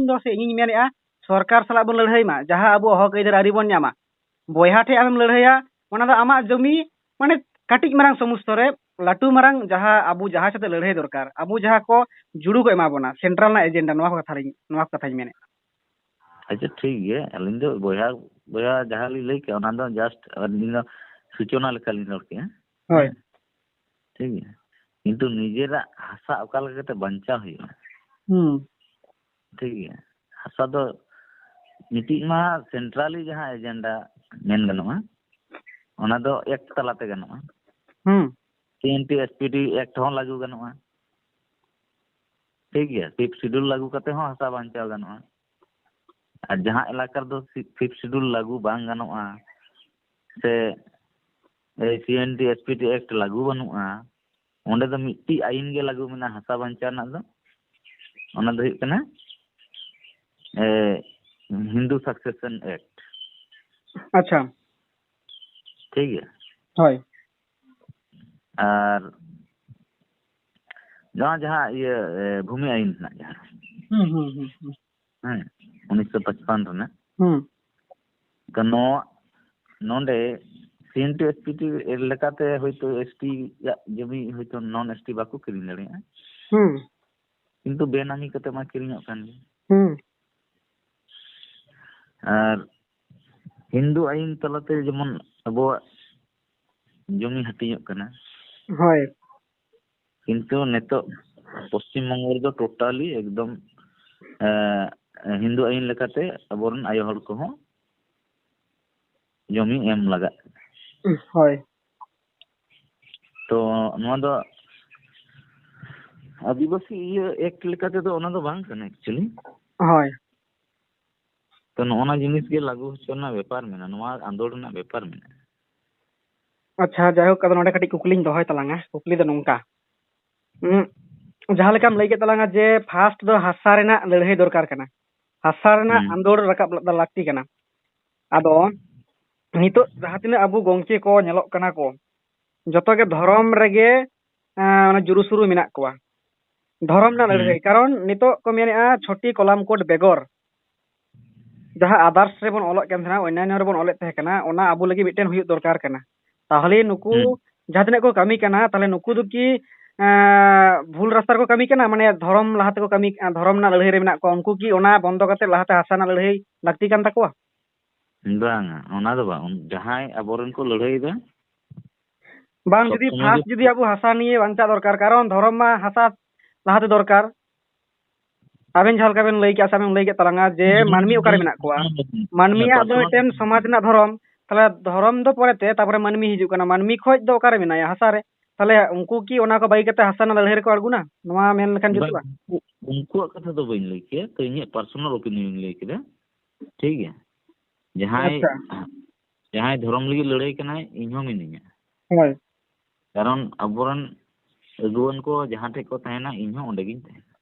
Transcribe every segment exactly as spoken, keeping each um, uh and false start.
ᱫᱚ ᱥᱮ ᱤᱧᱤᱧ ᱢᱮᱱᱮᱫᱼᱟ, ᱥᱚᱨᱠᱟᱨ ᱥᱟᱞᱟᱜ ᱵᱚᱱ ᱞᱟᱹᱲᱦᱟᱹᱭ ᱢᱟ, ᱡᱟᱦᱟᱸ ᱟᱵᱚ ᱦᱚᱠ ᱟᱹᱭᱫᱟᱹᱨ ᱟᱹᱨᱤ ᱵᱚᱱ ᱧᱟᱢᱟ᱾ ᱵᱚᱭᱦᱟ ᱴᱷᱮᱡ ᱟᱢᱮᱢ ᱞᱟᱹᱲᱦᱟᱹᱭᱟ, ᱚᱱᱟ ᱫᱚ ᱟᱢᱟᱜ ᱡᱚᱢᱤ, ᱢᱟᱱᱮ ᱠᱟᱹᱴᱤᱡ ᱢᱟᱨᱟᱝ ᱥᱚᱢᱚᱥᱛᱚ ᱨᱮ ᱞᱟᱹᱴᱩ ᱢᱟᱨᱟᱝ ᱡᱟᱦᱟᱸ ᱟᱵᱚ ᱡᱟᱦᱟᱸ ᱥᱟᱛᱮ ᱞᱟᱹᱲᱦᱟᱹᱭ ᱫᱚᱨᱠᱟᱨ, ᱟᱵᱚ ᱡᱟᱦᱟᱸ ᱠᱚ ᱡᱩᱲᱩ ᱠᱚ ᱮᱢᱟ ᱵᱚᱱᱟ, ᱥᱮᱱᱴᱨᱟᱞ ᱨᱮᱱᱟᱜ ᱮᱡᱮᱱᱰᱟ, ᱱᱚᱣᱟ ᱠᱚ ᱠᱟᱛᱷᱟ ᱞᱤᱧ, ᱱᱚᱣᱟ ᱠᱚ ᱠᱟᱛᱷᱟᱧ ᱢᱮᱱᱮᱫᱼᱟ᱾ ᱟᱪᱪᱷᱟ, ᱴᱷᱤᱠ ᱜᱮᱭᱟ, ᱟᱹᱞᱤᱧ ᱫᱚ ᱵᱚᱭᱦᱟ, ᱵᱚᱭᱦᱟ ᱡᱟᱦᱟᱸ ᱞᱤᱧ ᱞᱟᱹᱭ ᱠᱮᱜᱼᱟ, ᱚᱱᱟ ᱫᱚ just ᱟᱹᱞᱤᱧ ᱫᱚ ᱥᱩᱪᱚᱱᱟ ᱞᱮᱠᱟ ᱞᱤᱧ ᱨᱚᱲ ᱠᱮᱜᱼᱟ᱾ ᱦᱳᱭ᱾ ᱦᱮᱸ, ᱴᱷᱤᱠ ᱜᱮᱭᱟ, ᱠᱤᱱᱛᱩ ᱱᱤᱡᱮᱨᱟᱜ ᱦᱟᱥᱟ ᱚᱠᱟ ᱞᱮᱠᱟᱛᱮ ᱵᱟᱧᱪᱟᱣ ᱦᱩᱭᱩᱜᱼᱟ, ᱦᱩᱸ᱾ ᱴᱷᱤᱠ ᱜᱮᱭᱟ, ᱦᱟᱥᱟ ᱫᱚ ᱢᱤᱫᱴᱤᱡ ᱢᱟ ᱥᱮᱱᱴᱨᱟᱞᱤ ᱡᱟᱦᱟᱸ ᱮᱡᱮᱱᱰᱟ ᱢᱮᱱ ᱜᱟᱱᱚᱜᱼᱟ, ᱚᱱᱟ ᱫᱚ ᱮᱠᱴ ᱛᱟᱞᱟᱛᱮ ᱜᱟᱱᱚᱜᱼᱟ᱾ ᱦᱩᱸ᱾ C N T S P T act ᱦᱚᱸ ᱞᱟᱹᱜᱩ ᱜᱟᱱᱚᱜᱼᱟ᱾ ᱴᱷᱤᱠ ᱜᱮᱭᱟ, ᱯᱷᱤᱯᱛᱷ ᱥᱤᱰᱩᱞ ᱞᱟᱹᱜᱩ ᱠᱟᱛᱮ ᱦᱚᱸ ᱦᱟᱥᱟ ᱵᱟᱧᱪᱟᱣ ᱜᱟᱱᱚᱜᱼᱟ᱾ ᱟᱨ ᱡᱟᱦᱟᱸ ᱮᱞᱟᱠᱟ ᱨᱮᱫᱚ ᱯᱷᱤᱯᱛᱷ ᱥᱤᱰᱩᱞ ᱞᱟᱹᱜᱩ ᱵᱟᱝ ᱜᱟᱱᱚᱜᱼᱟ, ᱥᱮ C N T S P T act ᱞᱟᱹᱜᱩ ᱵᱟᱹᱱᱩᱜᱼᱟ, ᱚᱸᱰᱮ ᱫᱚ ᱢᱤᱫᱴᱤᱡ ᱟᱭᱤᱱ ᱜᱮ ᱞᱟᱹᱜᱩ ᱢᱮᱱᱟᱜᱼᱟ ᱦᱟᱥᱟ ᱵᱟᱧᱪᱟᱣ ᱨᱮᱱᱟᱜ ᱫᱚ᱾ ᱚᱱᱟ ᱫᱚ ᱦᱩᱭᱩᱜ ᱠᱟᱱᱟ ᱮ, ᱦᱤᱱᱫᱩ ᱥᱟᱠᱥᱮᱥᱚᱱ ᱮᱠᱴ᱾ ᱟᱪᱪᱷᱟ᱾ ᱴᱷᱤᱠ ᱜᱮᱭᱟ᱾ ᱦᱳᱭ᱾ ᱟᱨ ᱱᱚᱣᱟ ᱡᱟᱦᱟᱸ ᱤᱭᱟᱹ, ᱮ, ᱵᱷᱩᱢᱤ ᱟᱭᱤᱱ ᱨᱮᱱᱟᱜ ᱡᱟᱦᱟᱸ, ᱦᱩᱸ, ᱦᱩᱸ, ᱦᱩᱸ, ᱦᱩᱸ᱾ ᱦᱮᱸ, ᱩᱱᱤᱥᱥᱚ ᱯᱟᱸᱪᱯᱟᱱᱱ ᱨᱮᱱᱟᱜ᱾ ᱦᱩᱸ᱾ ᱛᱚ ᱱᱚᱣᱟ, ᱱᱚᱰᱮ ᱥᱤ N T S P T ᱞᱮᱠᱟᱛᱮ ᱦᱚᱭᱛᱳ ᱮᱥ ᱴᱤ ᱭᱟᱜ ᱡᱚᱢᱤ ᱦᱚᱭᱛᱳ ᱱᱚᱱ ᱮᱥ ᱴᱤ ᱵᱟᱠᱚ ᱠᱤᱨᱤᱧ ᱫᱟᱲᱮᱭᱟᱜᱼᱟ᱾ ᱦᱩᱸ᱾ ᱠᱤᱱᱛᱩ ᱵᱮᱱᱟᱢᱤ ᱠᱟᱛᱮ ᱢᱟ ᱠᱤᱨᱤᱧᱚᱜ ᱠᱟᱱ ᱜᱮ᱾ ᱦᱩᱸ᱾ ᱟᱨ ᱦᱤᱱᱫᱩ ᱟᱭᱤᱱ ᱛᱟᱞᱟᱛᱮ ᱡᱮᱢᱚᱱ ᱟᱵᱚᱣᱟᱜ ᱡᱚᱢᱤ ᱦᱟᱹᱴᱤᱧᱚᱜ ᱠᱟᱱᱟ᱾ ᱦᱳᱭ᱾ ᱠᱤᱱᱛᱩ ᱱᱤᱛᱚᱜ ᱯᱚᱥᱪᱤᱢ ᱵᱚᱝᱜᱚ ᱨᱮᱫᱚ ᱴᱳᱴᱟᱞᱤ ᱮᱠᱫᱚᱢ, ᱮ, ᱦᱤᱱᱫᱩ ᱟᱭᱤᱱ ᱞᱮᱠᱟᱛᱮ ᱟᱵᱚᱨᱮᱱ ᱟᱭᱳ ᱦᱚᱲ ᱠᱚᱦᱚᱸ ᱡᱚᱢᱤ ᱮᱢ ᱞᱟᱜᱟᱜ ᱠᱟᱱᱟ᱾ ᱦᱳᱭ᱾ ᱛᱚ ᱱᱚᱣᱟ ᱫᱚ ᱟᱹᱫᱤᱵᱟᱹᱥᱤ ᱤᱭᱟᱹ ᱮᱠᱴ ᱞᱮᱠᱟ ᱛᱮᱫᱚ ᱚᱱᱟ ᱫᱚ ᱵᱟᱝ ᱠᱟᱱᱟ actually᱾ ᱦᱳᱭ᱾ ᱛᱚ ᱱᱚᱜᱼᱚ ᱱᱟ ᱡᱤᱱᱤᱥ ᱜᱮ ᱞᱟᱹᱜᱩ ᱦᱚᱪᱚ ᱨᱮᱱᱟᱜ ᱵᱮᱯᱟᱨ ᱢᱮᱱᱟᱜᱼᱟ, ᱱᱚᱣᱟ ᱟᱸᱫᱳᱲ ᱨᱮᱱᱟᱜ ᱵᱮᱯᱟᱨ ᱢᱮᱱᱟᱜᱼᱟ᱾ ᱟᱪᱪᱷᱟ, ᱡᱟᱭᱦᱳᱠ, ᱟᱫᱚ ᱱᱚᱰᱮ ᱠᱟᱹᱴᱤᱡ ᱠᱩᱠᱞᱤᱧ ᱫᱚᱦᱚᱭ ᱛᱟᱞᱟᱝᱟ᱾ ᱠᱩᱠᱞᱤ ᱫᱚ ᱱᱚᱝᱠᱟ, ᱩᱸ, ᱡᱟᱦᱟᱸ ᱞᱮᱠᱟᱢ ᱞᱟᱹᱭ ᱠᱮᱫ ᱛᱟᱞᱟᱝᱟ ᱡᱮ first ᱫᱚ ᱦᱟᱥᱟ ᱨᱮᱱᱟᱜ ᱞᱟᱹᱲᱦᱟᱹᱭ ᱫᱚᱨᱠᱟᱨ ᱠᱟᱱᱟ, ᱦᱟᱥᱟ ᱨᱮᱱᱟᱜ ᱦᱩᱸ᱾ ᱟᱸᱫᱳᱲ ᱨᱟᱠᱟᱵ ᱞᱟ-, ᱞᱟᱹᱠᱛᱤ ᱠᱟᱱᱟ᱾ ᱟᱫᱚ ᱱᱤᱛᱚᱜ ᱡᱟᱦᱟᱸ ᱛᱤᱱᱟᱹᱜ ᱟᱵᱚ ᱜᱚᱝᱠᱮ ᱠᱚ ᱧᱮᱞᱚᱜ ᱠᱟᱱᱟ ᱠᱚ, ᱡᱚᱛᱚ ᱜᱮ ᱫᱷᱚᱨᱚᱢ ᱨᱮᱜᱮ, ᱮᱸ, ᱚᱱᱟ ᱡᱩᱨᱩ ᱥᱩᱨᱩ ᱢᱮᱱᱟᱜ ᱠᱚᱣᱟ᱾ ᱫᱷᱚᱨᱚᱢ ᱨᱮᱱᱟᱜ ᱞᱟᱹᱲᱦᱟᱹᱭ᱾ ᱠᱟᱨᱚᱱ ᱱᱤᱛᱚᱜ ᱠᱚ ᱢᱮᱱᱮᱫᱼᱟ, ᱪᱷᱚᱴᱤ ᱠᱚᱞᱟᱢ ᱠᱳᱰ ᱵᱮᱜᱚᱨ ᱡᱟᱦᱟᱸ ᱟᱫᱟᱨᱥ ᱨᱮᱵᱚᱱ ᱚᱞᱚᱜ ᱠᱟᱱ ᱛᱟᱦᱮᱱᱟ, ᱚᱱᱭᱟᱱᱭᱚ ᱨᱮᱵᱚᱱ ᱚᱞᱮᱫ ᱛᱟᱦᱮᱸ ᱠᱟᱱᱟ, ᱚᱱᱟ ᱟᱵᱚ ᱞᱟᱹᱜᱤᱫ ᱢᱤᱫᱴᱮᱱ ᱦᱩᱭᱩᱜ ᱫᱚᱨᱠᱟᱨ ᱠᱟᱱᱟ᱾ ᱛᱟᱦᱚᱞᱮ ᱱᱩᱠᱩ ᱦᱩᱸ᱾ ᱡᱟᱦᱟᱸ ᱛᱤᱱᱟᱹᱜ ᱠᱚ ᱠᱟᱹᱢᱤ ᱠᱟᱱᱟ, ᱛᱟᱦᱚᱞᱮ ᱱᱩᱠᱩ ᱫᱚ ᱠᱤ, ᱮᱸ, ᱵᱷᱩᱞ ᱨᱟᱥᱛᱟ ᱨᱮᱠᱚ ᱠᱟᱹᱢᱤ ᱠᱟᱱᱟ? ᱢᱟᱱᱮ ᱫᱷᱚᱨᱚᱢ ᱞᱟᱦᱟ ᱛᱮᱠᱚ ᱠᱟᱹᱢᱤ, ᱫᱷᱚᱨᱚᱢ ᱨᱮᱱᱟᱜ ᱞᱟᱹᱲᱦᱟᱹᱭ ᱨᱮ ᱢᱮᱱᱟᱜ ᱠᱚᱣᱟ, ᱩᱱᱠᱩ ᱠᱤ ᱚᱱᱟ ᱵᱚᱱᱫᱚ ᱠᱟᱛᱮ ᱞᱟᱦᱟᱛᱮ ᱦᱟᱥᱟ ᱨᱮᱱᱟᱜ ᱞᱟᱹᱲᱦᱟᱹᱭ ᱞᱟᱹᱠᱛᱤ ᱠᱟᱱ ᱛᱟᱠᱚᱣᱟ? ᱵᱟᱝᱟ, ᱚᱱᱟ ᱫᱚ ᱵᱟᱝ᱾ ᱩᱱ-, ᱡᱟᱦᱟᱸᱭ ᱟᱵᱚᱨᱮᱱ ᱠᱚ ᱞᱟᱹᱲᱦᱟᱹᱭᱮᱫᱟ, ᱵᱟᱝ, ᱥᱚᱵ ᱡᱩᱫᱤ ᱥᱚᱢᱚᱭ ᱯᱷᱟᱥᱴ ᱜᱮ ᱡᱩᱫᱤ ᱟᱵᱚ ᱦᱟᱥᱟ ᱱᱤᱭᱮ ᱵᱟᱧᱪᱟᱜ ᱫᱚᱨᱠᱟᱨ, ᱠᱟᱨᱚᱱ ᱫᱷᱚᱨᱚᱢ ᱢᱟ ᱦᱟᱥᱟ ᱞᱟᱦᱟᱛᱮ ᱫᱚᱨᱠᱟᱨ᱾ ᱟᱵᱮᱱ ᱡᱟᱦᱟᱸ ᱞᱮᱠᱟ ᱵᱮᱱ ᱞᱟᱹᱭ ᱠᱮᱜᱼᱟ, ᱥᱮ ᱟᱵᱮᱱ ᱞᱟᱹᱭ ᱠᱮᱫ ᱛᱟᱞᱟᱝᱟ ᱡᱮ ᱢᱟᱹᱱᱢᱤ ᱚᱠᱟᱨᱮ ᱢᱮᱱᱟᱜ ᱠᱚᱣᱟ? ᱢᱟᱹᱱᱢᱤᱭᱟᱜ ᱫᱚ ᱢᱤᱫᱴᱮᱱ ᱥᱚᱢᱟᱡᱽ ᱨᱮᱱᱟᱜ ᱫᱷᱚᱨᱚᱢ, ᱛᱟᱦᱞᱮ ᱫᱷᱚᱨᱚᱢ ᱫᱚ ᱯᱚᱨᱮᱛᱮ, ᱛᱟᱨᱯᱚᱨᱮ ᱢᱟᱹᱱᱢᱤ ᱦᱤᱡᱩᱜ ᱠᱟᱱᱟ, ᱢᱟᱹᱱᱢᱤ ᱠᱷᱚᱡ ᱫᱚ ᱚᱠᱟᱨᱮ ᱢᱮᱱᱟᱭᱟ? ᱦᱟᱥᱟ ᱨᱮ᱾ ᱛᱟᱦᱞᱮ ᱩᱱᱠᱩ ᱠᱤ ᱚᱱᱟ ᱠᱚ ᱵᱟᱹᱜᱤ ᱠᱟᱛᱮ ᱦᱟᱥᱟ ᱨᱮᱱᱟᱜ ᱞᱟᱹᱲᱦᱟᱹᱭ ᱨᱮᱠᱚ ᱟᱬᱜᱚᱱᱟ? ᱱᱚᱣᱟ ᱢᱮᱱ ᱞᱮᱠᱷᱟᱱ ᱵᱟᱝ, ᱡᱩᱛᱩᱜᱼᱟ? ᱩᱱᱠᱩ, ᱩᱱᱠᱩᱣᱟᱜ ᱠᱟᱛᱷᱟ ᱫᱚ ᱵᱟᱹᱧ ᱞᱟᱹᱭ ᱠᱮᱭᱟ, ᱛᱚ ᱤᱧᱟᱹᱜ ᱯᱟᱨᱥᱚᱱᱟᱞ ᱳᱯᱤᱱᱤᱭᱚᱱ ᱞᱟᱹᱭ ᱠᱮᱫᱟ, ᱴᱷᱤᱠ ᱜᱮᱭᱟ? ᱡᱟᱦᱟᱸᱭ, ᱟᱪᱪᱷᱟ᱾ ᱡᱟᱦᱟᱸᱭ ᱫᱷᱚᱨᱚᱢ ᱞᱟᱹᱜᱤᱫ ᱞᱟᱹᱲᱦᱟᱹᱭ ᱠᱟᱱᱟᱭ, ᱤᱧ ᱦᱚᱸ ᱢᱤᱱᱟᱹᱧᱟ᱾ ᱦᱳᱭ᱾ ᱠᱟᱨᱚᱱ ᱟᱵᱚᱨᱮᱱ ᱟᱹᱜᱩᱣᱟᱹᱱ ᱠᱚ ᱡᱟᱦᱟᱸ ᱴᱷᱮᱡ ᱠᱚ ᱛᱟᱦᱮᱱᱟ, ᱤᱧ ᱦᱚᱸ ᱚᱸᱰᱮ ᱜᱤᱧ ᱛᱟᱦᱮᱱᱟ᱾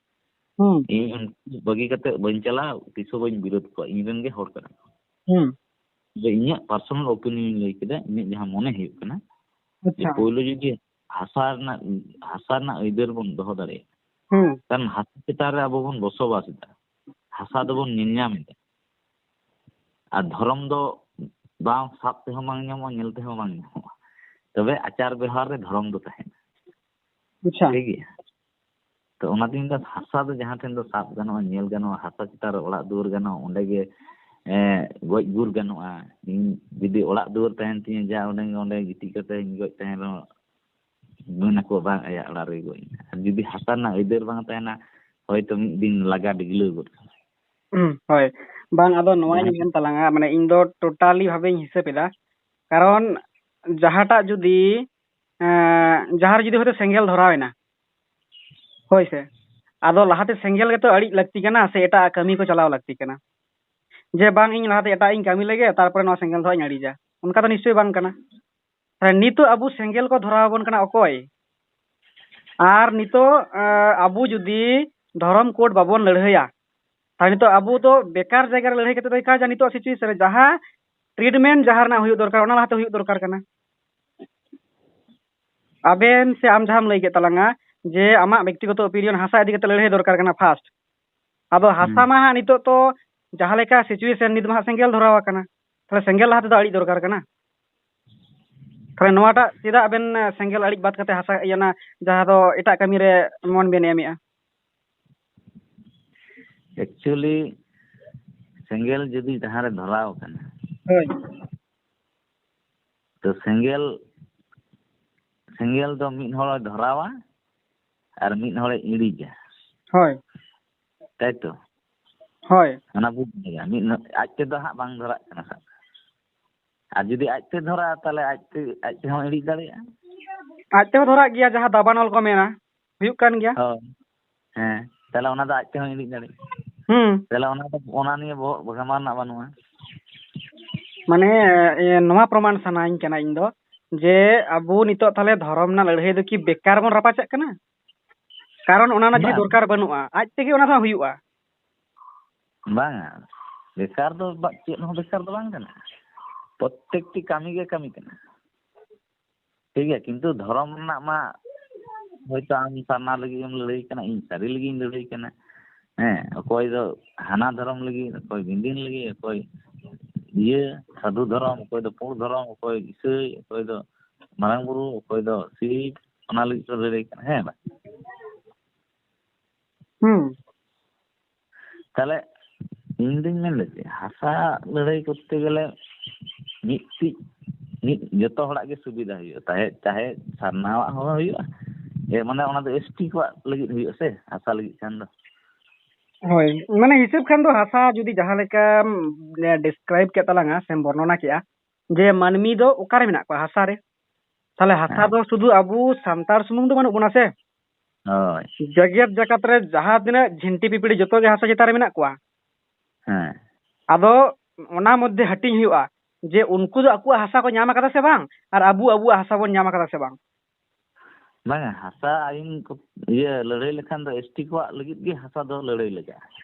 ᱦᱩᱸ᱾ ᱤᱧ ᱩᱱᱠᱩ ᱵᱟᱹᱜᱤ ᱠᱟᱛᱮ ᱵᱟᱹᱧ ᱪᱟᱞᱟᱜᱼᱟ, ᱛᱤᱥ ᱦᱚᱸ ᱵᱟᱹᱧ ᱵᱤᱨᱳᱫ ᱠᱚᱣᱟ, ᱤᱧ ᱨᱮᱱ ᱜᱮ ᱦᱚᱲ ᱠᱟᱱᱟ ᱠᱚ᱾ ᱦᱩᱸ᱾ ᱡᱮ ᱤᱧᱟᱹᱜ ᱯᱟᱨᱥᱚᱱᱟᱞ ᱳᱯᱤᱱᱤᱭᱚᱱ ᱞᱟᱹᱭ ᱠᱮᱫᱟ, ᱤᱧᱟᱹᱜ ᱡᱟᱦᱟᱸ ᱢᱚᱱᱮ ᱦᱩᱭᱩᱜ ᱠᱟᱱᱟ, ᱡᱮ ᱟᱪᱪᱷᱟ᱾ ᱯᱳᱭᱞᱳ ᱡᱩᱫᱤ ᱦᱟᱥᱟ ᱨᱮᱱᱟᱜ, ᱦᱟᱥᱟ ᱨᱮᱱᱟᱜ ᱟᱹᱭᱫᱟᱹᱨ ᱵᱚᱱ ᱫᱚᱦᱚ ᱫᱟᱲᱮᱭᱟᱜᱼᱟ, ᱦᱩᱸ᱾ ᱠᱟᱨᱚᱱ ᱦᱟᱥᱟ ᱪᱮᱛᱟᱱ ᱨᱮ ᱟᱵᱚ ᱵᱚᱱ ᱵᱚᱥᱚᱵᱟᱥ ᱮᱫᱟ, ᱦᱟᱥᱟ ᱫᱚᱵᱚᱱ ᱧᱮᱞ ᱧᱟᱢ ᱮᱫᱟ, ᱟᱨ ᱫᱷᱚᱨᱚᱢ ᱫᱚ ᱵᱟᱝ ᱥᱟᱵ ᱛᱮᱦᱚᱸ ᱵᱟᱝ ᱧᱟᱢᱚᱜᱼᱟ, ᱧᱮᱞ ᱛᱮᱦᱚᱸ ᱵᱟᱝ ᱧᱟᱢᱚᱜᱼᱟ, ᱛᱚᱵᱮ ᱟᱪᱟᱨ ᱵᱮᱣᱦᱟᱨ ᱨᱮ ᱫᱷᱚᱨᱚᱢ ᱫᱚ ᱛᱟᱦᱮᱱᱟ᱾ ᱟᱪᱪᱷᱟ᱾ ᱴᱷᱤᱠ ᱜᱮᱭᱟ? ᱛᱚ ᱚᱱᱟᱛᱤᱧ ᱢᱮᱱᱫᱟ, ᱦᱟᱥᱟ ᱫᱚ ᱡᱟᱦᱟᱸ ᱴᱷᱮᱱ ᱫᱚ ᱥᱟᱵ ᱜᱟᱱᱚᱜᱼᱟ, ᱧᱮᱞ ᱜᱟᱱᱚᱜᱼᱟ, ᱦᱟᱥᱟ ᱪᱮᱛᱟᱱ ᱨᱮ ᱚᱲᱟᱜ ᱫᱩᱣᱟᱹᱨ ᱜᱟᱱᱚᱜᱼᱟ, ᱚᱸᱰᱮ ᱜᱮ, ᱮ, ᱜᱚᱡ ᱜᱩᱨ ᱜᱟᱱᱚᱜᱼᱟ᱾ ᱤᱧ ᱡᱩᱫᱤ ᱚᱲᱟᱜ ᱫᱩᱣᱟᱹᱨ ᱛᱟᱦᱮᱱ ᱛᱤᱧᱟᱹ, ᱡᱟ ᱚᱸᱰᱮ, ᱚᱸᱰᱮ ᱜᱤᱛᱤᱡ ᱠᱟᱛᱮ ᱤᱧ ᱜᱚᱡ ᱛᱟᱦᱮᱱ ᱨᱮᱦᱚᱸ, ᱢᱮᱱᱟᱠᱚ, "ᱵᱟᱝ, ᱟᱭᱟᱜ ᱚᱲᱟᱜ ᱨᱮᱜᱮ ᱜᱚᱡ ᱮᱱᱟ᱾" ᱟᱨ ᱡᱩᱫᱤ ᱦᱟᱥᱟ ᱨᱮᱱᱟᱜ ᱟᱹᱭᱫᱟᱹᱨ ᱵᱟᱝ ᱛᱟᱦᱮᱱᱟ, ᱦᱚᱭᱛᱚ ᱢᱤᱫ ᱫᱤᱱ ᱞᱟᱜᱟ ᱰᱤᱜᱽᱞᱟᱹᱣ ᱜᱚᱫ ᱠᱟᱱᱟ᱾ ᱦᱩᱸ, ᱦᱳᱭ᱾ ᱵᱟᱝ, ᱟᱫᱚ ᱱᱚᱣᱟᱧ ᱦᱮᱸ᱾ ᱢᱮᱱ ᱛᱟᱞᱟᱝᱟ, ᱢᱟᱱᱮ, ᱤᱧ ᱫᱚ ᱴᱳᱴᱟᱞᱤ ᱵᱷᱟᱵᱮᱧ ᱦᱤᱥᱟᱹᱵ ᱮᱫᱟ᱾ ᱠᱟᱨᱚᱱ ᱡᱟᱦᱟᱸᱴᱟᱜ ᱡᱩᱫᱤ, ᱮᱸ, ᱡᱟᱦᱟᱸ ᱨᱮ ᱡᱩᱫᱤ ᱦᱚᱭᱛᱳ ᱥᱮᱸᱜᱮᱞ ᱫᱷᱚᱨᱟᱣ ᱮᱱᱟ, ᱦᱳᱭ ᱥᱮ, ᱟᱫᱚ ᱞᱟᱦᱟᱛᱮ ᱥᱮᱸᱜᱮᱞ ᱜᱮᱛᱚ ᱟᱹᱲᱤᱡ ᱞᱟᱹᱠᱛᱤ ᱠᱟᱱᱟ, ᱥᱮ ᱮᱴᱟᱜ ᱠᱟᱹᱢᱤ ᱠᱚ ᱪᱟᱞᱟᱣ ᱞᱟᱹᱠᱛᱤ ᱠᱟᱱᱟ? ᱡᱮ ᱵᱟᱝ, ᱤᱧ ᱞᱟᱦᱟᱛᱮ ᱮᱴᱟᱜ ᱤᱧ ᱠᱟᱹᱢᱤ ᱞᱮᱜᱮ, ᱛᱟᱨᱯᱚᱨᱮ ᱱᱚᱣᱟ ᱥᱮᱸᱜᱮᱞ ᱫᱚ ᱦᱟᱸᱜ ᱤᱧ ᱟᱹᱲᱤᱡᱟ, ᱚᱱᱠᱟ ᱫᱚ ᱱᱤᱥᱪᱳᱭ ᱵᱟᱝ ᱠᱟᱱᱟ᱾ ᱛᱟᱦᱞᱮ ᱱᱤᱛᱚᱜ ᱟᱵᱚ ᱥᱮᱸᱜᱮᱞ ᱠᱚ ᱫᱷᱚᱨᱟᱣ ᱟᱵᱚᱱ ᱠᱟᱱᱟ ᱚᱠᱚᱭ? ᱟᱨ ᱱᱤᱛᱚᱜ, ᱮᱸ, ᱟᱵᱚ ᱡᱩᱫᱤ ᱫᱷᱚᱨᱚᱢ ᱠᱳᱰ ᱵᱟᱵᱚᱱ ᱞᱟᱹᱲᱦᱟᱹᱭᱟ, ᱛᱟᱦᱞᱮ ᱱᱤᱛᱚᱜ ᱟᱵᱚ ᱫᱚ ᱵᱮᱠᱟᱨ ᱡᱟᱭᱜᱟ ᱨᱮ ᱞᱟᱹᱲᱦᱟᱹᱭ ᱠᱟᱛᱮ ᱫᱚ ᱮᱠᱟᱞ ᱡᱟ ᱱᱤᱛᱚᱜ ᱥᱤᱪᱩᱭᱮᱥᱚᱱ ᱨᱮ ᱡᱟᱦᱟᱸ ᱴᱨᱤᱴᱢᱮᱱᱴ ᱡᱟᱦᱟᱸ ᱨᱮᱱᱟᱜ ᱦᱩᱭᱩᱜ ᱫᱚᱨᱠᱟᱨ, ᱚᱱᱟ ᱞᱟᱦᱟᱛᱮ ᱦᱩᱭᱩᱜ ᱫᱚᱨᱠᱟᱨ ᱠᱟᱱᱟ᱾ ᱟᱵᱮᱱ ᱥᱮ ᱟᱢ ᱡᱟᱦᱟᱸᱢ ᱞᱟᱹᱭ ᱠᱮᱫ ᱛᱟᱞᱟᱝᱟ, ᱡᱮ ᱟᱢᱟᱜ ᱵᱮᱠᱛᱤᱜᱚᱛᱚ ᱚᱯᱤᱱᱤᱭᱚᱱ, ᱦᱟᱥᱟ ᱤᱫᱤ ᱠᱟᱛᱮ ᱞᱟᱹᱲᱦᱟᱹᱭ ᱫᱚᱨᱠᱟᱨ ᱠᱟᱱᱟ ᱯᱷᱟᱥᱴ᱾ ᱟᱫᱚ ᱦᱟᱥᱟ ᱦᱩᱸ᱾ ᱢᱟ ᱦᱟᱸᱜ ᱱᱤᱛᱚᱜ ᱛᱚ ᱡᱟᱦᱟᱸ ᱞᱮᱠᱟ ᱥᱤᱪᱩᱭᱮᱥᱚᱱ, ᱱᱤᱛ ᱢᱟ ᱦᱟᱸᱜ ᱥᱮᱸᱜᱮᱞ ᱫᱷᱚᱨᱟᱣ ᱟᱠᱟᱱᱟ, ᱛᱟᱦᱞᱮ ᱥᱮᱸᱜᱮᱞ ᱞᱟᱦᱟ ᱛᱮᱫᱚ ᱟᱹᱲᱤᱡ ᱫᱚᱨᱠᱟᱨ ᱠᱟᱱᱟ᱾ ᱛᱟᱦᱞᱮ ᱱᱚᱣᱟᱴᱟᱜ ᱪᱮᱫᱟᱜ ᱵᱮᱱ, ᱥᱮᱸᱜᱮᱞ ᱟᱹᱲᱤᱡ ᱵᱟᱫ ᱠᱟᱛᱮ ᱦᱟᱥᱟ, ᱤᱭᱟᱹ, ᱚᱱᱟ ᱡᱟᱦᱟᱸ ᱫᱚ ᱮᱴᱟᱜ ᱠᱟᱹᱢᱤ ᱨᱮ ᱢᱚᱱ ᱵᱮᱱ ᱮᱢᱮᱜᱼᱟ? ᱮᱠᱪᱩᱭᱮᱞᱤ ᱥᱮᱸᱜᱮᱞ ᱡᱩᱫᱤ ᱡᱟᱦᱟᱸ ᱨᱮ ᱫᱷᱚᱨᱟᱣ ᱟᱠᱟᱱᱟ, ᱦᱳᱭ᱾ ᱛᱚ ᱥᱮᱸᱜᱮᱞ, ᱥᱮᱸᱜᱮᱞ ᱫᱚ ᱢᱤᱫ ᱦᱚᱲᱮ ᱫᱷᱚᱨᱟᱣᱟ ᱟᱨ ᱢᱤᱫ ᱦᱚᱲᱮ ᱤᱬᱤᱡᱟ, ᱦᱳᱭ᱾ ᱛᱟᱭ ᱛᱚ? ᱦᱳᱭ᱾ ᱚᱱᱟ ᱵᱩᱡᱽ ᱢᱮᱭᱟ, ᱢᱤᱫ ᱦᱚᱲ, ᱟᱡ ᱛᱮᱫᱚ ᱦᱟᱸᱜ ᱵᱟᱝ ᱫᱷᱚᱨᱟᱜ ᱠᱟᱱᱟ ᱥᱟᱵ ᱠᱟᱜ ᱢᱮ᱾ ᱟᱨ ᱡᱩᱫᱤ ᱟᱡ ᱛᱮ ᱫᱷᱚᱨᱟᱜᱼᱟ, ᱛᱟᱦᱞᱮ ᱟᱡ ᱛᱮ, ᱟᱡ ᱛᱮᱦᱚᱸ ᱤᱬᱤᱡ ᱫᱟᱲᱮᱭᱟᱜᱼᱟ᱾ ᱟᱡ ᱛᱮᱦᱚᱸ ᱫᱷᱚᱨᱟᱜ ᱜᱮᱭᱟ, ᱡᱟᱦᱟᱸ ᱫᱟᱵᱟᱱᱚᱞ ᱠᱚ ᱢᱮᱱᱟ, ᱦᱩᱭᱩᱜ ᱠᱟᱱ ᱜᱮᱭᱟ᱾ ᱦᱳᱭ᱾ ᱦᱮᱸ, ᱛᱟᱦᱞᱮ ᱚᱱᱟ ᱫᱚ ᱟᱡ ᱛᱮᱦᱚᱸ ᱤᱬᱤᱡ ᱫᱟᱲᱮᱭᱟᱜᱼᱟ᱾ ᱦᱩᱸ᱾ ᱛᱟᱦᱞᱮ ᱚᱱᱟ ᱫᱚ, ᱚᱱᱟ ᱱᱤᱭᱮ ᱵᱚᱦᱚᱜ ᱜᱷᱟᱢᱟᱣ ᱨᱮᱱᱟᱜ ᱵᱟᱹᱱᱩᱜᱼᱟ᱾ ᱢᱟᱱᱮ, ᱮ, ᱱᱚᱣᱟ ᱯᱨᱚᱢᱟᱱ ᱥᱟᱱᱟᱧ ᱠᱟᱱᱟ ᱤᱧ ᱫᱚ, ᱡᱮ ᱟᱵᱚ ᱱᱤᱛᱚᱜ ᱛᱟᱦᱞᱮ ᱫᱷᱚᱨᱚᱢ ᱨᱮᱱᱟᱜ ᱞᱟᱹᱲᱦᱟᱹᱭ ᱫᱚ ᱠᱤ ᱵᱮᱠᱟᱨ ᱵᱚᱱ ᱨᱟᱯᱟᱪᱟᱜ ᱠᱟᱱᱟ? ᱠᱟᱨᱚᱱ ᱚᱱᱟ ᱨᱮᱱᱟᱜ ᱡᱩᱫᱤ ᱵᱟᱝ᱾ ᱫᱚᱨᱠᱟᱨ ᱵᱟᱹᱱᱩᱜᱼᱟ, ᱟᱡ ᱛᱮᱜᱮ ᱚᱱᱟ ᱫᱚ ᱦᱩᱭᱩᱜᱼᱟ᱾ ᱵᱟᱝᱟ, ᱵᱮᱠᱟᱨ ᱫᱚ ᱵᱟ-, ᱪᱮᱫ ᱦᱚᱸ ᱵᱮᱠᱟᱨ ᱫᱚ ᱵᱟᱝ ᱠᱟᱱᱟ᱾ ᱯᱨᱚᱛᱛᱮᱠᱴᱤ ᱠᱟᱹᱢᱤ ᱜᱮ ᱠᱟᱹᱢᱤ ᱠᱟᱱᱟ᱾ ᱴᱷᱤᱠ ᱜᱮᱭᱟ, ᱠᱤᱱᱛᱩ ᱫᱷᱚᱨᱚᱢ ᱨᱮᱱᱟᱜ ᱢᱟ ᱦᱚᱭᱛᱳ ᱟᱢ ᱥᱟᱨᱱᱟ ᱞᱟᱹᱜᱤᱫ ᱮᱢ ᱞᱟᱹᱲᱦᱟᱹᱭ ᱠᱟᱱᱟ, ᱤᱧ ᱥᱟᱹᱨᱤ ᱞᱟᱹᱜᱤᱫ ᱤᱧ ᱞᱟᱹᱲᱦᱟᱹᱭ ᱠᱟᱱᱟ᱾ ᱦᱮᱸ, ᱚᱠᱚᱭ ᱫᱚ ᱦᱟᱱᱟ ᱫᱷᱚᱨᱚᱢ ᱞᱟᱹᱜᱤᱫ, ᱚᱠᱚᱭ ᱵᱤᱱᱫᱤᱱ ᱞᱟᱹᱜᱤᱫ, ᱚᱠᱚᱭ ᱤᱭᱟᱹ ᱥᱟᱹᱫᱷᱩ ᱫᱷᱚᱨᱚᱢ, ᱚᱠᱚᱭ ᱫᱚ ᱯᱩᱸᱰ ᱫᱷᱚᱨᱚᱢ, ᱚᱠᱚᱭ ᱤᱥᱟᱹᱭ, ᱚᱠᱚᱭ ᱫᱚ ᱢᱟᱨᱟᱝ ᱵᱩᱨᱩ, ᱚᱠᱚᱭ ᱫᱚ ᱥᱤᱵ, ᱚᱱᱟ ᱞᱟᱹᱜᱤᱫ ᱠᱚ ᱞᱟᱹᱲᱦᱟᱹᱭ ᱠᱟᱱᱟ᱾ ᱦᱮᱸ ᱵᱟᱝ? ᱦᱩᱸ᱾ ᱛᱟᱦᱞᱮ ᱤᱧ ᱫᱩᱧ ᱢᱮᱱᱫᱟ ᱪᱮᱫ, ᱦᱟᱥᱟ ᱞᱟᱹᱲᱦᱟᱹᱭ ᱠᱚᱨᱛᱮ ᱜᱮᱞᱮ ᱢᱤᱫᱴᱤᱡ, ᱢᱤᱫ ᱡᱚᱛᱚ ᱦᱚᱲᱟᱜ ᱜᱮ ᱥᱩᱵᱤᱫᱷᱟ ᱦᱩᱭᱩᱜᱼᱟ, ᱛᱟᱦᱮᱸ ᱪᱟᱦᱮ ᱥᱟᱨᱱᱟᱣᱟᱜ ᱦᱚᱸ ᱦᱩᱭᱩᱜᱼᱟ, ᱮ, ᱢᱟᱱᱮ ᱚᱱᱟ ᱫᱚ ᱮᱥ ᱴᱤ ᱠᱚᱣᱟᱜ ᱞᱟᱹᱜᱤᱫ ᱦᱩᱭᱩᱜᱼᱟ ᱥᱮ, ᱦᱟᱥᱟ ᱞᱟᱹᱜᱤᱫ ᱠᱷᱟᱱ ᱫᱚ᱾ ᱦᱳᱭ, ᱢᱟᱱᱮ ᱦᱤᱥᱟᱹᱵ ᱠᱷᱟᱱ ᱫᱚ ᱦᱟᱥᱟ ᱡᱩᱫᱤ ᱡᱟᱦᱟᱸ ᱞᱮᱠᱟᱢ ᱰᱤᱥᱠᱨᱟᱭᱤᱵ ᱠᱮᱫ ᱛᱟᱞᱟᱝᱟ ᱥᱮᱢ ᱵᱚᱨᱱᱚᱱᱟ ᱠᱮᱫᱼᱟ, ᱡᱮ ᱢᱟᱹᱱᱢᱤ ᱫᱚ ᱚᱠᱟᱨᱮ ᱢᱮᱱᱟᱜ ᱠᱚᱣᱟ ᱦᱟᱥᱟ ᱨᱮ, ᱛᱟᱦᱞᱮ ᱦᱟᱥᱟ ᱦᱮᱸ᱾ ᱫᱚ ᱥᱩᱫᱷᱩ ᱟᱵᱚ ᱥᱟᱱᱛᱟᱲ ᱥᱩᱢᱩᱝ ᱫᱚ ᱵᱟᱹᱱᱩᱜ ᱵᱚᱱᱟ ᱥᱮ, ᱦᱳᱭ᱾ ᱡᱮᱜᱮᱛ ᱡᱟᱠᱟᱛ ᱨᱮ ᱡᱟᱦᱟᱸ ᱛᱤᱱᱟᱹᱜ ᱡᱷᱤᱱᱴᱤ ᱯᱤᱯᱤᱲᱤ ᱡᱚᱛᱚ ᱜᱮ ᱦᱟᱥᱟ ᱪᱮᱛᱟᱱ ᱨᱮ ᱢᱮᱱᱟᱜ ᱠᱚᱣᱟ᱾ ᱦᱮᱸ᱾ ᱟᱫᱚ ᱚᱱᱟ ᱢᱚᱫᱽᱫᱷᱮ ᱦᱟᱹᱴᱤᱧ ᱦᱩᱭᱩᱜᱼᱟ ᱡᱮ ᱩᱱᱠᱩ ᱫᱚ ᱟᱠᱚᱣᱟᱜ ᱦᱟᱥᱟ ᱠᱚ ᱧᱟᱢ ᱟᱠᱟᱫᱟ ᱥᱮ ᱵᱟᱝ, ᱟᱨ ᱟᱵᱚ ᱟᱵᱚᱣᱟᱜ ᱦᱟᱥᱟ ᱵᱚᱱ ᱧᱟᱢ ᱟᱠᱟᱫᱟ ᱥᱮ ᱵᱟᱝ᱾ ᱵᱟᱝᱟ, ᱦᱟᱥᱟ ᱟᱹᱭᱤᱱ ᱠᱚ, ᱤᱭᱟᱹ, ᱞᱟᱹᱲᱦᱟᱹᱭ ᱞᱮᱠᱷᱟᱱ ᱫᱚ ᱮᱥ ᱴᱤ ᱠᱚᱣᱟᱜ ᱞᱟᱹᱜᱤᱫ ᱜᱮ ᱦᱟᱥᱟ ᱫᱚ ᱞᱟᱹᱲᱦᱟᱹᱭ ᱞᱟᱜᱟᱜᱼᱟ᱾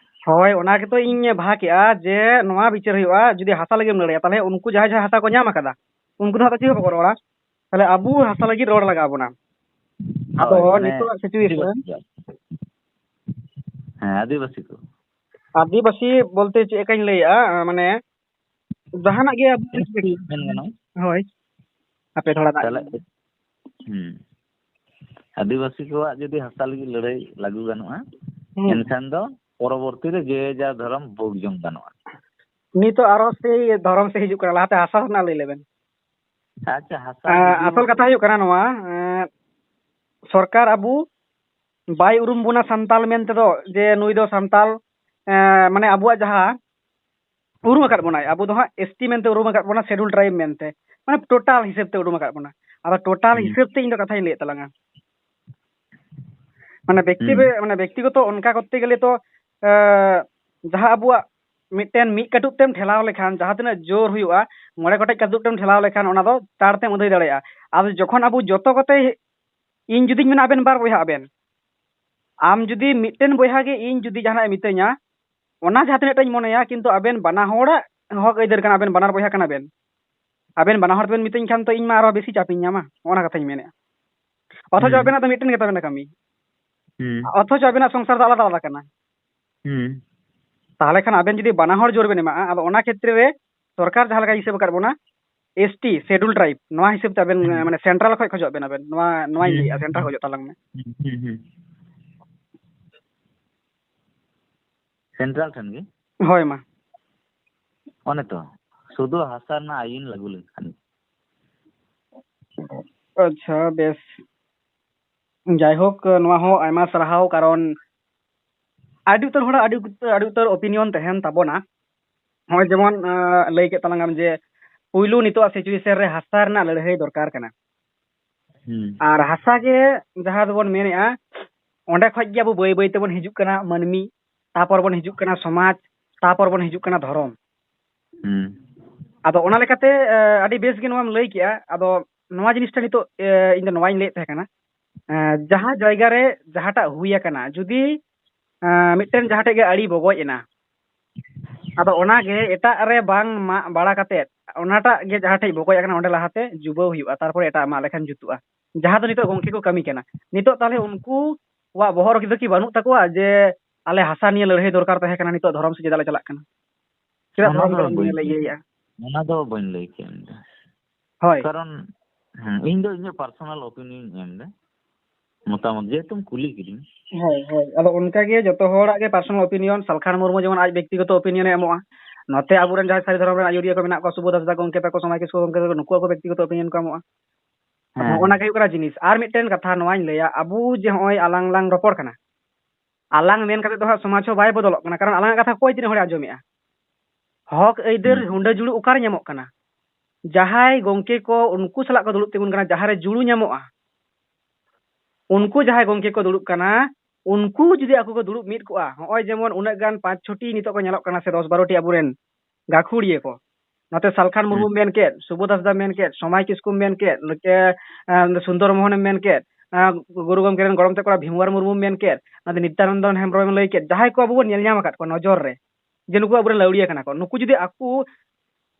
ᱦᱳᱭ, ᱚᱱᱟ ᱜᱮᱛᱚ ᱤᱧ ᱵᱷᱟᱜᱽ ᱮᱜᱼᱟ ᱡᱮ ᱱᱚᱣᱟ ᱵᱤᱪᱟᱹᱨ ᱦᱩᱭᱩᱜᱼᱟ, ᱡᱩᱫᱤ ᱦᱟᱥᱟ ᱞᱟᱹᱜᱤᱫ ᱮᱢ ᱞᱟᱹᱲᱦᱟᱹᱭᱟ, ᱛᱟᱦᱞᱮ ᱩᱱᱠᱩ ᱡᱟᱦᱟᱸᱭ ᱡᱟᱦᱟᱸᱭ ᱦᱟᱥᱟ ᱠᱚ ᱧᱟᱢ ᱟᱠᱟᱫᱟ, ᱩᱱᱠᱩ ᱫᱚ ᱦᱟᱸᱜ ᱪᱮᱫ ᱦᱚᱸ ᱵᱟᱠᱚ ᱨᱚᱲᱟ᱾ ᱛᱟᱦᱞᱮ ᱟᱵᱚ ᱦᱟᱥᱟ ᱞᱟᱹᱜᱤᱫ ᱨᱚᱲ ᱞᱟᱜᱟᱣ ᱵᱚᱱᱟ᱾ ᱟᱫᱚ ᱦᱳᱭ, ᱢᱟᱱᱮ ᱱᱤᱛᱚᱜᱟᱜ situation ᱟᱹᱫᱤᱵᱟᱹᱥᱤ ᱠᱚᱣᱟᱜ᱾ ᱦᱮᱸ, ᱟᱹᱫᱤᱵᱟᱹᱥᱤ ᱠᱚ᱾ ᱟᱹᱫᱤᱵᱟᱹᱥᱤ ᱵᱚᱞᱛᱮ ᱪᱮᱫ ᱞᱮᱠᱟᱧ ᱞᱟᱹᱭᱟ, ᱢᱟᱱᱮ ᱡᱟᱦᱟᱱᱟᱜ ᱜᱮ ᱟᱵᱚ ᱮᱥ ᱴᱤ ᱢᱮᱱ ᱜᱟᱱᱚᱜᱼᱟ᱾ ᱦᱳᱭ, ᱦᱟᱯᱮ ᱛᱷᱚᱲᱟ ᱫᱟᱜ ᱛᱟᱦᱞᱮ, ᱧᱩ᱾ ᱦᱩᱸ, ᱟᱹᱫᱤᱵᱟᱹᱥᱤ ᱠᱚᱣᱟᱜ ᱡᱩᱫᱤ ᱦᱟᱥᱟ ᱞᱟᱹᱜᱤᱫ ᱞᱟᱹᱲᱦᱟᱹᱭ ᱞᱟᱹᱜᱩ ᱜᱟᱱᱚᱜᱼᱟ, ᱦᱩᱸ᱾ ᱮᱱᱠᱷᱟᱱ ᱫᱚ ᱯᱚᱨᱚᱵᱚᱨᱛᱤ ᱨᱮ ᱡᱮ ᱡᱟᱨ ᱫᱷᱚᱨᱚᱢ ᱵᱷᱳᱜᱽ ᱡᱚᱝ ᱜᱟᱱᱚᱜᱼᱟ᱾ ᱱᱤᱛᱚᱜ ᱟᱨᱚ ᱥᱮᱭ ᱫᱷᱚᱨᱚᱢ ᱥᱮᱫ ᱦᱤᱡᱩᱜ ᱠᱟᱱᱟ, ᱞᱟᱦᱟᱛᱮ ᱦᱟᱥᱟ ᱨᱮᱱᱟᱜ ᱞᱟᱹᱭ ᱞᱮᱵᱮᱱ᱾ ᱟᱪᱪᱷᱟ, ᱦᱟᱥᱟ ᱮᱸ, ᱡᱩᱫᱤ ᱟᱥᱚᱞ ᱠᱟᱛᱷᱟ ᱦᱩᱭᱩᱜ ᱠᱟᱱᱟ ᱱᱚᱣᱟ, ᱮᱸ, ᱥᱚᱨᱠᱟᱨ ᱟᱵᱚ ᱵᱟᱭ ᱩᱨᱩᱢ ᱵᱚᱱᱟ ᱥᱟᱱᱛᱟᱞ ᱢᱮᱱᱛᱮ ᱫᱚ, ᱡᱮ ᱱᱩᱭ ᱫᱚ ᱥᱟᱱᱛᱟᱞ, ᱮᱸ, ᱢᱟᱱᱮ ᱟᱵᱚᱣᱟᱜ ᱡᱟᱦᱟᱸ ᱩᱨᱩᱢ ᱟᱠᱟᱫ ᱵᱚᱱᱟᱭ, ᱟᱵᱚ ᱫᱚ ᱦᱟᱸᱜ ᱮᱥ ᱴᱤ ᱢᱮᱱᱛᱮ ᱩᱨᱩᱢ ᱟᱠᱟᱫ ᱵᱚᱱᱟ, ᱥᱮᱰᱩᱞ ᱴᱨᱟᱭᱤᱵᱽ ᱢᱮᱱᱛᱮ, ᱢᱟᱱᱮ ᱴᱳᱴᱟᱞ ᱦᱤᱥᱟᱹᱵ ᱛᱮ ᱩᱨᱩᱢ ᱟᱠᱟᱫ ᱵᱚᱱᱟ᱾ ᱟᱫᱚ ᱴᱳᱴᱟᱞ ᱦᱩᱸ᱾ ᱦᱤᱥᱟᱹᱵ ᱛᱮ ᱤᱧ ᱫᱚ ᱠᱟᱛᱷᱟᱧ ᱞᱟᱹᱭᱮᱫ ᱛᱟᱞᱟᱝᱟ᱾ ᱢᱟᱱᱮ ᱵᱮᱠᱛᱤ ᱦᱩᱸ᱾ ᱵᱮ-, ᱢᱟᱱᱮ ᱵᱮᱠᱛᱤᱜᱚᱛᱚ ᱚᱱᱠᱟ ᱠᱚᱨᱛᱮ ᱜᱮᱞᱮ ᱛᱚ, ᱮᱸ, ᱡᱟᱦᱟᱸ ᱟᱵᱚᱣᱟᱜ ᱢᱤᱫᱴᱮᱱ ᱢᱤᱫ ᱠᱟᱹᱴᱩᱵ ᱛᱮᱢ ᱴᱷᱮᱞᱟᱣ ᱞᱮᱠᱷᱟᱱ, ᱡᱟᱦᱟᱸ ᱛᱤᱱᱟᱹᱜ ᱡᱳᱨ ᱦᱩᱭᱩᱜᱼᱟ, ᱢᱚᱬᱮ ᱜᱚᱴᱮᱡ ᱠᱟᱹᱴᱩᱵ ᱛᱮᱢ ᱴᱷᱮᱞᱟᱣ ᱞᱮᱠᱷᱟᱱ ᱚᱱᱟ ᱫᱚ ᱪᱟᱬ ᱛᱮᱢ ᱟᱹᱫᱟᱹᱭ ᱫᱟᱲᱮᱭᱟᱜᱼᱟ᱾ ᱟᱫᱚ ᱡᱚᱠᱷᱚᱱ ᱟᱵᱚ ᱡᱚᱛᱚ ᱠᱚᱛᱮ, ᱤᱧ ᱡᱩᱫᱤᱧ ᱢᱮᱱᱟ ᱟᱵᱮᱱ ᱵᱟᱨ ᱵᱚᱭᱦᱟ ᱟᱵᱮᱱ, ᱟᱢ ᱡᱩᱫᱤ ᱢᱤᱫᱴᱮᱱ ᱵᱚᱭᱦᱟ ᱜᱮ ᱤᱧ ᱡᱩᱫᱤ ᱡᱟᱦᱟᱱᱟᱜ ᱮ ᱢᱤᱛᱟᱹᱧᱟ, ᱚᱱᱟ ᱡᱟᱦᱟᱸ ᱛᱤᱱᱟᱹᱜ ᱴᱟᱧ ᱢᱚᱱᱮᱭᱟ, ᱠᱤᱱᱛᱩ ᱟᱵᱮᱱ ᱵᱟᱱᱟ ᱦᱚᱲᱟᱜ ᱦᱚᱠ ᱟᱹᱭᱫᱟᱹᱨ ᱠᱟᱱᱟ, ᱟᱵᱮᱱ ᱵᱟᱱᱟᱨ ᱵᱚᱭᱦᱟ ᱠᱟᱱᱟ ᱵᱮᱱ, ᱟᱵᱮᱱ ᱵᱟᱱᱟ ᱦᱚᱲ ᱛᱮᱵᱮᱱ ᱢᱤᱛᱟᱹᱧ ᱠᱷᱟᱱ ᱛᱚ ᱤᱧ ᱢᱟ ᱟᱨᱦᱚᱸ ᱵᱮᱥᱤ ᱪᱟᱯ ᱤᱧ ᱧᱟᱢᱟ, ᱚᱱᱟ ᱠᱟᱛᱷᱟᱧ ᱢᱮᱱᱮᱫᱼᱟ᱾ ᱚᱛᱷᱚᱪᱚ ᱦᱩᱸ᱾ ᱟᱵᱮᱱᱟᱜ ᱫᱚ ᱢᱤᱫᱴᱮᱱ ᱜᱮ ᱛᱟᱵᱮᱱᱟ ᱠᱟᱹᱢᱤ, ᱦᱩᱸ᱾ ᱚᱛᱷᱚᱪᱚ ᱟᱵᱮᱱᱟᱜ ᱥᱚᱝᱥᱟᱨ ᱫᱚ ᱟᱞᱟᱫᱟ ᱟᱞᱟᱫᱟ ᱠᱟᱱᱟ᱾ ᱦᱩᱸ᱾ ᱛᱟᱦᱚᱞᱮ ᱠᱷᱟᱱ ᱟᱵᱮᱱ ᱡᱩᱫᱤ ᱵᱟᱱᱟ ᱦᱚᱲ ᱡᱳᱨ ᱵᱮᱱ ᱮᱢᱟᱜᱼᱟ, ᱟᱫᱚ ᱚᱱᱟ ᱠᱷᱮᱛᱨᱮ ᱨᱮ ᱥᱚᱨᱠᱟᱨ ᱡᱟᱦᱟᱸ ᱞᱮᱠᱟᱭ ᱦᱤᱥᱟᱹᱵ ᱟᱠᱟᱫ ᱵᱚᱱᱟ, ᱮᱥ ᱴᱤ, ᱥᱮᱰᱩᱞ ᱴᱨᱟᱭᱤᱵᱽ, ᱱᱚᱣᱟ ᱦᱤᱥᱟᱹᱵ ᱛᱮ ᱟᱵᱮᱱ, ᱦᱩᱸ᱾ ᱢᱟᱱᱮ ᱥᱮᱱᱴᱨᱟᱞ ᱠᱷᱚᱡ ᱠᱷᱚᱡᱚᱜ ᱵᱮᱱ ᱟᱵᱮᱱ, ᱱᱚᱣᱟ, ᱱᱚᱣᱟᱧ ᱦᱩᱸ᱾ ᱞᱟᱹᱭᱮᱫᱼᱟ, ᱥᱮᱱᱴᱨᱟᱞ ᱠᱷᱚᱡᱚᱜ ᱛᱟᱞᱟᱝ ᱢᱮ᱾ ᱦᱩᱸ, ᱦᱩᱸ, ᱦᱩᱸ᱾ ᱥᱮᱱᱴᱨᱟᱞ ᱴᱷᱮᱱ ᱜᱮ? ᱦᱳᱭ, ᱢᱟ᱾ ᱚᱱᱮ ᱛᱚ, ᱥᱩᱫᱷᱩ ᱦᱟᱥᱟ ᱨᱮᱱᱟᱜ ᱟᱹᱭᱤᱱ ᱞᱟᱹᱜᱩ ᱞᱮᱱᱠᱷᱟᱱ᱾ ᱟᱪᱪᱷᱟ, ᱵᱮᱥ᱾ ᱡᱟᱭᱦᱳᱠ, ᱱᱚᱣᱟ ᱦᱚᱸ ᱟᱭᱢᱟ ᱥᱟᱨᱦᱟᱣ, ᱠᱟᱨᱚᱱ ᱟᱹᱰᱤ ᱩᱛᱟᱹᱨ ᱦᱚᱲᱟᱜ ᱟᱹᱰᱤ ᱩᱛᱟᱹᱨ, ᱟᱹᱰᱤ ᱩᱛᱟᱹᱨ opinion ᱛᱟᱦᱮᱱ ᱛᱟᱵᱚᱱᱟ᱾ ᱱᱚᱜᱼᱚᱭ ᱡᱮᱢᱚᱱ, ᱟᱸ, ᱞᱟᱹᱭ ᱠᱮᱫ ᱛᱟᱞᱟᱝᱟᱢ ᱡᱮ ᱯᱩᱭᱞᱩ ᱱᱤᱛᱚᱜᱟᱜ situation ᱨᱮ ᱦᱟᱥᱟ ᱨᱮᱱᱟᱜ ᱞᱟᱹᱲᱦᱟᱹᱭ ᱫᱚᱨᱠᱟᱨ ᱠᱟᱱᱟ᱾ ᱦᱩᱸ᱾ ᱟᱨ ᱦᱟᱥᱟ ᱜᱮ ᱡᱟᱦᱟᱸ ᱫᱚᱵᱚᱱ ᱢᱮᱱᱮᱫᱼᱟ, ᱚᱸᱰᱮ ᱠᱷᱚᱡ ᱜᱮ ᱟᱵᱚ ᱵᱟᱹᱭ ᱵᱟᱹᱭ ᱛᱮᱵᱚᱱ ᱦᱤᱡᱩᱜ ᱠᱟᱱᱟ ᱢᱟᱹᱱᱢᱤ, ᱛᱟᱯᱚᱨ ᱵᱚᱱ ᱦᱤᱡᱩᱜ ᱠᱟᱱᱟ ᱥᱚᱢᱟᱡᱽ, ᱛᱟᱯᱚᱨ ᱵᱚᱱ ᱦᱤᱡᱩᱜ ᱠᱟᱱᱟ ᱫᱷᱚᱨᱚᱢ᱾ ᱦᱩᱸ᱾ ᱟᱫᱚ ᱚᱱᱟ ᱞᱮᱠᱟᱛᱮ, ᱮ, ᱟᱹᱰᱤ ᱵᱮᱥ ᱜᱮ ᱱᱚᱣᱟᱢ ᱞᱟᱹᱭ ᱠᱮᱜᱼᱟ᱾ ᱟᱫᱚ ᱱᱚᱣᱟ ᱡᱤᱱᱤᱥᱴᱟ ᱱᱤᱛᱚᱜ, ᱮ, ᱤᱧ ᱫᱚ ᱱᱚᱣᱟᱧ ᱞᱟᱹᱭᱮᱫ ᱛᱟᱦᱮᱸ ᱠᱟᱱᱟ, ᱮ, ᱡᱟᱦᱟᱸ ᱡᱟᱭᱜᱟ ᱨᱮ ᱡᱟᱦᱟᱸᱴᱟᱜ ᱦᱩᱭ ᱟᱠᱟᱱᱟ, ᱡᱩᱫᱤ, ᱮ, ᱢᱤᱫᱴᱮᱱ ᱡᱟᱦᱟᱸ ᱴᱷᱮᱡ ᱜᱮ ᱟᱹᱲᱤ ᱵᱚᱜᱚᱡ ᱮᱱᱟ, ᱟᱫᱚ ᱚᱱᱟᱜᱮ ᱮᱴᱟᱜ ᱨᱮ ᱵᱟᱝ ᱢᱟᱜ ᱵᱟᱲᱟ ᱠᱟᱛᱮᱫ, ᱚᱱᱟᱴᱟᱜ ᱜᱮ ᱡᱟᱦᱟᱸ ᱴᱷᱮᱡ ᱵᱚᱜᱚᱡ ᱟᱠᱟᱱᱟ, ᱚᱸᱰᱮ ᱞᱟᱦᱟᱛᱮ ᱡᱩᱵᱟᱹᱣ ᱦᱩᱭᱩᱜᱼᱟ, ᱛᱟᱨᱯᱚᱨᱮ ᱮᱴᱟᱜ ᱢᱟᱜ ᱞᱮᱠᱷᱟᱱ ᱡᱩᱛᱩᱜᱼᱟ᱾ ᱡᱟᱦᱟᱸ ᱫᱚ ᱱᱤᱛᱚᱜ ᱜᱚᱝᱠᱮ ᱠᱚ ᱠᱟᱹᱢᱤ ᱠᱟᱱᱟ᱾ ᱱᱤᱛᱚᱜ ᱛᱟᱦᱚᱞᱮ ᱩᱱᱠᱩᱣᱟᱜ ᱵᱚᱦᱚᱜ ᱨᱮ ᱠᱤ ᱵᱟᱹᱱᱩᱜ ᱛᱟᱠᱚᱣᱟ ᱡᱮ ᱟᱞᱮ ᱦᱟᱥᱟ ᱱᱤᱭᱮ ᱞᱟᱹᱲᱦᱟᱹᱭ ᱫᱚᱨᱠᱟᱨ ᱛᱟᱦᱮᱸ ᱠᱟᱱᱟ, ᱱᱤᱛᱚᱜ ᱫᱷᱚᱨᱚᱢ ᱥᱮᱫ ᱪᱮᱫᱟᱜ ᱞᱮ ᱪᱟᱞᱟᱜ ᱠᱟᱱᱟ? ᱪᱮᱫᱟᱜ ᱚᱱᱟ ᱫᱷᱚᱨᱚᱢ ᱫᱚ ᱫᱷᱚᱨᱚᱢ ᱵᱟᱹᱧ ᱱᱤᱭᱮ ᱞᱮ ᱤᱭᱟᱹᱭᱮᱫᱼᱟ? ᱚᱱᱟ ᱫᱚ ᱵᱟᱹᱧ ᱞᱟᱹᱭ ᱠᱮᱫ ᱤᱧ ᱫᱚ᱾ ᱦᱳᱭ᱾ ᱠᱟᱨᱚᱱ, ᱦᱮᱸ, ᱤᱧ ᱫᱚ ᱤᱧᱟᱹᱜ personal opinion ᱤᱧ ᱮᱢ ᱮᱫᱟ, ᱢᱚᱛᱟᱢᱚᱛ, ᱡᱮᱦᱮᱛᱩᱢ ᱠᱩᱞᱤ ᱠᱤᱫᱤᱧ᱾ ᱦᱳᱭ, ᱦᱳᱭ᱾ ᱟᱫᱚ ᱚᱱᱠᱟ ᱜᱮ ᱡᱚᱛᱚ ᱦᱚᱲᱟᱜ ᱜᱮ personal opinion, ᱥᱟᱞᱠᱷᱟᱱ ᱢᱩᱨᱢᱩ ᱡᱮᱢᱚᱱ ᱟᱡ ᱵᱮᱠᱛᱤᱜᱚᱛᱚ opinion ᱮ ᱮᱢᱚᱜᱼᱟ, ᱱᱚᱛᱮ ᱟᱵᱚᱨᱮᱱ ᱡᱟᱦᱟᱸᱭ ᱥᱟᱹᱨᱤ ᱫᱷᱚᱨᱚᱢ ᱨᱮᱱ ᱟᱹᱭᱩᱨᱤᱭᱟᱹ ᱠᱚ ᱢᱮᱱᱟᱜ ᱠᱚᱣᱟ, ᱥᱩᱵᱳᱫᱷ ᱦᱟᱸᱥᱫᱟ ᱜᱚᱢᱠᱮ ᱛᱟᱠᱚ, ᱥᱚᱢᱟᱭ ᱠᱤᱥᱠᱩ ᱜᱚᱢᱠᱮ ᱛᱟᱠᱚ, ᱱᱩᱠᱩ ᱟᱠᱚ ᱵᱮᱠᱛᱤᱜᱚᱛᱚ opinion ᱠᱚ ᱮᱢᱚᱜᱼᱟ᱾ ᱟᱫᱚ ᱦᱮᱸ᱾ ᱚᱱᱟ ᱜᱮ ᱦᱩᱭᱩᱜ ᱠᱟᱱᱟ ᱡᱤᱱᱤᱥ᱾ ᱟᱨ ᱢᱤᱫᱴᱮᱱ ᱠᱟᱛᱷᱟ ᱱᱚᱣᱟᱧ ᱞᱟᱹᱭᱟ, ᱟᱵᱚ ᱡᱮ ᱦᱚᱸᱜᱼᱚᱭ ᱟᱞᱟᱝ ᱞᱟᱝ ᱨᱚᱯᱚᱲ ᱠᱟᱱᱟ, ᱟᱞᱟᱝ ᱢᱮᱱ ᱠᱟᱛᱮ ᱫᱚ ᱦᱟᱸᱜ ᱥᱚᱢᱟᱡᱽ ᱦᱚᱸ ᱵᱟᱭ ᱵᱚᱫᱚᱞᱚᱜ ᱠᱟᱱᱟ, ᱠᱟᱨᱚᱱ ᱟᱞᱟᱝᱟᱜ ᱠᱟᱛᱷᱟ ᱚᱠᱚᱭ ᱛᱤᱱᱟᱹᱜ ᱦᱚᱲᱮ ᱟᱸᱡᱚᱢᱮᱜᱼᱟ? ᱦᱚᱠ ᱟᱹᱭᱫᱟᱹᱨ ᱦᱩᱸ᱾ ᱦᱩᱸᱰᱟᱹ ᱡᱩᱲᱩ ᱚᱠᱟᱨᱮ ᱧᱟᱢᱚᱜ ᱠᱟᱱᱟ? ᱡᱟᱦᱟᱸᱭ ᱜᱚᱝᱠᱮ ᱠᱚ ᱩᱱᱠᱩ ᱥᱟᱞᱟᱜ ᱠᱚ ᱫᱩᱲᱩᱵ ᱛᱤᱸᱜᱩᱱ ᱠᱟᱱᱟ, ᱡᱟᱦᱟᱸ ᱨᱮ ᱡᱩᱲᱩ ᱧᱟᱢᱚᱜᱼᱟ, ᱩᱱᱠᱩ ᱡᱟᱦᱟᱸᱭ ᱜᱚᱝᱠᱮ ᱠᱚ ᱫᱩᱲᱩᱵ ᱠᱟᱱᱟ, ᱩᱱᱠᱩ ᱡᱩᱫᱤ ᱟᱠᱚ ᱠᱚ ᱫᱩᱲᱩᱵ ᱢᱤᱫ ᱠᱚᱜᱼᱟ, ᱦᱚᱸᱜᱼᱚᱭ ᱡᱮᱢᱚᱱ ᱩᱱᱟᱹᱜ ᱜᱟᱱ ᱯᱟᱸᱪ ᱪᱷᱚᱴᱤ ᱱᱤᱛᱚᱜ ᱠᱚ ᱧᱮᱞᱚᱜ ᱠᱟᱱᱟ ᱥᱮ ᱫᱚᱥ ᱵᱟᱨᱚ ᱴᱤ ᱟᱵᱚᱨᱮᱱ ᱜᱟᱹᱠᱷᱩᱲᱤᱭᱟᱹ ᱠᱚ, ᱱᱚᱛᱮ ᱥᱟᱞᱠᱷᱟᱱ ᱦᱩᱸ᱾ ᱢᱩᱨᱢᱩᱢ ᱢᱮᱱ ᱠᱮᱫ, ᱥᱩᱵᱳᱫᱷ ᱦᱟᱸᱥᱫᱟ ᱢᱮᱱ ᱠᱮᱫ, ᱥᱚᱢᱟᱭ ᱠᱤᱥᱠᱩᱢ ᱢᱮᱱ ᱠᱮᱫ, ᱱᱚᱛᱮ, ᱮᱸ, ᱥᱩᱱᱫᱚᱨ ᱢᱳᱦᱚᱱᱮᱢ ᱢᱮᱱ ᱠᱮᱫ, ᱮᱸ, ᱜᱩᱨᱩ ᱜᱚᱢᱠᱮ ᱨᱮᱱ ᱜᱚᱲᱚᱢ ᱛᱮ ᱠᱚᱲᱟ ᱵᱷᱤᱢᱣᱟᱨ ᱢᱩᱨᱢᱩᱢ ᱢᱮᱱ ᱠᱮᱫ, ᱱᱚᱛᱮ ᱱᱤᱛᱭᱟᱱᱚᱱᱫᱚᱱ ᱦᱮᱢᱵᱨᱚᱢᱮᱢ ᱞᱟᱹᱭ ᱠᱮᱫ, ᱡᱟᱦᱟᱸᱭ ᱠᱚ ᱟᱵᱚ ᱵᱚᱱ ᱧᱮᱞ ᱧᱟᱢ ᱟᱠᱟᱫ ᱠᱚᱣᱟ ᱱᱚᱡᱚᱨ ᱨᱮ, ᱡᱮ ᱱᱩᱠᱩ ᱟᱵᱚᱨᱮᱱ ᱞᱟᱹᱣᱲᱤᱭᱟᱹ ᱠᱟᱱᱟ ᱠᱚ, ᱱᱩᱠᱩ ᱡᱩᱫᱤ ᱟᱠᱚ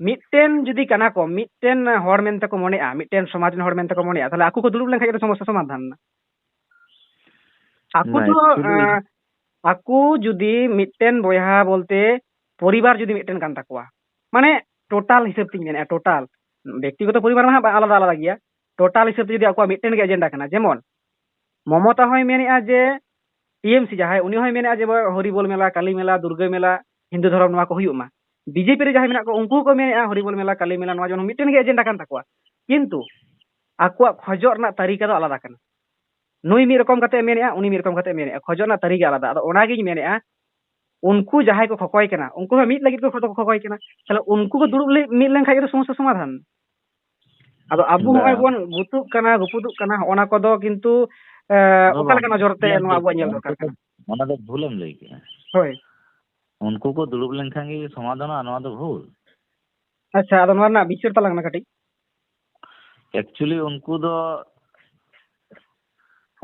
ᱢᱤᱫᱴᱮᱱ ᱡᱩᱫᱤ ᱠᱟᱱᱟ ᱠᱚ, ᱢᱤᱫᱴᱮᱱ ᱦᱚᱲ ᱢᱮᱱᱛᱮ ᱠᱚ ᱢᱚᱱᱮᱜᱼᱟ, ᱢᱤᱫᱴᱮᱱ ᱥᱚᱢᱟᱡᱽ ᱨᱮᱱ ᱦᱚᱲ ᱢᱮᱱᱛᱮ ᱠᱚ ᱢᱚᱱᱮᱜᱼᱟ, ᱛᱟᱦᱞᱮ ᱟᱠᱚ ᱠᱚ ᱫᱩᱲᱩᱵ ᱞᱮᱱᱠᱷᱟᱱ ᱜᱮ ᱥᱚᱢᱚᱥᱥᱟ ᱥᱚᱢᱟᱫᱷᱟᱱ ᱮᱱᱟ᱾ ᱟᱠᱚ ᱵᱟᱭ ᱫᱚ, ᱪᱩᱞᱩᱭ᱾ ᱮᱸ, ᱟᱠᱚ ᱡᱩᱫᱤ ᱢᱤᱫᱴᱮᱱ ᱵᱚᱭᱦᱟ ᱵᱚᱞᱛᱮ ᱯᱚᱨᱤᱵᱟᱨ ᱡᱩᱫᱤ ᱢᱤᱫᱴᱮᱱ ᱠᱟᱱ ᱛᱟᱠᱚᱣᱟ, ᱢᱟᱱᱮ total ᱦᱤᱥᱟᱹᱵ ᱛᱤᱧ ᱢᱮᱱᱮᱫᱼᱟ, total, ᱵᱮᱠᱛᱤᱜᱚᱛᱚ ᱯᱚᱨᱤᱵᱟᱨ ᱢᱟ ᱦᱟᱸᱜ ᱟᱞᱟᱫᱟ ᱟᱞᱟᱫᱟ ᱜᱮᱭᱟ, total ᱦᱤᱥᱟᱹᱵ ᱛᱮ ᱡᱩᱫᱤ ᱟᱠᱚᱣᱟᱜ ᱢᱤᱫᱴᱮᱱ ᱜᱮ agenda ᱠᱟᱱᱟ, ᱡᱮᱢᱚᱱ ᱢᱚᱢᱚᱛᱟ ᱦᱚᱸᱭ ᱢᱮᱱᱮᱫᱼᱟ ᱡᱮ ᱴᱤ ᱮᱢ ᱥᱤ ᱡᱟᱦᱟᱸᱭ, ᱩᱱᱤ ᱦᱚᱸᱭ ᱢᱮᱱᱮᱫᱼᱟ ᱡᱮ ᱦᱚᱨᱤᱵᱚᱞ ᱢᱮᱞᱟ, ᱠᱟᱞᱤ ᱢᱮᱞᱟ, ᱫᱩᱨᱜᱟᱹ ᱢᱮᱞᱟ, ᱦᱤᱱᱫᱩ ᱫᱷᱚᱨᱚᱢ ᱱᱚᱣᱟ ᱠᱚ ᱦᱩᱭᱩᱜ ᱢᱟ᱾ ᱵᱤ ᱡᱮ ᱯᱤ ᱨᱮ ᱡᱟᱦᱟᱸᱭ ᱢᱮᱱᱟᱜ ᱠᱚᱣᱟ ᱩᱱᱠᱩ ᱦᱚᱸᱠᱚ ᱢᱮᱱᱮᱫᱼᱟ ᱦᱚᱨᱤᱵᱚᱞ ᱢᱮᱞᱟ, ᱠᱟᱞᱤ ᱢᱮᱞᱟ, ᱱᱚᱣᱟ ᱡᱮᱢᱚᱱ ᱢᱤᱫᱴᱮᱱ ᱜᱮ agenda ᱠᱟᱱ ᱛᱟᱠᱚᱣᱟ, ᱠᱤᱱᱛᱩ ᱟᱠᱚᱣᱟᱜ ᱠᱷᱚᱡᱚᱜ ᱨᱮᱱᱟᱜ ᱛᱟᱹᱨᱤᱠᱟ ᱫᱚ ᱟᱞᱟᱫᱟ ᱠᱟᱱᱟ᱾ ᱱᱩᱭ ᱢᱤᱫ ᱨᱚᱠᱚᱢ ᱠᱟᱛᱮ ᱢᱮᱱᱮᱫᱼᱟ, ᱩᱱᱤ ᱢᱤᱫ ᱨᱚᱠᱚᱢ ᱠᱟᱛᱮ ᱢᱮᱱᱮᱫᱼᱟ, ᱠᱷᱚᱡᱚᱜ ᱨᱮᱱᱟᱜ ᱛᱟᱹᱨᱤᱠᱟ ᱟᱞᱟᱫᱟ᱾ ᱟᱫᱚ ᱚᱱᱟᱜᱤᱧ ᱢᱮᱱᱮᱫᱼᱟ, ᱩᱱᱠᱩ ᱡᱟᱦᱟᱸᱭ ᱠᱚ ᱠᱷᱚᱠᱚᱭ ᱠᱟᱱᱟ, ᱩᱱᱠᱩ ᱦᱚᱸ ᱢᱤᱫ ᱞᱟᱹᱜᱤᱫ ᱠᱚ ᱠᱷᱚ-, ᱠᱷᱚᱠᱚᱭ ᱠᱟᱱᱟ᱾ ᱛᱟᱦᱞᱮ ᱩᱱᱠᱩ ᱠᱚ ᱫᱩᱲᱩᱵ ᱞᱮ-, ᱢᱤᱫ ᱞᱮᱱᱠᱷᱟᱱ ᱜᱮ ᱥᱚᱢᱚᱥᱥᱟ ᱥᱚᱢᱟᱫᱷᱟᱱ᱾ ᱟᱫᱚ ᱟᱵᱚ ᱵᱟᱝ᱾ ᱦᱚᱸᱜᱼᱚᱭ ᱵᱚᱱ ᱜᱩᱛᱩᱜ ᱠᱟᱱᱟ, ᱜᱩᱯᱩᱫᱩᱜ ᱠᱟᱱᱟ, ᱦᱚᱸᱜᱼᱚ ᱱᱟ ᱠᱚᱫᱚ ᱠᱤᱱᱛᱩ, ᱮ, ᱵᱟᱝ, ᱚᱠᱟ ᱵᱟᱝ, ᱞᱮᱠᱟ ᱱᱚᱡᱚᱨ ᱛᱮ ᱵᱷᱩᱞᱮᱢ ᱱᱚᱣᱟ ᱞᱟᱹᱭ ᱟᱵᱚᱣᱟᱜ ᱠᱮᱜᱼᱟ᱾ ᱧᱮᱞ ᱚᱱᱟ ᱫᱚᱨᱠᱟᱨ ᱫᱚ, ᱠᱟᱱᱟ? ᱚᱱᱟ ᱫᱚ ᱵᱷᱩᱞᱮᱢ ᱞᱟᱹᱭ ᱠᱮᱜᱼᱟ᱾ ᱦᱳᱭ᱾ ᱩᱱᱠᱩ ᱠᱚ ᱫᱩᱲᱩᱵ ᱞᱮᱱᱠᱷᱟᱱ ᱜᱮ ᱥᱚᱢᱟᱫᱷᱟᱱᱚᱜᱼᱟ, ᱱᱚᱣᱟ ᱫᱚ ᱵᱷᱩᱞ᱾ ᱟᱪᱪᱷᱟ, ᱟᱫᱚ ᱱᱚᱣᱟ ᱨᱮᱱᱟᱜ ᱵᱤᱪᱟᱹᱨ ᱛᱟᱞᱟᱝ ᱢᱮ ᱠᱟᱹᱴᱤᱡ᱾ Actually ᱩᱱᱠᱩ ᱫᱚ,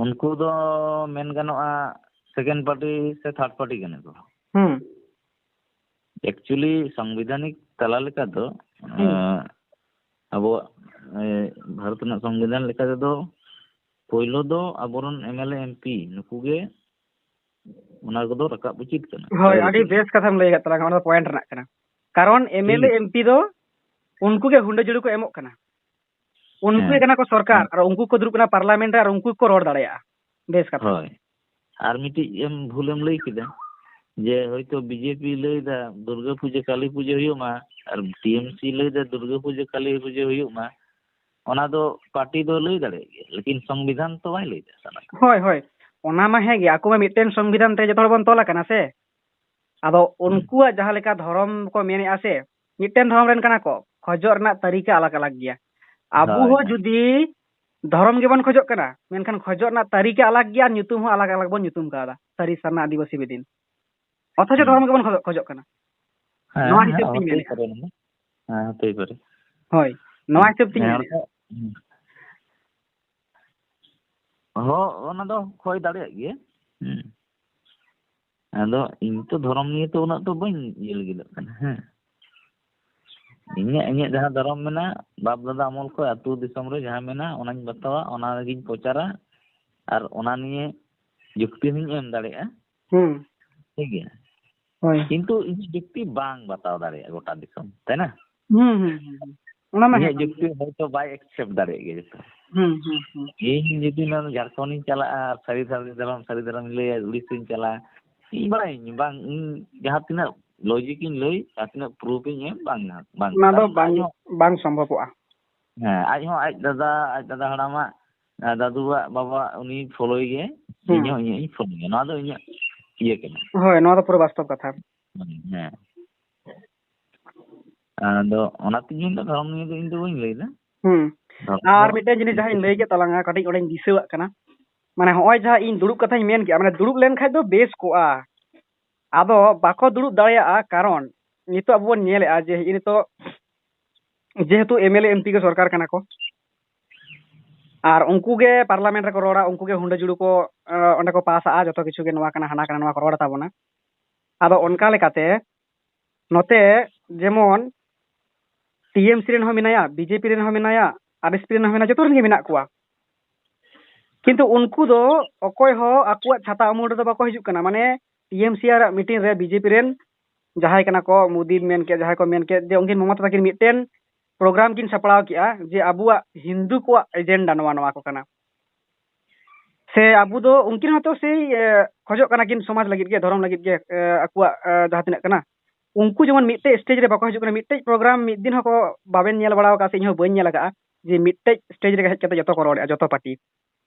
ᱩᱱᱠᱩ ᱫᱚ ᱢᱮᱱ ᱜᱟᱱᱚᱜᱼᱟ second party ᱥᱮ third party ᱠᱟᱱᱟ ᱠᱚ᱾ ᱦᱩᱸ᱾ Actually ᱥᱚᱝᱵᱤᱫᱷᱟᱱᱤᱠ ᱛᱟᱞᱟ ᱞᱮᱠᱟ ᱫᱚ, ᱦᱩᱸ᱾ ᱮᱸ, ᱟᱵᱚᱣᱟᱜ, ᱮᱸ, ᱵᱷᱟᱨᱚᱛ ᱨᱮᱱᱟᱜ ᱥᱚᱝᱵᱤᱫᱷᱟᱱ ᱞᱮᱠᱟ ᱛᱮᱫᱚ ᱯᱳᱭᱞᱳ ᱫᱚ ᱟᱵᱚᱨᱮᱱ M L A M P ᱱᱩᱠᱩ ᱜᱮ ᱚᱱᱟ ᱠᱚᱫᱚ ᱨᱟᱠᱟᱵ ᱩᱪᱤᱛ ᱠᱟᱱᱟ᱾ ᱦᱳᱭ, ᱟᱹᱰᱤ ᱵᱮᱥ ᱠᱟᱛᱷᱟᱢ ᱞᱟᱹᱭ ᱟᱠᱟᱫ ᱛᱟᱞᱟᱝᱟ, ᱚᱱᱟ ᱫᱚ ᱯᱚᱭᱮᱱᱴ ᱨᱮᱱᱟᱜ ᱠᱟᱱᱟ᱾ ᱠᱟᱨᱚᱱ M L A M P ᱫᱚ ᱩᱱᱠᱩ ᱜᱮ ᱦᱩᱸᱰᱟᱹ ᱡᱩᱲᱩ ᱠᱚ ᱮᱢᱚᱜ ᱠᱟᱱᱟ, ᱩᱱᱠᱩ ᱜᱮ ᱠᱟᱱᱟ ᱠᱚ ᱥᱚᱨᱠᱟᱨ, ᱟᱨ ᱩᱱᱠᱩ ᱠᱚ ᱫᱩᱲᱩᱵ ᱠᱟᱱᱟ ᱯᱟᱨᱞᱟᱢᱮᱱᱴ ᱨᱮ, ᱟᱨ ᱩᱱᱠᱩ ᱠᱚ ᱨᱚᱲ ᱫᱟᱲᱮᱭᱟᱜᱼᱟ᱾ ᱵᱮᱥ ᱠᱟᱛᱷᱟ᱾ ᱦᱳᱭ, ᱟᱨ ᱢᱤᱫᱴᱤᱡ ᱮᱢ ᱵᱷᱩᱞ ᱮᱢ ᱞᱟᱹᱭ ᱠᱮᱫᱟ ᱡᱮ ᱦᱚᱭᱛᱳ ᱵᱤᱡᱮᱯᱤ ᱞᱟᱹᱭ ᱫᱟ ᱫᱩᱨᱜᱟᱹ ᱯᱩᱡᱟᱹ ᱠᱟᱞᱤ ᱯᱩᱡᱟᱹ ᱦᱩᱭᱩᱜ ᱢᱟ, ᱟᱨ ᱴᱤ ᱮᱢ ᱥᱤ ᱞᱟᱹᱭ ᱫᱟ ᱫᱩᱨᱜᱟᱹ ᱯᱩᱡᱟᱹ ᱠᱟᱞᱤ ᱯᱩᱡᱟᱹ ᱦᱩᱭᱩᱜ ᱢᱟ, ᱚᱱᱟ ᱫᱚ ᱯᱟᱨᱴᱤ ᱫᱚ ᱞᱟᱹᱭ ᱫᱟᱲᱮᱭᱟᱜ ᱜᱮᱭᱟ, ᱞᱮᱠᱤᱱ ᱥᱚᱝᱵᱤᱫᱷᱟᱱ ᱛᱚ ᱵᱟᱭ ᱞᱟᱹᱭ ᱫᱟ ᱥᱟᱱᱟᱢ᱾ ᱦᱳᱭ, ᱦᱳᱭ, ᱚᱱᱟ ᱢᱟ ᱦᱮᱸ ᱜᱮ, ᱟᱠᱚ ᱢᱟ ᱢᱤᱫᱴᱮᱱ ᱥᱚᱝᱵᱤᱫᱷᱟᱱ ᱛᱮ ᱡᱚᱛᱚ ᱦᱚᱲ ᱵᱚᱱ ᱛᱚᱞ ᱟᱠᱟᱱᱟ ᱥᱮ᱾ ᱟᱫᱚ ᱩᱱᱠᱩᱣᱟᱜ ᱡᱟᱦᱟᱸ ᱞᱮᱠᱟ ᱫᱷᱚᱨᱚᱢ ᱠᱚ ᱢᱮᱱᱮᱜᱼᱟ ᱥᱮ, ᱢᱤᱫᱴᱮᱱ ᱫᱷᱚᱨᱚᱢ ᱨᱮᱱ ᱠᱟᱱᱟ ᱠᱚ, ᱠᱷᱚᱡᱚᱜ ᱨᱮᱱᱟᱜ ᱛᱟᱹᱨᱤᱠᱟ ᱟᱞᱟᱜᱽ ᱟᱞᱟᱜᱽ ᱜᱮᱭᱟ᱾ ᱟᱵᱚ ᱦᱳᱭ, ᱦᱚᱸ ᱦᱳᱭ᱾ ᱡᱩᱫᱤ ᱫᱷᱚᱨᱚᱢ ᱜᱮᱵᱚᱱ ᱠᱷᱚᱡᱚᱜ ᱠᱟᱱᱟ, ᱢᱮᱱᱠᱷᱟᱱ ᱠᱷᱚᱡᱚᱜ ᱨᱮᱱᱟᱜ ᱛᱟᱹᱨᱤᱠᱟ ᱟᱞᱟᱜᱽ ᱜᱮᱭᱟ, ᱧᱩᱛᱩᱢ ᱦᱚᱸ ᱟᱞᱟᱜᱽ ᱟᱞᱟᱜᱽ ᱵᱚᱱ ᱧᱩᱛᱩᱢ ᱠᱟᱣᱫᱟ, ᱥᱟᱹᱨᱤ ᱥᱟᱨᱱᱟ ᱟᱹᱫᱤᱵᱟᱹᱥᱤ ᱵᱤᱫᱤᱱ᱾ ᱚᱛᱷᱚᱪᱚ ᱦᱩᱸ᱾ ᱫᱷᱚᱨᱚᱢ ᱜᱮᱵᱚᱱ ᱠᱷᱚᱡᱚᱜ, ᱠᱷᱚᱡᱚᱜ ᱠᱟᱱᱟ᱾ ᱦᱮᱸ, ᱱᱚᱣᱟ ᱦᱮᱸ, ᱦᱤᱥᱟᱹᱵ ᱛᱤᱧ ᱦᱩᱭ ᱢᱮᱱᱮᱫᱼᱟ᱾ ᱯᱟᱨᱮ ᱚᱱᱟ ᱫᱚ᱾ ᱦᱮᱸ, ᱦᱩᱭ ᱯᱟᱨᱮ᱾ ᱦᱳᱭ, ᱱᱚᱣᱟ ᱦᱤᱥᱟᱹᱵ ᱛᱤᱧ ᱦᱮᱸ, ᱢᱮᱱᱮᱫᱼᱟ᱾ ᱚᱱᱠᱟ, ᱦᱩᱸ᱾ ᱦᱚᱸ, ᱚᱱᱟ ᱫᱚ ᱦᱩᱭ ᱫᱟᱲᱮᱭᱟᱜ ᱜᱮᱭᱟ᱾ ᱦᱩᱸ᱾ ᱟᱫᱚ ᱤᱧ ᱛᱚ ᱫᱷᱚᱨᱚᱢ ᱱᱤᱭᱮ ᱛᱚ ᱩᱱᱟᱹᱜ ᱫᱚ ᱵᱟᱹᱧ ᱤᱭᱟᱹ ᱞᱟᱹᱜᱤᱫᱚᱜ ᱠᱟᱱᱟ, ᱦᱮᱸ᱾ ᱤᱧᱟᱹᱜ, ᱤᱧᱟᱹᱜ ᱡᱟᱦᱟᱸ ᱫᱷᱚᱨᱚᱢ ᱢᱮᱱᱟᱜ, ᱵᱟᱯ ᱫᱟᱫᱟ ᱟᱢᱚᱞ ᱠᱷᱚᱱ ᱟᱹᱛᱩ ᱫᱤᱥᱚᱢ ᱨᱮ ᱡᱟᱦᱟᱸ ᱢᱮᱱᱟᱜ, ᱚᱱᱟᱧ ᱵᱟᱛᱟᱣᱟ, ᱚᱱᱟ ᱜᱤᱧ ᱯᱨᱚᱪᱟᱨᱟ, ᱟᱨ ᱚᱱᱟ ᱱᱤᱭᱮ ᱡᱩᱠᱛᱤ ᱦᱚᱸᱧ ᱮᱢ ᱫᱟᱲᱮᱭᱟᱜᱼᱟ᱾ ᱦᱩᱸ᱾ ᱴᱷᱤᱠ ᱜᱮᱭᱟ? ᱦᱳᱭ᱾ ᱠᱤᱱᱛᱩ ᱤᱧᱟᱹᱜ ᱡᱩᱠᱛᱤ ᱵᱟᱝ ᱵᱟᱛᱟᱣ ᱫᱟᱲᱮᱭᱟᱜᱼᱟ ᱜᱚᱴᱟ ᱫᱤᱥᱚᱢ, ᱛᱟᱭ ᱱᱟ? ᱦᱩᱸ, ᱦᱩᱸ, ᱦᱩᱸ, ᱦᱩᱸ᱾ ᱚᱱᱟ ᱢᱟ ᱤᱧᱟᱹᱜ ᱦᱮᱸ ᱠᱟᱱ ᱡᱩᱠᱛᱤ ᱜᱮ᱾ ᱦᱚᱭᱛᱚ ᱵᱟᱭ accept ᱫᱟᱲᱮᱭᱟᱜ ᱜᱮᱭᱟ ᱡᱚᱛᱚ᱾ ᱦᱩᱸ, ᱦᱩᱸ, ᱦᱩᱸ᱾ ᱤᱧ ᱡᱩᱫᱤ ᱱᱚᱣᱟ ᱡᱷᱟᱲᱠᱷᱚᱸᱰ ᱤᱧ ᱪᱟᱞᱟᱜᱼᱟ ᱟᱨ ᱥᱟᱹᱨᱤ ᱥᱟᱹᱨᱤ ᱫᱷᱚᱨᱚᱢ, ᱥᱟᱹᱨᱤ ᱫᱷᱚᱨᱚᱢ ᱤᱧ ᱞᱟᱹᱭᱟ, ᱩᱲᱤᱥᱥᱟᱧ ᱪᱟᱞᱟᱜᱼᱟ, ᱤᱧ ᱵᱟᱲᱟᱭᱟᱹᱧ ᱵᱟᱝ, ᱤᱧ ᱡᱟᱦᱟᱸ ᱛᱤᱱᱟᱹᱜ logic ᱤᱧ ᱞᱟᱹᱭ, ᱡᱟᱦᱟᱸ ᱛᱤᱱᱟᱹᱜ proof ᱤᱧ ᱮᱢ, ᱵᱟᱝ, ᱵᱟᱝ᱾ ᱚᱱᱟ ᱫᱚ ᱠᱟᱨᱚᱱ ᱵᱟᱝ, ᱟᱡ ᱦᱚᱸ ᱵᱟᱝ ᱥᱚᱢᱵᱷᱚᱵᱚᱜᱼᱟ᱾ ᱦᱮᱸ, ᱟᱡ ᱦᱚᱸ ᱟᱡ ᱫᱟᱫᱟ, ᱟᱡ ᱫᱟᱫᱟ ᱦᱟᱲᱟᱢᱟᱜ, ᱟᱸ, ᱫᱟᱫᱩᱣᱟᱜ ᱵᱟᱵᱟᱣᱟᱜ ᱩᱱᱤ ᱯᱷᱚᱞᱳᱭ ᱜᱮ, ᱦᱩᱸ᱾ ᱤᱧ ᱦᱚᱸ ᱤᱧᱟᱹᱜ ᱤᱧ ᱯᱷᱚᱞᱳᱭᱟ᱾ ᱱᱚᱣᱟ ᱫᱚ ᱤᱧᱟᱹᱜ ᱤᱭᱟᱹ ᱠᱟᱱᱟ᱾ ᱦᱳᱭ, ᱱᱚᱣᱟ ᱫᱚ ᱯᱩᱨᱟᱹ ᱵᱟᱥᱛᱚᱵ ᱠᱟᱛᱷᱟ᱾ ᱦᱮᱸ᱾ ᱟᱫᱚ ᱚᱱᱟᱛᱮ ᱤᱧ ᱫᱚ ᱫᱷᱚᱨᱚᱢ ᱱᱤᱭᱮ ᱫᱚ ᱤᱧ ᱫᱚ ᱵᱟᱹᱧ ᱞᱟᱹᱭᱫᱟ᱾ ᱦᱩᱸ᱾ ᱫᱷᱚᱨᱚᱢ ᱟᱨ ᱫᱚ ᱢᱤᱫᱴᱮᱱ ᱡᱤᱱᱤᱥ ᱡᱟᱦᱟᱸᱧ ᱞᱟᱹᱭ ᱠᱮᱫ ᱛᱟᱞᱟᱝᱟ, ᱠᱟᱹᱴᱤᱡ ᱚᱸᱰᱮᱧ ᱫᱤᱥᱟᱹᱣᱟᱜ ᱠᱟᱱᱟ᱾ ᱢᱟᱱᱮ ᱦᱚᱸᱜᱼᱚᱭ ᱡᱟᱦᱟᱸ ᱤᱧ ᱫᱩᱲᱩᱵ ᱠᱟᱛᱷᱟᱧ ᱢᱮᱱ ᱠᱮᱜᱼᱟ, ᱢᱟᱱᱮ ᱫᱩᱲᱩᱵ ᱞᱮᱱᱠᱷᱟᱡ ᱫᱚ ᱵᱮᱥ ᱠᱚᱜᱼᱟ᱾ ᱟᱫᱚ ᱵᱟᱠᱚ ᱫᱩᱲᱩᱵ ᱫᱟᱲᱮᱭᱟᱜᱼᱟ, ᱠᱟᱨᱚᱱ ᱱᱤᱛᱚᱜ ᱟᱵᱚ ᱵᱚᱱ ᱧᱮᱞᱮᱜᱼᱟ ᱡᱮ ᱦᱮᱸᱜᱼᱮ ᱱᱤᱛᱚᱜ ᱡᱮᱦᱮᱛᱩ M L A M P ᱜᱮ ᱥᱚᱨᱠᱟᱨ ᱠᱟᱱᱟ ᱠᱚ, ᱟᱨ ᱩᱱᱠᱩ ᱜᱮ ᱯᱟᱨᱞᱟᱢᱮᱱᱴ ᱨᱮᱠᱚ ᱨᱚᱲᱟ, ᱩᱱᱠᱩ ᱜᱮ ᱦᱩᱸᱰᱟᱹ ᱡᱩᱲᱩ ᱠᱚ, ᱮᱸ, ᱚᱸᱰᱮ ᱠᱚ ᱯᱟᱥᱟᱜᱼᱟ, ᱡᱚᱛᱚ ᱠᱤᱪᱷᱩ ᱜᱮ ᱱᱚᱣᱟ ᱠᱟᱱᱟ, ᱦᱟᱱᱟ ᱠᱟᱱᱟ, ᱱᱚᱣᱟ ᱠᱚ ᱨᱚᱲ ᱛᱟᱵᱚᱱᱟ᱾ ᱟᱫᱚ ᱚᱱᱠᱟ ᱞᱮᱠᱟᱛᱮ ᱱᱚᱛᱮ ᱡᱮᱢᱚᱱ ᱴᱤ ᱮᱢ ᱥᱤ ᱨᱮᱱ ᱦᱚᱸ ᱢᱮᱱᱟᱭᱟ, ᱵᱤ ᱡᱮ ᱯᱤ ᱨᱮᱱ ᱦᱚᱸ ᱢᱮᱱᱟᱭᱟ, ᱟᱨ ᱮᱥ ᱯᱤ ᱨᱮᱱ ᱦᱚᱸ ᱢᱮᱱᱟᱭᱟ, ᱡᱚᱛᱚ ᱨᱮᱱ ᱜᱮ ᱢᱮᱱᱟᱜ ᱠᱚᱣᱟ᱾ ᱠᱤᱱᱛᱩ ᱩᱱᱠᱩ ᱫᱚ ᱚᱠᱚᱭ ᱦᱚᱸ ᱟᱠᱚᱣᱟᱜ ᱪᱷᱟᱛᱟ ᱩᱢᱩᱞ ᱨᱮᱫᱚ ᱵᱟᱠᱚ ᱦᱤᱡᱩᱜ ᱠᱟᱱᱟ᱾ ᱢᱟᱱᱮ ᱴᱤ ᱮᱢ ᱥᱤ ᱟᱨ ᱢᱤᱴᱤᱝ ᱨᱮ ᱵᱤ ᱡᱮ ᱯᱤ ᱨᱮᱱ ᱡᱟᱦᱟᱸᱭ ᱠᱟᱱᱟ ᱠᱚ, ᱢᱳᱫᱤ ᱢᱮᱱ ᱠᱮᱫ, ᱡᱟᱦᱟᱸᱭ ᱠᱚ ᱢᱮᱱ ᱠᱮᱫ ᱡᱮ ᱩᱱᱠᱤᱱ ᱢᱚᱢᱚᱛᱟ ᱛᱟᱹᱠᱤᱱ ᱢᱤᱫᱴᱮᱱ ᱯᱨᱳᱜᱨᱟᱢ ᱠᱤᱱ ᱥᱟᱯᱲᱟᱣ ᱠᱮᱜᱼᱟ ᱡᱮ ᱟᱵᱚᱣᱟᱜ ᱦᱤᱱᱫᱩ ᱠᱚᱣᱟᱜ ᱮᱡᱮᱱᱰᱟ ᱱᱚᱣᱟ, ᱱᱚᱣᱟ ᱠᱚ ᱠᱟᱱᱟ᱾ ᱥᱮ ᱟᱵᱚ ᱫᱚ ᱩᱱᱠᱤᱱ ᱦᱚᱸᱛᱚ ᱥᱮᱭ, ᱮ, ᱠᱷᱚᱡᱚᱜ ᱠᱟᱱᱟ ᱠᱤᱱ ᱥᱚᱢᱟᱡᱽ ᱞᱟᱹᱜᱤᱫ ᱜᱮ, ᱫᱷᱚᱨᱚᱢ ᱞᱟᱹᱜᱤᱫ ᱜᱮ, ᱮ, ᱟᱠᱚᱣᱟᱜ, ᱮ, ᱡᱟᱦᱟᱸ ᱛᱤᱱᱟᱹᱜ ᱠᱟᱱᱟ᱾ ᱩᱱᱠᱩ ᱡᱮᱢᱚᱱ ᱢᱤᱫᱴᱮᱡ ᱥᱴᱮᱡ ᱨᱮ ᱵᱟᱠᱚ ᱦᱤᱡᱩᱜ ᱠᱟᱱᱟ, ᱢᱤᱫᱴᱮᱡ ᱯᱨᱳᱜᱨᱟᱢ ᱢᱤᱫ ᱫᱤᱱ ᱦᱚᱸᱠᱚ ᱵᱟᱵᱮᱱ ᱧᱮᱞ ᱵᱟᱲᱟ ᱟᱠᱟᱫᱼᱟ, ᱥᱮ ᱤᱧ ᱦᱚᱸ ᱵᱟᱹᱧ ᱧᱮᱞ ᱟᱠᱟᱫᱼᱟ ᱡᱮ ᱢᱤᱫᱴᱮᱡ ᱥᱴᱮᱡ ᱨᱮ ᱦᱮᱡ ᱠᱟᱛᱮ ᱡᱚᱛᱚ ᱠᱚ ᱨᱚᱲᱮᱫᱼᱟ, ᱡᱚᱛᱚ ᱯᱟᱨᱴᱤ᱾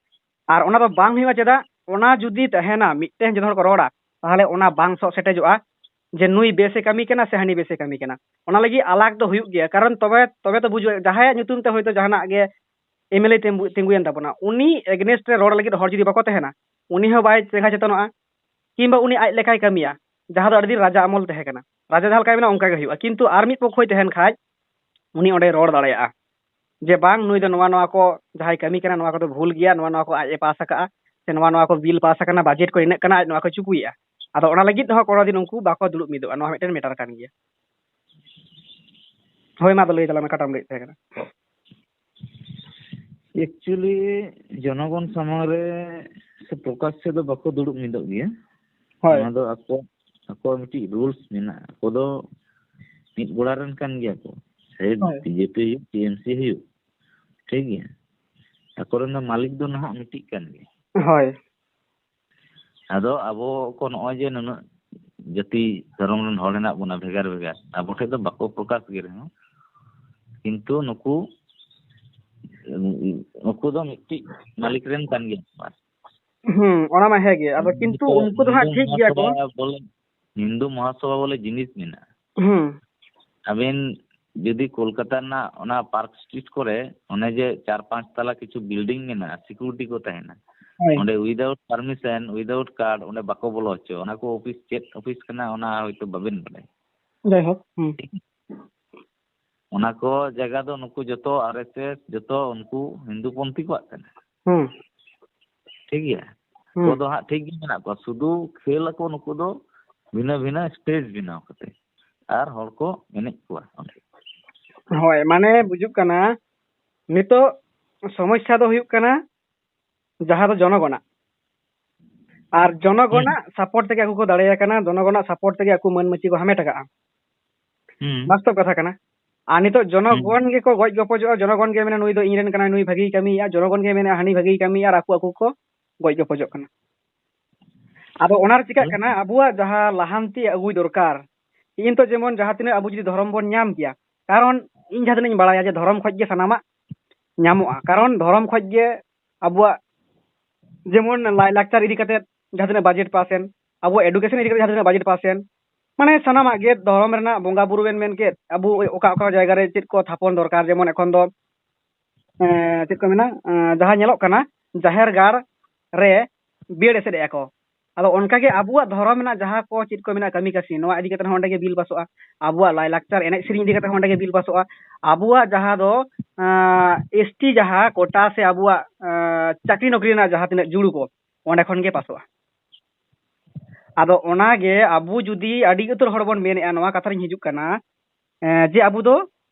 ᱟᱨ ᱚᱱᱟ ᱫᱚ ᱵᱟᱝ ᱦᱩᱭᱩᱜᱼᱟ᱾ ᱪᱮᱫᱟᱜ? ᱚᱱᱟ ᱡᱩᱫᱤ ᱛᱟᱦᱮᱱᱟ, ᱢᱤᱫᱴᱮᱱ ᱡᱚᱛᱚ ᱦᱚᱲ ᱠᱚ ᱨᱚᱲᱟ, ᱛᱟᱦᱚᱞᱮ ᱚᱱᱟ ᱵᱟᱝ ᱥᱚᱜ ᱥᱮᱴᱮᱡᱚᱜᱼᱟ ᱡᱮ ᱱᱩᱭ ᱵᱮᱥᱮ ᱠᱟᱹᱢᱤ ᱠᱟᱱᱟ ᱥᱮ ᱦᱟᱹᱱᱤ ᱵᱮᱥᱮ ᱠᱟᱹᱢᱤ ᱠᱟᱱᱟ᱾ ᱚᱱᱟ ᱞᱟᱹᱜᱤᱫ ᱟᱞᱟᱜᱽ ᱫᱚ ᱦᱩᱭᱩᱜ ᱜᱮᱭᱟ, ᱠᱟᱨᱚᱱ ᱛᱚᱵᱮ, ᱛᱚᱵᱮ ᱛᱚ ᱵᱩᱡᱩᱜᱼᱟ, ᱡᱟᱦᱟᱸᱭᱟᱜ ᱧᱩᱛᱩᱢ ᱛᱮ ᱦᱚᱭᱛᱳ ᱡᱟᱦᱟᱱᱟᱜ ᱜᱮ ᱮᱢ ᱮᱞ ᱮ ᱛᱤᱸᱜᱩ-, ᱛᱤᱸᱜᱩᱭᱮᱱ ᱛᱟᱵᱚᱱᱟ, ᱩᱱᱤ against ᱨᱮ ᱨᱚᱲ ᱞᱟᱹᱜᱤᱫ ᱦᱚᱲ ᱡᱩᱫᱤ ᱵᱟᱠᱚ ᱛᱟᱦᱮᱱᱟ, ᱩᱱᱤ ᱦᱚᱸ ᱵᱟᱭ ᱪᱮᱸᱜᱷᱟ ᱪᱮᱛᱚᱱᱚᱜᱼᱟ, ᱠᱤᱝᱵᱟ ᱩᱱᱤ ᱟᱡ ᱞᱮᱠᱟᱭ ᱠᱟᱹᱢᱤᱭᱟ, ᱡᱟᱦᱟᱸ ᱫᱚ ᱟᱹᱰᱤ ᱫᱤᱱ ᱨᱟᱡᱟ ᱟᱢᱚᱞ ᱛᱟᱦᱮᱸ ᱠᱟᱱᱟ᱾ ᱨᱟᱡᱟ ᱡᱟᱦᱟᱸ ᱞᱮᱠᱟᱭ ᱢᱮᱱᱟ ᱚᱱᱠᱟ ᱜᱮ ᱦᱩᱭᱩᱜᱼᱟ, ᱠᱤᱱᱛᱩ ᱟᱨ ᱢᱤᱫ ᱯᱚᱠᱷᱚᱭ ᱛᱟᱦᱮᱱ ᱠᱷᱟᱡ ᱩᱱᱤ ᱚᱸᱰᱮᱭ ᱨᱚᱲ ᱫᱟᱲᱮᱭᱟᱜᱼᱟ ᱡᱮ ᱵᱟᱝ, ᱱᱩᱭ ᱫᱚ ᱱᱚᱣᱟ ᱱᱚᱣᱟ ᱠᱚ ᱡᱟᱦᱟᱸᱭ ᱠᱟᱹᱢᱤ ᱠᱟᱱᱟ ᱱᱚᱣᱟ ᱠᱚᱫᱚ ᱵᱷᱩᱞ ᱜᱮᱭᱟ, ᱱᱚᱣᱟ ᱱᱚᱣᱟ ᱠᱚ ᱟᱡ ᱮ ᱯᱟᱥ ᱟᱠᱟᱜᱼᱟ, ᱥᱮ ᱱᱚᱣᱟ ᱱᱚᱣᱟ ᱠᱚ ᱵᱤᱞ ᱯᱟᱥ ᱟᱠᱟᱱᱟ, ᱵᱟᱡᱮᱴ ᱠᱚ ᱤᱱᱟᱹᱜ ᱠᱟᱱᱟ, ᱟᱡ ᱱᱚᱣᱟ ᱠᱚ ᱪᱩᱠᱩᱭᱮᱫᱼᱟ᱾ ᱟᱫᱚ ᱚᱱᱟ ᱞᱟᱹᱜᱤᱫ ᱦᱚᱸ ᱠᱳᱱᱳ ᱫᱤᱱ ᱩᱱᱠᱩ ᱵᱟᱠᱚ ᱫᱩᱲᱩᱵ ᱢᱤᱫᱚᱜᱼᱟ, ᱱᱚᱣᱟ ᱢᱤᱫᱴᱮᱱ ᱢᱮᱴᱟᱨ ᱠᱟᱱ ᱜᱮᱭᱟ᱾ ᱦᱳᱭ, ᱢᱟ ᱟᱫᱚ ᱞᱟᱹᱭ ᱛᱟᱞᱟᱝ ᱢᱮ, ᱚᱠᱟᱴᱟᱜ ᱮᱢ ᱞᱟᱹᱭᱮᱫ ᱛᱟᱦᱮᱸ ᱠᱟᱱᱟ? ᱮᱠᱪᱩᱭᱮᱞᱤ ᱡᱚᱱᱚᱜᱚᱱ ᱥᱟᱢᱟᱝ ᱨᱮ ᱥᱮ ᱯᱨᱚᱠᱟᱥ ᱥᱮᱫ ᱫᱚ ᱵᱟᱠᱚ ᱫᱩᱲᱩᱵ ᱢᱤᱫᱚᱜ ᱜᱮᱭᱟ᱾ ᱦᱳᱭ᱾ ᱚᱱᱟ ᱫᱚ ᱟᱠᱚ, ᱟᱠᱚᱣᱟᱜ ᱢᱤᱫᱴᱤᱡ ᱨᱩᱞᱥ ᱢᱮᱱᱟᱜᱼᱟ᱾ ᱟᱠᱚ ᱫᱚ ᱢᱤᱫ ᱜᱚᱲᱟ ᱨᱮᱱ ᱠᱟᱱ ᱜᱮᱭᱟ ᱠᱚ, ᱥᱮ ᱦᱳᱭ᱾ ᱵᱤ ᱡᱮ ᱯᱤ ᱦᱩᱭᱩᱜ, ᱴᱤ ᱮᱢ ᱥᱤ ᱦᱩᱭᱩᱜ, ᱴᱷᱤᱠ ᱜᱮᱭᱟ᱾ ᱟᱠᱚᱨᱮᱱ ᱫᱚ ᱢᱟᱹᱞᱤᱠ ᱫᱚ ᱱᱟᱦᱟᱜ ᱢᱤᱫᱴᱤᱡ ᱠᱟᱱ ᱜᱮᱭᱟ᱾ ᱦᱳᱭ᱾ ᱟᱫᱚ ᱟᱵᱚ ᱠᱚ ᱱᱚᱜᱼᱚᱭ ᱡᱮ ᱱᱩᱱᱟᱹᱜ ᱡᱟᱹᱛᱤ ᱫᱷᱚᱨᱚᱢ ᱨᱮᱱ ᱦᱚᱲ ᱦᱮᱱᱟᱜ ᱵᱚᱱᱟ ᱵᱷᱮᱜᱟᱨ ᱵᱷᱮᱜᱟᱨ, ᱟᱵᱚ ᱴᱷᱮᱡ ᱫᱚ ᱵᱟᱠᱚ ᱯᱨᱚᱠᱟᱥ ᱜᱮ ᱨᱮᱦᱚᱸ, ᱠᱤᱱᱛᱩ ᱱᱩᱠᱩ, ᱱᱩᱠᱩ ᱫᱚ ᱢᱤᱫᱴᱤᱡ ᱢᱟᱹᱞᱤᱠ ᱨᱮᱱ ᱠᱟᱱ ᱜᱮᱭᱟ ᱠᱚ᱾ ᱦᱩᱸ, ᱚᱱᱟ ᱢᱟ ᱦᱮᱸ ᱜᱮ᱾ ᱟᱫᱚ ᱠᱤᱱᱛᱩ ᱩᱱᱠᱩ ᱫᱚ ᱦᱟᱸᱜ ᱦᱤᱱᱫᱩ ᱴᱷᱤᱠ ᱜᱮᱭᱟ ᱠᱚ᱾ ᱢᱚᱦᱟᱥᱚᱵᱷᱟ ᱵᱚᱞᱮ, ᱦᱤᱱᱫᱩ ᱢᱚᱦᱟᱥᱚᱵᱷᱟ ᱵᱚᱞᱮ ᱡᱤᱱᱤᱥ ᱢᱮᱱᱟᱜᱼᱟ᱾ ᱦᱩᱸ᱾ ᱟᱵᱮᱱ ᱡᱩᱫᱤ ᱠᱳᱞᱠᱟᱛᱟ ᱨᱮᱱᱟᱜ ᱚᱱᱟ ᱯᱟᱨᱠ ᱥᱴᱨᱤᱴ ᱠᱚᱨᱮ ᱚᱱᱮ ᱡᱮ ᱪᱟᱨ ᱯᱟᱸᱪ ᱛᱟᱞᱟ ᱠᱤᱪᱷᱩ ᱵᱤᱞᱰᱤᱝ ᱢᱮᱱᱟᱜᱼᱟ, ᱥᱤᱠᱩᱨᱤᱴᱤ ᱠᱚ ᱛᱟᱦᱮᱱᱟ, ᱦᱳᱭ᱾ ᱚᱸᱰᱮ without permission, without card ᱚᱸᱰᱮ ᱵᱟᱠᱚ ᱵᱚᱞᱚ ᱦᱚᱪᱚ᱾ ᱚᱱᱟ ᱠᱚ ᱚᱯᱷᱤᱥ ᱪᱮᱫ ᱚᱯᱷᱤᱥ ᱠᱟᱱᱟ ᱚᱱᱟ ᱦᱚᱭᱛᱳ ᱵᱟᱵᱮᱱ ᱵᱟᱰᱟᱭᱟ᱾ ᱡᱟᱭᱦᱳᱠ, ᱦᱩᱸ᱾ ᱚᱱᱟ ᱠᱚ ᱡᱟᱭᱜᱟ ᱫᱚ ᱱᱩᱠᱩ ᱡᱚᱛᱚ ᱟᱨ ᱮᱥ ᱮᱥ, ᱡᱚᱛᱚ ᱩᱱᱠᱩ ᱦᱤᱱᱫᱩ ᱯᱚᱱᱛᱷᱤ ᱠᱚᱣᱟᱜ ᱠᱟᱱᱟ᱾ ᱦᱩᱸ᱾ ᱴᱷᱤᱠ ᱜᱮᱭᱟ? ᱦᱩᱸ᱾ ᱠᱚ ᱫᱚ ᱦᱟᱸᱜ ᱴᱷᱤᱠ ᱜᱮ ᱢᱮᱱᱟᱜ ᱠᱚᱣᱟ, ᱥᱩᱫᱷᱩ ᱠᱷᱮᱞ ᱟᱠᱚ ᱱᱩᱠᱩ ᱫᱚ ᱵᱷᱤᱱᱟᱹ ᱵᱷᱤᱱᱟᱹ ᱥᱴᱮᱡᱽ ᱵᱮᱱᱟᱣ ᱠᱟᱛᱮ ᱟᱨ ᱦᱚᱲ ᱠᱚ ᱮᱱᱮᱡ ᱠᱚᱣᱟ ᱚᱸᱰᱮ᱾ ᱦᱳᱭ, ᱢᱟᱱᱮ ᱵᱩᱡᱩᱜ ᱠᱟᱱᱟ ᱱᱤᱛᱚᱜ ᱥᱚᱢᱚᱥᱥᱟ ᱫᱚ ᱦᱩᱭᱩᱜ ᱠᱟᱱᱟ ᱡᱟᱦᱟᱸ ᱫᱚ ᱡᱚᱱᱚᱜᱚᱱᱟᱜ᱾ ᱟᱨ ᱡᱚᱱᱚᱜᱚᱱᱟᱜ ᱥᱟᱯᱳᱨᱴ ᱛᱮᱜᱮ ᱟᱠᱚ ᱠᱚ ᱫᱟᱲᱮ ᱟᱠᱟᱱᱟ, ᱡᱚᱱᱚᱜᱚᱱᱟᱜ ᱥᱟᱯᱳᱨᱴ ᱛᱮᱜᱮ ᱟᱠᱚ ᱢᱟᱹᱱ ᱢᱟᱹᱪᱤ ᱠᱚ ᱦᱟᱢᱮᱴ ᱟᱠᱟᱫᱼᱟ᱾ ᱦᱩᱸ᱾ ᱵᱟᱥᱛᱚᱵ ᱠᱟᱛᱷᱟ ᱠᱟᱱᱟ᱾ ᱟᱨ ᱱᱤᱛᱚᱜ ᱡᱚᱱᱚᱜᱚᱱ ᱜᱮᱠᱚ ᱜᱚᱡ ᱜᱚᱯᱚᱡᱚᱜᱼᱟ, ᱡᱚᱱᱚᱜᱚᱱ ᱜᱮ ᱢᱮᱱᱟ ᱱᱩᱭ ᱫᱚ ᱤᱧ ᱨᱮᱱ ᱠᱟᱱᱟᱭ, ᱱᱩᱭ ᱵᱷᱟᱜᱮᱭ ᱠᱟᱹᱢᱤᱭᱮᱫᱼᱟ, ᱡᱚᱱᱚᱜᱚᱱ ᱜᱮ ᱢᱮᱱᱟ ᱦᱟᱹᱱᱤ ᱵᱷᱟᱜᱮᱭ ᱠᱟᱹᱢᱤᱭᱮᱫᱼᱟ, ᱟᱨ ᱟᱠᱚ ᱟᱠᱚ ᱠᱚ ᱜᱚᱡ ᱜᱚᱯᱚᱡᱚᱜ ᱠᱟᱱᱟ᱾ ᱟᱫᱚ ᱚᱱᱟ ᱨᱮ ᱪᱤᱠᱟᱹᱜ ᱠᱟᱱᱟ, ᱟᱵᱚᱣᱟᱜ ᱡᱟᱦᱟᱸ ᱞᱟᱦᱟᱱᱛᱤ ᱟᱹᱜᱩᱭ ᱫᱚᱨᱠᱟᱨ, ᱤᱧ ᱛᱚ ᱡᱮᱢᱚᱱ ᱡᱟᱦᱟᱸ ᱛᱤᱱᱟᱹᱜ ᱟᱵᱚ ᱡᱩᱫᱤ ᱫᱷᱚᱨᱚᱢ ᱵᱚᱱ ᱧᱟᱢ ᱠᱮᱭᱟ, ᱠᱟᱨᱚᱱ ᱤᱧ ᱡᱟᱦᱟᱸ ᱛᱤᱱᱟᱹᱜ ᱤᱧ ᱵᱟᱲᱟᱭᱟ ᱡᱮ ᱫᱷᱚᱨᱚᱢ ᱠᱷᱚᱡ ᱜᱮ ᱥᱟᱱᱟᱢᱟᱜ ᱧᱟᱢᱚᱜᱼᱟ, ᱠᱟᱨᱚᱱ ᱫᱷᱚᱨᱚᱢ ᱠᱷᱚᱡ ᱜᱮ ᱟᱵᱚᱣᱟᱜ ᱡᱮᱢᱚᱱ ᱞᱟᱭᱼᱞᱟᱠᱪᱟᱨ ᱤᱫᱤ ᱠᱟᱛᱮ ᱡᱟᱦᱟᱸ ᱛᱤᱱᱟᱹᱜ ᱵᱟᱡᱮᱴ ᱯᱟᱥ ᱮᱱ, ᱟᱵᱚᱣᱟᱜ ᱮᱰᱩᱠᱮᱥᱚᱱ ᱤᱫᱤ ᱠᱟᱛᱮ ᱡᱟᱦᱟᱸ ᱛᱤᱱᱟᱹᱜ ᱵᱟᱡᱮᱴ ᱯᱟᱥ ᱮᱱ, ᱢᱟᱱᱮ ᱥᱟᱱᱟᱢᱟᱜ ᱜᱮ ᱫᱷᱚᱨᱚᱢ ᱨᱮᱱᱟᱜ ᱵᱚᱸᱜᱟ ᱵᱩᱨᱩ ᱵᱮᱱ ᱢᱮᱱ ᱠᱮᱫ, ᱟᱵᱚ ᱚᱠᱟ ᱚᱠᱟ ᱡᱟᱭᱜᱟ ᱨᱮ ᱪᱮᱫ ᱠᱚ ᱛᱷᱟᱯᱚᱱ ᱫᱚᱨᱠᱟᱨ, ᱡᱮᱢᱚᱱ ᱮᱠᱷᱚᱱ ᱫᱚ ᱮᱸ, ᱪᱮᱫ ᱠᱚ ᱢᱮᱱᱟ, ᱮᱸ, ᱡᱟᱦᱟᱸ ᱧᱮᱞᱚᱜ ᱠᱟᱱᱟ ᱡᱟᱦᱮᱨ ᱜᱟᱲ ᱨᱮ ᱵᱤᱭᱮᱰ ᱮᱥᱮᱫ ᱮᱫᱼᱟ ᱠᱚ᱾ ᱟᱫᱚ ᱚᱱᱠᱟᱜᱮ ᱟᱵᱚᱣᱟᱜ ᱫᱷᱚᱨᱚᱢ ᱨᱮᱱᱟᱜ ᱡᱟᱦᱟᱸ ᱠᱚ ᱪᱮᱫ ᱠᱚ ᱢᱮᱱᱟᱜ ᱠᱟᱹᱢᱤ ᱠᱟᱹᱥᱱᱤ, ᱱᱚᱣᱟ ᱤᱫᱤ ᱠᱟᱛᱮ ᱦᱚᱸ ᱚᱸᱰᱮ ᱜᱮ ᱵᱤᱞ ᱯᱟᱥᱚᱜᱼᱟ᱾ ᱟᱵᱚᱣᱟᱜ ᱞᱟᱭᱼᱞᱟᱠᱪᱟᱨ ᱮᱱᱮᱡ ᱥᱮᱨᱮᱧ ᱤᱫᱤ ᱠᱟᱛᱮ ᱦᱚᱸ ᱚᱸᱰᱮ ᱜᱮ ᱵᱤᱞ ᱯᱟᱥᱚᱜᱼᱟ᱾ ᱟᱵᱚᱣᱟᱜ ᱡᱟᱦᱟᱸ ᱫᱚ ᱮᱥ ᱴᱤ ᱡᱟᱦᱟᱸ ᱠᱳᱴᱟ ᱥᱮ ᱟᱵᱚᱣᱟᱜ ᱮᱸ, ᱪᱟᱹᱠᱨᱤ ᱱᱚᱠᱨᱤ ᱨᱮᱱᱟᱜ ᱡᱟᱦᱟᱸ ᱛᱤᱱᱟᱹᱜ ᱡᱩᱲᱩ ᱠᱚ ᱚᱸᱰᱮ ᱠᱷᱚᱱ ᱜᱮ ᱯᱟᱥᱚᱜᱼᱟ᱾ ᱟᱫᱚ ᱚᱱᱟᱜᱮ ᱟᱵᱚ ᱡᱩᱫᱤ ᱟᱹᱰᱤ ᱩᱛᱟᱹᱨ ᱦᱚᱲ ᱵᱚᱱ ᱢᱮᱱᱮᱫᱼᱟ, ᱱᱚᱣᱟ ᱠᱟᱛᱷᱟ ᱨᱤᱧ ᱦᱤᱡᱩᱜ ᱠᱟᱱᱟ, ᱮᱸ, ᱡᱮ ᱟᱵᱚ ᱫᱚ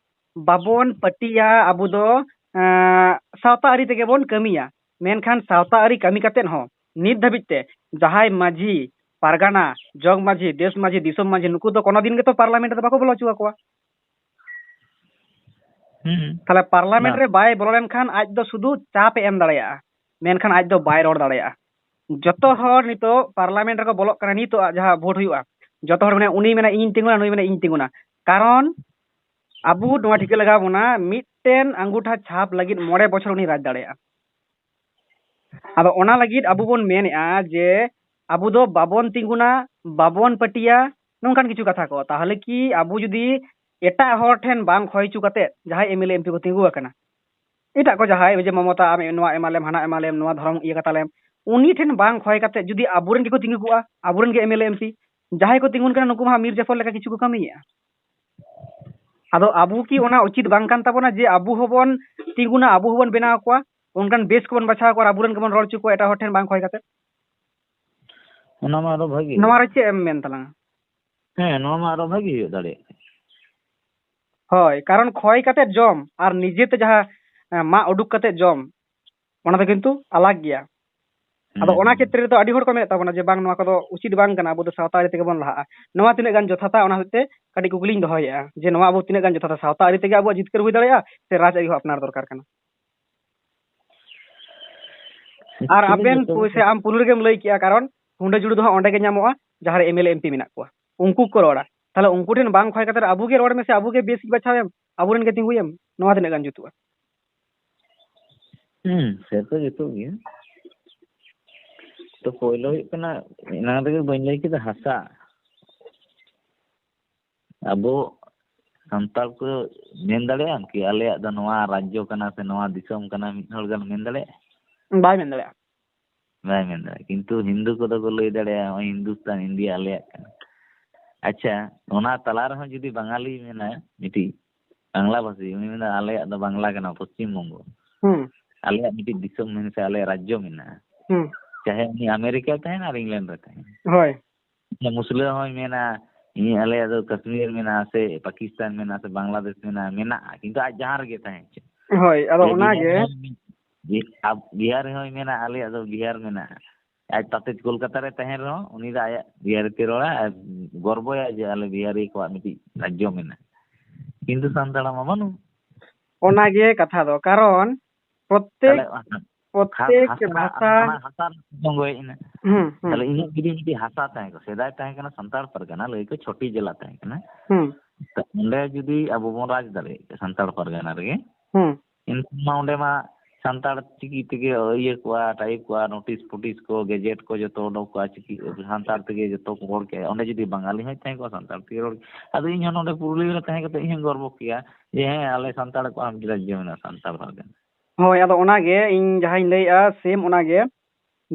ᱵᱟᱵᱚᱱ ᱯᱟᱹᱴᱤᱭᱟ, ᱟᱵᱚ ᱫᱚ ᱮᱸ, ᱥᱟᱶᱛᱟ ᱟᱹᱨᱤ ᱛᱮᱜᱮ ᱵᱚᱱ ᱠᱟᱹᱢᱤᱭᱟ᱾ ᱢᱮᱱᱠᱷᱟᱱ ᱥᱟᱶᱛᱟ ᱟᱹᱨᱤ ᱠᱟᱹᱢᱤ ᱠᱟᱛᱮᱫ ᱦᱚᱸ ᱱᱤᱛ ᱫᱷᱟᱹᱵᱤᱡ ᱛᱮ ᱡᱟᱦᱟᱸᱭ ᱢᱟᱹᱡᱷᱤ, ᱯᱟᱨᱜᱟᱱᱟ, ᱡᱚᱜᱽ ᱢᱟᱹᱡᱷᱤ, ᱫᱮᱥ ᱢᱟᱹᱡᱷᱤ, ᱫᱤᱥᱚᱢ ᱢᱟᱹᱡᱷᱤ, ᱱᱩᱠᱩ ᱫᱚ ᱠᱳᱱᱳ ᱫᱤᱱ ᱜᱮᱛᱚ ᱯᱟᱨᱞᱟᱢᱮᱱᱴ ᱨᱮᱫᱚ ᱵᱟᱠᱚ ᱵᱚᱞᱚ ᱦᱚᱪᱚ ᱟᱠᱚᱣᱟ᱾ ᱦᱩᱸ᱾ ᱛᱟᱦᱞᱮ ᱯᱟᱨᱞᱟᱢᱮᱱᱴ ᱵᱟᱝ᱾ ᱨᱮ ᱵᱟᱭ ᱵᱚᱞᱚ ᱞᱮᱱᱠᱷᱟᱱ ᱟᱡ ᱫᱚ ᱥᱩᱫᱷᱩ ᱪᱟᱯ ᱮ ᱮᱢ ᱫᱟᱲᱮᱭᱟᱜᱼᱟ, ᱢᱮᱱᱠᱷᱟᱱ ᱟᱡ ᱫᱚ ᱵᱟᱭ ᱨᱚᱲ ᱫᱟᱲᱮᱭᱟᱜᱼᱟ᱾ ᱡᱚᱛᱚ ᱦᱚᱲ ᱱᱤᱛᱚᱜ ᱯᱟᱨᱞᱟᱢᱮᱱᱴ ᱨᱮᱠᱚ ᱵᱚᱞᱚᱜ ᱠᱟᱱᱟ, ᱱᱤᱛᱚᱜ ᱡᱟᱦᱟᱸ ᱵᱷᱳᱴ ᱦᱩᱭᱩᱜᱼᱟ, ᱡᱚᱛᱚ ᱦᱚᱲ ᱢᱮᱱᱟ, ᱩᱱᱤ ᱢᱮᱱᱟ ᱤᱧᱤᱧ ᱛᱤᱸᱜᱩᱱᱟ, ᱱᱩᱭ ᱢᱮᱱᱟ ᱤᱧᱤᱧ ᱛᱤᱸᱜᱩᱱᱟ᱾ ᱠᱟᱨᱚᱱ ᱟᱵᱚ ᱱᱚᱣᱟ ᱴᱷᱤᱠᱟᱹ ᱞᱟᱜᱟᱣ ᱵᱚᱱᱟ, ᱢᱤᱫᱴᱮᱱ ᱟᱸᱜᱩᱴᱷᱟ ᱪᱷᱟᱯ ᱞᱟᱹᱜᱤᱫ ᱢᱚᱬᱮ ᱵᱚᱪᱷᱚᱨ ᱩᱱᱤ ᱨᱟᱡᱽ ᱫᱟᱲᱮᱭᱟᱜᱼᱟ᱾ ᱟᱫᱚ ᱚᱱᱟ ᱞᱟᱹᱜᱤᱫ ᱟᱵᱚ ᱵᱚᱱ ᱢᱮᱱᱮᱫᱼᱟ ᱡᱮ ᱟᱵᱚ ᱫᱚ ᱵᱟᱵᱚᱱ ᱛᱤᱸᱜᱩᱱᱟ, ᱵᱟᱵᱚᱱ ᱯᱟᱹᱴᱤᱭᱟ, ᱱᱚᱝᱠᱟᱱ ᱠᱤᱪᱷᱩ ᱠᱟᱛᱷᱟ ᱠᱚ᱾ ᱛᱟᱦᱚᱞᱮ ᱠᱤ ᱟᱵᱚ ᱡᱩᱫᱤ ᱮᱴᱟᱜ ᱦᱚᱲ ᱴᱷᱮᱱ ᱵᱟᱝ ᱠᱷᱚᱭ ᱦᱚᱪᱚ ᱠᱟᱛᱮ ᱡᱟᱦᱟᱸᱭ M L A M P ᱠᱚ ᱛᱤᱸᱜᱩ ᱟᱠᱟᱱᱟ, ᱮᱴᱟᱜ ᱠᱚ ᱡᱟᱦᱟᱸᱭ, ᱡᱮ ᱢᱚᱢᱚᱛᱟ, ᱟᱢ ᱱᱚᱣᱟ ᱮᱢᱟᱞᱮᱢ, ᱦᱟᱱᱟ ᱮᱢᱟᱞᱮᱢ, ᱱᱚᱣᱟ ᱫᱷᱚᱨᱚᱢ ᱤᱭᱟᱹ ᱠᱟᱛᱟᱞᱮᱢ, ᱩᱱᱤ ᱴᱷᱮᱱ ᱵᱟᱝ ᱠᱷᱚᱭ ᱠᱟᱛᱮ ᱡᱩᱫᱤ ᱟᱵᱚᱨᱮᱱ ᱜᱮᱠᱚ ᱛᱤᱸᱜᱩ ᱠᱚᱜᱼᱟ, ᱟᱵᱚᱨᱮᱱ ᱜᱮ M L A M P, ᱡᱟᱦᱟᱸᱭ ᱠᱚ ᱛᱤᱸᱜᱩᱱ ᱠᱟᱱᱟ ᱱᱩᱠᱩ ᱢᱟ ᱢᱤᱨ ᱡᱟᱯᱷᱚᱨ ᱞᱮᱠᱟ ᱠᱤᱪᱷᱩ ᱠᱚ ᱠᱟᱹᱢᱤᱭᱮᱫᱼᱟ᱾ ᱟᱫᱚ ᱟᱵᱚ ᱠᱤ ᱚᱱᱟ ᱩᱪᱤᱛ ᱵᱟᱝ ᱠᱟᱱ ᱛᱟᱵᱚᱱᱟ ᱡᱮ ᱟᱵᱚ ᱦᱚᱸᱵᱚᱱ ᱛᱤᱸᱜᱩᱱᱟ, ᱟᱵᱚ ᱦᱚᱸᱵᱚᱱ ᱵᱮᱱᱟᱣ ᱠᱚᱣᱟ, ᱚᱱᱠᱟᱱ ᱵᱮᱥ ᱠᱚᱵᱚᱱ ᱵᱟᱪᱷᱟᱣ ᱠᱚᱣᱟ ᱟᱨ ᱟᱵᱚᱨᱮᱱ ᱜᱮᱵᱚᱱ ᱨᱚᱲ ᱦᱚᱪᱚ ᱠᱚᱣᱟ ᱮᱴᱟᱜ ᱦᱚᱲ ᱴᱷᱮᱱ ᱵᱟᱝ ᱠᱷᱚᱭ ᱠᱟᱛᱮ? ᱚᱱᱟ ᱢᱟ ᱟᱨᱚ ᱵᱷᱟᱹᱜᱤ᱾ ᱱᱚᱣᱟ ᱨᱮ ᱪᱮᱫ ᱮᱢ ᱢᱮᱱ ᱛᱟᱞᱟᱝᱟ? ᱦᱮᱸ, ᱱᱚᱣᱟ ᱢᱟ ᱟᱨᱚ ᱵᱷᱟᱹᱜᱤ ᱦᱩᱭᱩᱜ ᱫᱟᱲᱮᱭᱟᱜ᱾ ᱦᱳᱭ, ᱠᱟᱨᱚᱱ ᱠᱷᱚᱭ ᱠᱟᱛᱮ ᱡᱚᱢ ᱟᱨ ᱱᱤᱡᱮᱛᱮ ᱡᱟᱦᱟᱸ, ᱮᱸ, ᱢᱟᱜ ᱩᱰᱩᱠ ᱠᱟᱛᱮ ᱡᱚᱢ, ᱚᱱᱟ ᱫᱚ ᱠᱤᱱᱛᱩ ᱟᱞᱟᱜᱽ ᱜᱮᱭᱟ᱾ ᱟᱫᱚ ᱚᱱᱟ ᱠᱷᱮᱛᱨᱮ ᱨᱮᱫᱚ ᱟᱹᱰᱤ ᱦᱚᱲ ᱠᱚ ᱢᱮᱱᱮᱫ ᱛᱟᱵᱚᱱᱟ ᱡᱮ ᱵᱟᱝ, ᱱᱚᱣᱟ ᱠᱚᱫᱚ ᱩᱪᱤᱛ ᱵᱟᱝ ᱠᱟᱱᱟ, ᱟᱵᱚ ᱫᱚ ᱥᱟᱶᱛᱟ ᱟᱹᱨᱤ ᱛᱮᱜᱮ ᱵᱚᱱ ᱞᱟᱦᱟᱜᱼᱟ᱾ ᱱᱚᱣᱟ ᱛᱤᱱᱟᱹᱜ ᱜᱟᱱ ᱡᱚᱛᱷᱟᱛᱟ, ᱚᱱᱟ ᱦᱚᱛᱮᱡ ᱛᱮ ᱠᱟᱹᱴᱤᱡ ᱠᱩᱠᱞᱤᱧ ᱫᱚᱦᱚᱭᱮᱫᱼᱟ ᱡᱮ ᱱᱚᱣᱟ ᱟᱵᱚ ᱛᱤᱱᱟᱹᱜ ᱜᱟᱱ ᱡᱚᱛᱷᱟᱛᱟ, ᱥᱟᱶᱛᱟ ᱟᱹᱨᱤ ᱛᱮᱜᱮ ᱟᱵᱚᱣᱟᱜ ᱡᱤᱛᱠᱟᱹᱨ ᱦᱩᱭ ᱫᱟᱲᱮᱭᱟᱜᱼᱟ ᱥᱮ ᱨᱟᱡᱽ ᱟᱹᱨᱤ ᱦᱚᱸ ᱟᱯᱱᱟᱨ ᱫᱚᱨᱠᱟᱨ ᱠᱟᱱᱟ? ᱟᱨ ᱟᱵᱮᱱ ᱯᱩ-, ᱥᱮ ᱟᱢ ᱯᱩᱭᱞᱩ ᱨᱮᱜᱮᱢ ᱞᱟᱹᱭ ᱠᱮᱜᱼᱟ, ᱠᱟᱨᱚᱱ ᱦᱩᱰᱟᱹ ᱡᱩᱲᱩ ᱫᱚ ᱦᱟᱸᱜ ᱚᱸᱰᱮ ᱜᱮ ᱧᱟᱢᱚᱜᱼᱟ ᱡᱟᱦᱟᱸ ᱨᱮ M L A M P ᱢᱮᱱᱟᱜ ᱠᱚᱣᱟ, ᱩᱱᱠᱩ ᱠᱚ ᱨᱚᱲᱟ᱾ ᱛᱟᱦᱞᱮ ᱩᱱᱠᱩ ᱴᱷᱮᱱ ᱵᱟᱝ ᱠᱷᱚᱭ ᱠᱟᱛᱮ ᱟᱵᱚ ᱜᱮ ᱨᱚᱲ ᱢᱮᱥᱮ, ᱟᱵᱚ ᱜᱮ ᱵᱮᱥ ᱵᱟᱪᱷᱟᱣ ᱮᱢ, ᱟᱵᱚ ᱨᱮᱱ ᱜᱮ ᱛᱤᱸᱜᱩᱭᱮᱢ, ᱱᱚᱣᱟ ᱛᱤᱱᱟᱹᱜ ᱜᱟᱱ ᱡᱩᱛᱩᱜᱼᱟ? ᱦᱩᱸ, ᱥᱮ ᱛᱚ ᱡᱩᱛᱩᱜ ᱜᱮᱭᱟ᱾ ᱛᱚ ᱯᱳᱭᱞᱳ ᱦᱩᱭᱩᱜ ᱠᱟᱱᱟ, ᱮᱱᱟᱝ ᱨᱮᱜᱮ ᱵᱟᱹᱧ ᱞᱟᱹᱭ ᱠᱮᱫᱟ, ᱦᱟᱥᱟ᱾ ᱟᱵᱚ ᱥᱟᱱᱛᱟᱲ ᱠᱚ ᱢᱮᱱ ᱫᱟᱲᱮᱭᱟᱜᱼᱟ ᱠᱤ ᱟᱞᱮᱭᱟᱜ ᱫᱚ ᱱᱚᱣᱟ ᱨᱟᱡᱽᱡᱚ ᱠᱟᱱᱟ ᱥᱮ ᱱᱚᱣᱟ ᱫᱤᱥᱚᱢ ᱠᱟᱱᱟ? ᱢᱤᱫ ᱦᱚᱲ ᱜᱟᱱ ᱢᱮᱱ ᱫᱟᱲᱮᱭᱟᱜᱼᱟ? ᱵᱟᱭ ᱢᱮᱱ ᱫᱟᱲᱮᱭᱟᱜᱼᱟ᱾ ᱵᱟᱭ ᱢᱮᱱ ᱫᱟᱲᱮᱭᱟᱜᱼᱟ᱾ ᱠᱤᱱᱛᱩ ᱦᱤᱱᱫᱩ ᱠᱚᱫᱚ ᱠᱚ ᱞᱟᱹᱭ ᱫᱟᱲᱮᱭᱟᱜᱼᱟ, ᱱᱚᱜᱼᱚᱭ ᱦᱤᱱᱫᱩᱥᱛᱟᱱ, ᱤᱱᱰᱤᱭᱟ ᱟᱞᱮᱭᱟᱜ ᱠᱟᱱᱟ᱾ ᱟᱪᱪᱷᱟ, ᱚᱱᱟ ᱛᱟᱞᱟ ᱨᱮᱦᱚᱸ ᱡᱩᱫᱤ ᱵᱟᱝᱟᱞᱤ ᱢᱮᱱᱟᱭ ᱢᱤᱫᱴᱤᱡ ᱵᱟᱝᱞᱟ ᱵᱷᱟᱥᱤ, ᱩᱱᱤ ᱢᱮᱱᱟ ᱟᱞᱮᱭᱟᱜ ᱫᱚ ᱵᱟᱝᱞᱟ ᱠᱟᱱᱟ, ᱯᱚᱥᱪᱤᱢ ᱵᱚᱝᱜᱚ, ᱦᱩᱸ᱾ ᱟᱞᱮᱭᱟᱜ ᱢᱤᱫᱴᱤᱡ ᱫᱤᱥᱚᱢ ᱢᱮᱱᱟᱜᱼᱟ ᱥᱮ ᱟᱞᱮᱭᱟᱜ ᱨᱟᱡᱽᱡᱚ ᱢᱮᱱᱟᱜᱼᱟ᱾ ᱦᱩᱸ᱾ ᱪᱟᱦᱮ ᱩᱱᱤ ᱟᱢᱮᱨᱤᱠᱟ ᱛᱟᱦᱮᱱ ᱟᱨ ᱤᱝᱞᱮᱱᱰ ᱨᱮ ᱛᱟᱦᱮᱱ᱾ ᱦᱳᱭ᱾ ᱢᱩᱥᱞᱟᱹ ᱦᱚᱸᱭ ᱢᱮᱱᱟ, ᱤᱧ ᱟᱞᱮᱭᱟᱜ ᱫᱚ ᱠᱟᱥᱢᱤᱨ ᱢᱮᱱᱟᱜᱼᱟ ᱥᱮ ᱯᱟᱠᱤᱥᱛᱟᱱ ᱢᱮᱱᱟᱜᱼᱟ ᱥᱮ ᱵᱟᱝᱞᱟᱫᱮᱥ ᱢᱮᱱᱟᱜᱼᱟ, ᱢᱮᱱᱟᱜᱼᱟ, ᱠᱤᱱᱛᱩ ᱟᱡ ᱡᱟᱦᱟᱸ ᱨᱮᱜᱮ ᱛᱟᱦᱮᱸ ᱦᱚᱪᱚ᱾ ᱦᱳᱭ, ᱟᱫᱚ ᱡᱮ ᱚᱱᱟᱜᱮ᱾ ᱵᱤᱦᱟᱨ ᱦᱚᱸᱭ ᱢᱮᱱ-, ᱡᱮ ᱟᱵ-, ᱵᱤᱦᱟᱨ ᱨᱮᱦᱚᱸᱭ ᱢᱮᱱᱟ ᱟᱞᱮᱭᱟᱜ ᱫᱚ ᱵᱤᱦᱟᱨ ᱢᱮᱱᱟᱜᱼᱟ᱾ ᱟᱡ ᱛᱟᱛᱮ ᱠᱳᱞᱠᱟᱛᱟ ᱨᱮ ᱛᱟᱦᱮᱱ ᱨᱮᱦᱚᱸ ᱩᱱᱤ ᱫᱚ ᱟᱭᱟᱜ ᱵᱤᱦᱟᱨᱤ ᱛᱮ ᱨᱚᱲᱟ ᱟᱨ ᱜᱚᱨᱵᱚᱭᱟ ᱡᱮ ᱟᱞᱮ ᱵᱤᱦᱟᱨᱤ ᱠᱚᱣᱟᱜ ᱢᱤᱫᱴᱤᱡ ᱨᱟᱡᱽᱡᱚ ᱢᱮᱱᱟᱜᱼᱟ᱾ ᱠᱤᱱᱛᱩ ᱥᱟᱱᱛᱟᱲᱟᱜ ᱢᱟ ᱵᱟᱹᱱᱩᱜ᱾ ᱚᱱᱟᱜᱮ ᱠᱟᱛᱷᱟ ᱫᱚ, ᱠᱟᱨᱚᱱ ᱯᱨᱚᱛᱮᱠ, ᱛᱟᱦᱞᱮ ᱯᱨᱚᱛᱮᱠ ᱦᱟᱥᱟ, ᱵᱷᱟᱥᱟ ᱚᱱᱟ ᱦᱟᱥᱟ ᱨᱮᱱᱟᱜ ᱥᱚᱝᱜᱚᱭ ᱤᱱᱟᱹ᱾ ᱦᱩᱸ, ᱦᱩᱸ, ᱛᱟᱦᱞᱮ ᱤᱧᱟᱹᱜ ᱦᱩᱸ᱾ ᱡᱩᱫᱤ ᱢᱤᱫᱴᱤᱡ ᱦᱟᱥᱟ ᱛᱟᱦᱮᱸ ᱠᱚᱜ, ᱥᱮᱫᱟᱭ ᱛᱟᱦᱮᱸ ᱠᱟᱱᱟ ᱥᱟᱱᱛᱟᱲ ᱯᱟᱨᱜᱟᱱᱟ, ᱞᱟᱹᱭ ᱠᱚ ᱪᱷᱚᱴᱤ ᱡᱮᱞᱟ ᱛᱟᱦᱮᱸ ᱠᱟᱱᱟ᱾ ᱦᱩᱸ᱾ ᱛᱚ ᱚᱸᱰᱮ ᱡᱩᱫᱤ ᱟᱵᱚ ᱵᱚᱱ ᱨᱟᱡᱽ ᱫᱟᱲᱮᱭᱟᱜ ᱠᱮᱭᱟ ᱥᱟᱱᱛᱟᱲ ᱯᱟᱨᱜᱟᱱᱟ ᱨᱮᱜᱮ, ᱦᱩᱸ᱾ ᱮᱱᱠᱷᱟᱱ ᱢᱟ ᱚᱸᱰᱮ ᱢᱟ ᱥᱟᱱᱛᱟᱲ ᱪᱤᱠᱤ ᱛᱮᱜᱮ ᱤᱭᱟᱹ ᱠᱚᱜᱼᱟ, ᱴᱟᱭᱤᱯ ᱠᱚᱜᱼᱟ, ᱱᱳᱴᱤᱥ ᱯᱷᱳᱴᱤᱥ ᱠᱚ, ᱜᱮᱡᱮᱴ ᱠᱚ ᱡᱚᱛᱚ ᱚᱰᱚᱠ ᱠᱚᱜᱼᱟ, ᱪᱤᱠᱤ ᱥᱟᱱᱛᱟᱲ ᱛᱮᱜᱮ ᱡᱚᱛᱚ ᱠᱚ ᱨᱚᱲ ᱠᱮᱭᱟ᱾ ᱚᱸᱰᱮ ᱡᱩᱫᱤ ᱵᱟᱝᱜᱟᱞᱤ ᱦᱚᱸᱭ ᱛᱟᱦᱮᱸ ᱠᱚᱜᱼᱟ, ᱥᱟᱱᱛᱟᱲ ᱛᱮᱜᱮ ᱨᱚᱲ ᱠᱮᱭᱟ᱾ ᱟᱫᱚ ᱤᱧ ᱦᱚᱸ ᱱᱚᱰᱮ ᱯᱩᱨᱩᱞᱤᱭᱟᱹ ᱨᱮ ᱛᱟᱦᱮᱸ ᱠᱟᱛᱮ ᱤᱧ ᱦᱚᱸᱧ ᱜᱚᱨᱵᱚ ᱠᱮᱭᱟ ᱡᱮ, ᱦᱮᱸ, ᱟᱞᱮ ᱥᱟᱱᱛᱟᱲ ᱠᱚᱣᱟᱜ ᱢᱤᱫᱴᱤᱡ ᱨᱟᱡᱽᱡᱚ ᱢᱮᱱᱟᱜᱼᱟ, ᱥᱟᱱᱛᱟᱲ ᱯᱟᱨᱜᱟᱱᱟ᱾ ᱦᱳᱭ, ᱟᱫᱚ ᱚᱱᱟᱜᱮ ᱤᱧ ᱡᱟᱦᱟᱸᱧ ᱞᱟᱹᱭᱮᱜᱼᱟ, ᱥᱮᱢ ᱚᱱᱟᱜᱮ,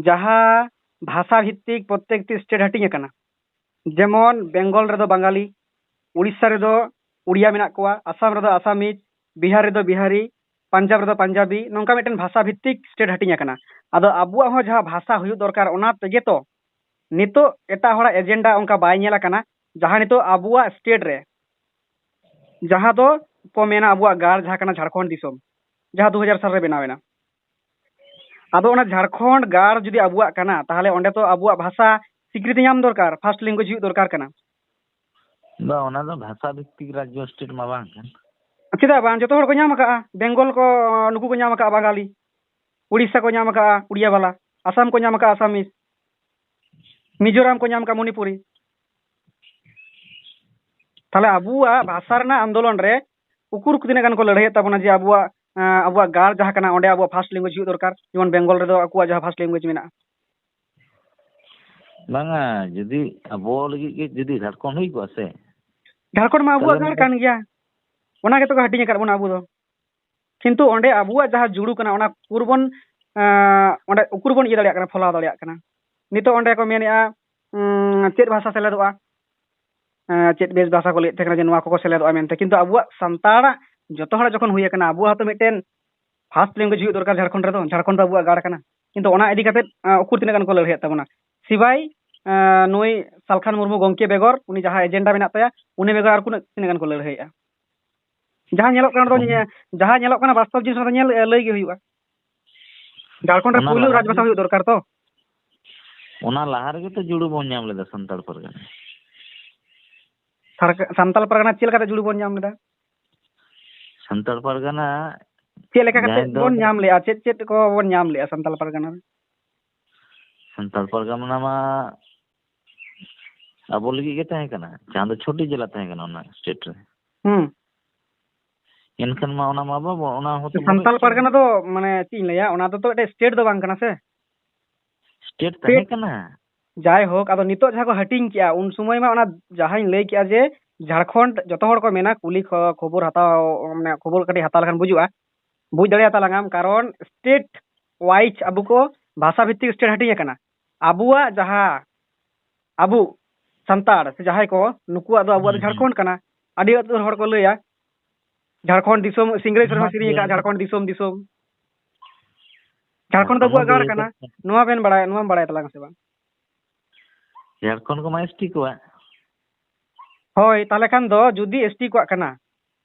ᱡᱟᱦᱟᱸ ᱵᱷᱟᱥᱟ ᱵᱷᱤᱛᱛᱤᱠ ᱯᱨᱚᱛᱛᱮᱠᱴᱤ ᱥᱴᱮᱴ ᱦᱟᱹᱴᱤᱧ ᱟᱠᱟᱱᱟ, ᱡᱮᱢᱚᱱ ᱵᱮᱝᱜᱚᱞ ᱨᱮᱫᱚ ᱵᱟᱝᱜᱟᱞᱤ, ᱩᱲᱤᱥᱥᱟ ᱨᱮᱫᱚ ᱩᱲᱤᱭᱟ ᱢᱮᱱᱟᱜ ᱠᱚᱣᱟ, ᱟᱥᱟᱢ ᱨᱮᱫᱚ ᱟᱥᱟᱢᱤᱡ, ᱵᱤᱦᱟᱨ ᱨᱮᱫᱚ ᱵᱤᱦᱟᱨᱤ, ᱯᱟᱧᱡᱟᱵᱽ ᱨᱮᱫᱚ ᱯᱟᱧᱡᱟᱵᱤ, ᱱᱚᱝᱠᱟ ᱢᱤᱫᱴᱮᱱ ᱵᱷᱟᱥᱟ ᱵᱷᱤᱛᱛᱤᱠ ᱥᱴᱮᱴ ᱦᱟᱹᱴᱤᱧ ᱟᱠᱟᱱᱟ᱾ ᱟᱫᱚ ᱟᱵᱚᱣᱟᱜ ᱦᱚᱸ ᱡᱟᱦᱟᱸ ᱵᱷᱟᱥᱟ ᱦᱩᱭᱩᱜ ᱫᱚᱨᱠᱟᱨ, ᱚᱱᱟ ᱛᱮᱜᱮ ᱛᱚ ᱱᱤᱛᱚᱜ ᱮᱴᱟᱜ ᱦᱚᱲᱟᱜ ᱮᱡᱮᱱᱰᱟ ᱚᱱᱠᱟ ᱵᱟᱭ ᱧᱮᱞ ᱟᱠᱟᱱᱟ, ᱡᱟᱦᱟᱸ ᱱᱤᱛᱚᱜ ᱟᱵᱚᱣᱟᱜ ᱥᱴᱮᱴ ᱨᱮ, ᱡᱟᱦᱟᱸ ᱫᱚ ᱠᱚ ᱢᱮᱱᱟ ᱟᱵᱚᱣᱟᱜ ᱜᱟᱲ, ᱡᱟᱦᱟᱸ ᱠᱟᱱᱟ ᱡᱷᱟᱲᱠᱷᱚᱸᱰ ᱫᱤᱥᱚᱢ, ᱡᱟᱦᱟᱸ ᱫᱩ ᱦᱟᱡᱟᱨ ᱥᱟᱞ ᱨᱮ ᱵᱮᱱᱟᱣ ᱮᱱᱟ᱾ ᱟᱫᱚ ᱚᱱᱟ ᱡᱷᱟᱲᱠᱷᱚᱸᱰ ᱜᱟᱲ ᱡᱩᱫᱤ ᱟᱵᱚᱣᱟᱜ ᱠᱟᱱᱟ, ᱛᱟᱦᱚᱞᱮ ᱚᱸᱰᱮ ᱛᱚ ᱟᱵᱚᱣᱟᱜ ᱵᱷᱟᱥᱟ ᱥᱤᱠᱨᱤᱛᱤ ᱧᱟᱢ ᱫᱚᱨᱠᱟᱨ, ᱯᱷᱟᱥᱴ ᱞᱮᱝᱜᱩᱭᱮᱡᱽ ᱦᱩᱭᱩᱜ ᱫᱚᱨᱠᱟᱨ ᱠᱟᱱᱟ᱾ ᱵᱟᱝ, ᱚᱱᱟ ᱫᱚ ᱵᱷᱟᱥᱟ ᱵᱷᱤᱛᱛᱤᱠ ᱨᱟᱡᱽᱡᱚ ᱥᱴᱮᱴ ᱢᱟ ᱵᱟᱝ ᱠᱟᱱ᱾ ᱪᱮᱫᱟᱜ ᱵᱟᱝ? ᱡᱚᱛᱚ ᱦᱚᱲ ᱠᱚ ᱧᱟᱢ ᱟᱠᱟᱜᱼᱟ᱾ ᱵᱮᱝᱜᱚᱞ ᱠᱚ, ᱱᱩᱠᱩ ᱠᱚ ᱧᱟᱢ ᱟᱠᱟᱜᱼᱟ ᱵᱟᱝᱜᱟᱞᱤ, ᱩᱲᱤᱥᱥᱟ ᱠᱚ ᱧᱟᱢ ᱟᱠᱟᱜᱼᱟ ᱩᱲᱤᱭᱟ ᱵᱟᱞᱟ, ᱟᱥᱟᱢ ᱠᱚ ᱧᱟᱢ ᱟᱠᱟᱜᱼᱟ ᱟᱥᱟᱢᱤᱡ, ᱢᱤᱡᱳᱨᱟᱢ ᱠᱚ ᱧᱟᱢ ᱟᱠᱟᱜᱼᱟ ᱢᱚᱱᱤᱯᱩᱨᱤ᱾ ᱛᱟᱦᱞᱮ ᱟᱵᱚᱣᱟᱜ ᱵᱷᱟᱥᱟ ᱨᱮᱱᱟᱜ ᱟᱱᱫᱳᱞᱚᱱ ᱨᱮ ᱩᱠᱩᱨ ᱛᱤᱱᱟᱹᱜ ᱜᱟᱱ ᱠᱚ ᱞᱟᱹᱲᱦᱟᱹᱭᱮᱫ ᱛᱟᱵᱚᱱᱟ ᱡᱮ ᱟᱵᱚᱣᱟᱜ, ᱮᱸ, ᱟᱵᱚᱣᱟᱜ ᱜᱟᱲ ᱡᱟᱦᱟᱸ ᱠᱟᱱᱟ ᱚᱸᱰᱮ ᱟᱵᱚᱣᱟᱜ ᱯᱷᱟᱥᱴ ᱞᱮᱝᱜᱩᱭᱮᱡᱽ ᱦᱩᱭᱩᱜ ᱫᱚᱨᱠᱟᱨ, ᱡᱮᱢᱚᱱ ᱵᱮᱝᱜᱚᱞ ᱨᱮᱫᱚ ᱟᱠᱚᱣᱟᱜ ᱡᱟᱦᱟᱸ ᱯᱷᱟᱥᱴ ᱞᱮᱝᱜᱩᱭᱮᱡᱽ ᱢᱮᱱᱟᱜᱼᱟ᱾ ᱵᱟᱝᱟ, ᱡᱩᱫᱤ ᱟᱵᱚ ᱞᱟᱹᱜᱤᱫ ᱜᱮ ᱡᱩᱫᱤ ᱡᱷᱟᱲᱠᱷᱚᱸᱰ ᱦᱩᱭ ᱠᱚᱜᱼᱟ ᱥᱮ, ᱡᱷᱟᱲᱠᱷᱚᱸᱰ ᱢᱟ ᱟᱵᱚᱣᱟᱜ ᱛᱟᱦᱞᱮ ᱜᱟᱲ ᱱᱚᱝᱠᱟ ᱠᱟᱱ ᱜᱮᱭᱟ, ᱚᱱᱟ ᱜᱮᱛᱚ ᱠᱚ ᱦᱟᱹᱴᱤᱧ ᱟᱠᱟᱫ ᱵᱚᱱᱟ ᱟᱵᱚ ᱫᱚ᱾ ᱠᱤᱱᱛᱩ ᱚᱸᱰᱮ ᱟᱵᱚᱣᱟᱜ ᱡᱟᱦᱟᱸ ᱡᱩᱲᱩ ᱠᱟᱱᱟ, ᱚᱱᱟ ᱩᱠᱩᱨ ᱵᱚᱱ, ᱮᱸ, ᱚᱸᱰᱮ ᱩᱠᱩᱨ ᱵᱚᱱ ᱤᱭᱟᱹ ᱫᱟᱲᱮᱭᱟᱜ ᱠᱟᱱᱟ, ᱯᱷᱚᱞᱟᱣ ᱫᱟᱲᱮᱭᱟᱜ ᱠᱟᱱᱟ᱾ ᱱᱤᱛᱚᱜ ᱚᱸᱰᱮ ᱠᱚ ᱢᱮᱱᱮᱫᱼᱟ, ᱩᱸ, ᱪᱮᱫ ᱵᱷᱟᱥᱟ ᱥᱮᱞᱮᱫᱚᱜᱼᱟ? ᱮᱸ, ᱪᱮᱫ ᱵᱮᱥ ᱵᱷᱟᱥᱟ ᱠᱚ ᱞᱟᱹᱭᱮᱫ ᱛᱟᱦᱮᱸ ᱠᱟᱱᱟ ᱡᱮ ᱱᱚᱣᱟ ᱠᱚᱠᱚ ᱥᱮᱞᱮᱫᱚᱜᱼᱟ ᱢᱮᱱᱛᱮ, ᱠᱤᱱᱛᱩ ᱟᱵᱚᱣᱟᱜ ᱥᱟᱱᱛᱟᱲᱟᱜ ᱡᱚᱛᱚ ᱦᱚᱲᱟᱜ ᱡᱚᱠᱷᱚᱱ ᱦᱩᱭ ᱟᱠᱟᱱᱟ, ᱟᱵᱚᱣᱟᱜ ᱦᱚᱸᱛᱚ ᱢᱤᱫᱴᱮᱱ ᱯᱷᱟᱥᱴ ᱞᱮᱝᱜᱩᱭᱮᱡᱽ ᱦᱩᱭᱩᱜ ᱫᱚᱨᱠᱟᱨ ᱡᱷᱟᱲᱠᱷᱚᱸᱰ ᱨᱮᱫᱚ᱾ ᱡᱷᱟᱲᱠᱷᱚᱸᱰ ᱫᱚ ᱟᱵᱚᱣᱟᱜ ᱜᱟᱲ ᱠᱟᱱᱟ, ᱠᱤᱱᱛᱩ ᱚᱱᱟ ᱤᱫᱤ ᱠᱟᱛᱮᱫ, ᱮᱸ, ᱩᱠᱩᱨ ᱛᱤᱱᱟᱹᱜ ᱜᱟᱱ ᱠᱚ ᱞᱟᱹᱲᱦᱟᱹᱭᱮᱫ ᱛᱟᱵᱚᱱᱟ? ᱥᱤᱵᱟᱭ, ᱮᱸ, ᱱᱩᱭ ᱥᱟᱞᱠᱷᱟᱱ ᱢᱩᱨᱢᱩ ᱜᱚᱢᱠᱮ ᱵᱮᱜᱚᱨ, ᱩᱱᱤ ᱡᱟᱦᱟᱸ ᱮᱡᱮᱱᱰᱟ ᱢᱮᱱᱟᱜ ᱛᱟᱭᱟ, ᱩᱱᱤ ᱵᱮᱜᱚᱨ ᱟᱨ ᱛᱤᱱᱟᱹᱜ, ᱛᱤᱱᱟᱹᱜ ᱜᱟᱱ ᱠᱚ ᱞᱟᱹᱲᱦᱟᱹᱭᱮᱫᱼᱟ? ᱡᱟᱦᱟᱸ ᱧᱮᱞᱚᱜ ᱠᱟᱱᱟ, ᱚᱱᱟ ᱫᱚ ᱦᱮᱸ᱾ ᱧᱮ-, ᱡᱟᱦᱟᱸ ᱧᱮᱞᱚᱜ ᱠᱟᱱᱟ ᱵᱟᱥᱛᱚᱵ ᱡᱤᱱᱤᱥ, ᱚᱱᱟ ᱫᱚ ᱧᱮᱞ, ᱞᱟᱹᱭ ᱜᱮ ᱦᱩᱭᱩᱜᱼᱟ᱾ ᱡᱷᱟᱲᱠᱷᱚᱸᱰ ᱨᱮ ᱚᱱᱟ ᱯᱩᱭᱞᱩ ᱞᱟᱦᱟ ᱨᱟᱡᱽ ᱵᱷᱟᱥᱟ ᱨᱮᱜᱮ, ᱦᱩᱭᱩᱜ ᱫᱚᱨᱠᱟᱨ ᱛᱚ᱾ ᱚᱱᱟ ᱞᱟᱦᱟ ᱨᱮᱜᱮ ᱛᱚ ᱡᱩᱲᱩ ᱵᱚᱱ ᱧᱟᱢ ᱞᱮᱫᱟ ᱥᱟᱱᱛᱟᱲ ᱯᱟᱨᱜᱟᱱᱟ᱾ ᱥᱟᱨ-, ᱥᱟᱱᱛᱟᱲ ᱯᱟᱨᱜᱟᱱᱟ ᱪᱮᱫ ᱞᱮᱠᱟᱛᱮ ᱡᱩᱲᱩ ᱵᱚᱱ ᱧᱟᱢ ᱞᱮᱫᱟ? ᱥᱟᱱᱛᱟᱲ ᱯᱟᱨᱜᱟᱱᱟ ᱪᱮᱫ ᱞᱮᱠᱟ ᱠᱟᱛᱮ ᱡᱟᱦᱟᱸᱭ ᱫᱚ ᱵᱚᱱ ᱧᱟᱢ ᱞᱮᱜᱼᱟ? ᱪᱮᱫ ᱪᱮᱫ ᱠᱚ ᱵᱚᱱ ᱧᱟᱢ ᱞᱮᱜᱼᱟ ᱥᱟᱱᱛᱟᱲ ᱯᱟᱨᱜᱟᱱᱟ ᱨᱮ? ᱥᱟᱱᱛᱟᱲ ᱯᱟᱨᱜᱟᱱᱟ ᱢᱟ ᱟᱵᱚ ᱞᱟᱹᱜᱤᱫ ᱜᱮ ᱛᱟᱦᱮᱸ ᱠᱟᱱᱟ, ᱡᱟᱦᱟᱸ ᱫᱚ ᱪᱷᱚᱴᱤ ᱡᱮᱞᱟ ᱛᱟᱦᱮᱸ ᱠᱟᱱᱟ ᱚᱱᱟ ᱥᱴᱮᱴ ᱨᱮ᱾ ᱦᱩᱸ᱾ ᱮᱱᱠᱷᱟᱱ ᱢᱟ ᱚᱱᱟ ᱢᱟ ᱵᱟᱵᱚ, ᱚᱱᱟ ᱦᱚᱸᱛᱚ ᱥᱟᱱᱛᱟᱲ ᱵᱟᱹᱱᱩᱜ ᱯᱟᱨᱜᱟᱱᱟ ᱫᱚ, ᱢᱟᱱᱮ, ᱪᱮᱫ ᱤᱧ ᱞᱟᱹᱭᱟ, ᱚᱱᱟ ᱫᱚ ᱛᱚ ᱢᱤᱫᱴᱮᱡ ᱥᱴᱮᱴ ᱫᱚ ᱵᱟᱝ ᱠᱟᱱᱟ ᱥᱮ? ᱥᱴᱮᱴ ᱛᱟᱦᱮᱸ ᱥᱴᱮᱴ ᱠᱟᱱᱟ᱾ ᱡᱟᱭᱦᱳᱠ, ᱟᱫᱚ ᱱᱤᱛᱚᱜ ᱡᱟᱦᱟᱸ ᱠᱚ ᱦᱟᱹᱴᱤᱧ ᱠᱮᱜᱼᱟ, ᱩᱱ ᱥᱚᱢᱚᱭ ᱢᱟ ᱚᱱᱟ ᱡᱟᱦᱟᱸᱧ ᱞᱟᱹᱭ ᱠᱮᱜᱼᱟ ᱡᱮ ᱡᱷᱟᱲᱠᱷᱚᱸᱰ, ᱡᱚᱛᱚ ᱦᱚᱲ ᱠᱚ ᱢᱮᱱᱟ, ᱠᱩᱞᱤ ᱠᱷᱚ-, ᱠᱷᱚᱵᱚᱨ ᱦᱟᱛᱟᱣ, ᱢᱟᱱᱮ, ᱠᱷᱚᱵᱚᱨ ᱠᱟᱹᱴᱤᱡ ᱦᱟᱛᱟᱣ ᱞᱮᱠᱷᱟᱱ ᱵᱩᱡᱩᱜᱼᱟ, ᱵᱩᱡᱽ ᱫᱟᱲᱮᱭᱟᱛᱟ ᱞᱟᱝᱟᱢ, ᱠᱟᱨᱚᱱ ᱥᱴᱮᱴ ᱣᱟᱭᱤᱡᱽ ᱟᱵᱚ ᱠᱚ ᱵᱷᱟᱥᱟ ᱵᱷᱤᱛᱛᱤᱠ ᱥᱴᱮᱴ ᱦᱟᱹᱴᱤᱧ ᱟᱠᱟᱱᱟ᱾ ᱟᱵᱚᱣᱟᱜ ᱡᱟᱦᱟᱸ, ᱟᱵᱚ ᱥᱟᱱᱛᱟᱲ ᱥᱮ ᱡᱟᱦᱟᱸᱭ ᱠᱚ, ᱱᱩᱠᱩᱣᱟᱜ ᱫᱚ ᱟᱵᱚᱣᱟᱜ ᱫᱚ ᱦᱩᱸ, ᱦᱩᱸ᱾ ᱡᱷᱟᱲᱠᱷᱚᱸᱰ ᱠᱟᱱᱟ᱾ ᱟᱹᱰᱤ ᱩᱛᱟᱹᱨ ᱦᱚᱲ ᱠᱚ ᱞᱟᱹᱭᱟ ᱡᱷᱟᱲᱠᱷᱚᱸᱰ ᱫᱤᱥᱚᱢ, ᱥᱤᱝᱨᱟᱹᱭ ᱥᱚᱨᱮᱱ ᱦᱚᱸ ᱥᱮᱨᱮᱧ ᱟᱠᱟᱫᱼᱟ, ᱡᱷᱟᱲᱠᱷᱚᱸᱰ ᱫᱤᱥᱚᱢ, ᱫᱤᱥᱚᱢ᱾ ᱡᱷᱟᱲᱠᱷᱚᱸᱰ ᱫᱚ ᱡᱷᱟᱲᱠᱷᱚᱸᱰ ᱟᱵᱚᱣᱟᱜ ᱢᱟ ᱜᱟᱲ ᱵᱟᱹᱭᱦᱟᱹᱲ ᱠᱟᱱᱟ᱾ ᱠᱟᱱᱟ᱾ ᱱᱚᱣᱟ ᱵᱮᱱ ᱵᱟᱲᱟᱭᱟ, ᱱᱚᱣᱟᱢ ᱵᱟᱲᱟᱭ ᱛᱟᱞᱟᱝᱟ ᱥᱮ ᱵᱟᱝ? ᱡᱷᱟᱲᱠᱷᱚᱸᱰ ᱠᱚᱢᱟ ᱮᱥ ᱴᱤ ᱠᱚᱣᱟᱜ᱾ ᱦᱳᱭ, ᱛᱟᱦᱚᱞᱮ ᱠᱷᱟᱱ ᱫᱚ ᱡᱩᱫᱤ ᱮᱥ ᱴᱤ ᱠᱚᱣᱟᱜ ᱠᱟᱱᱟ,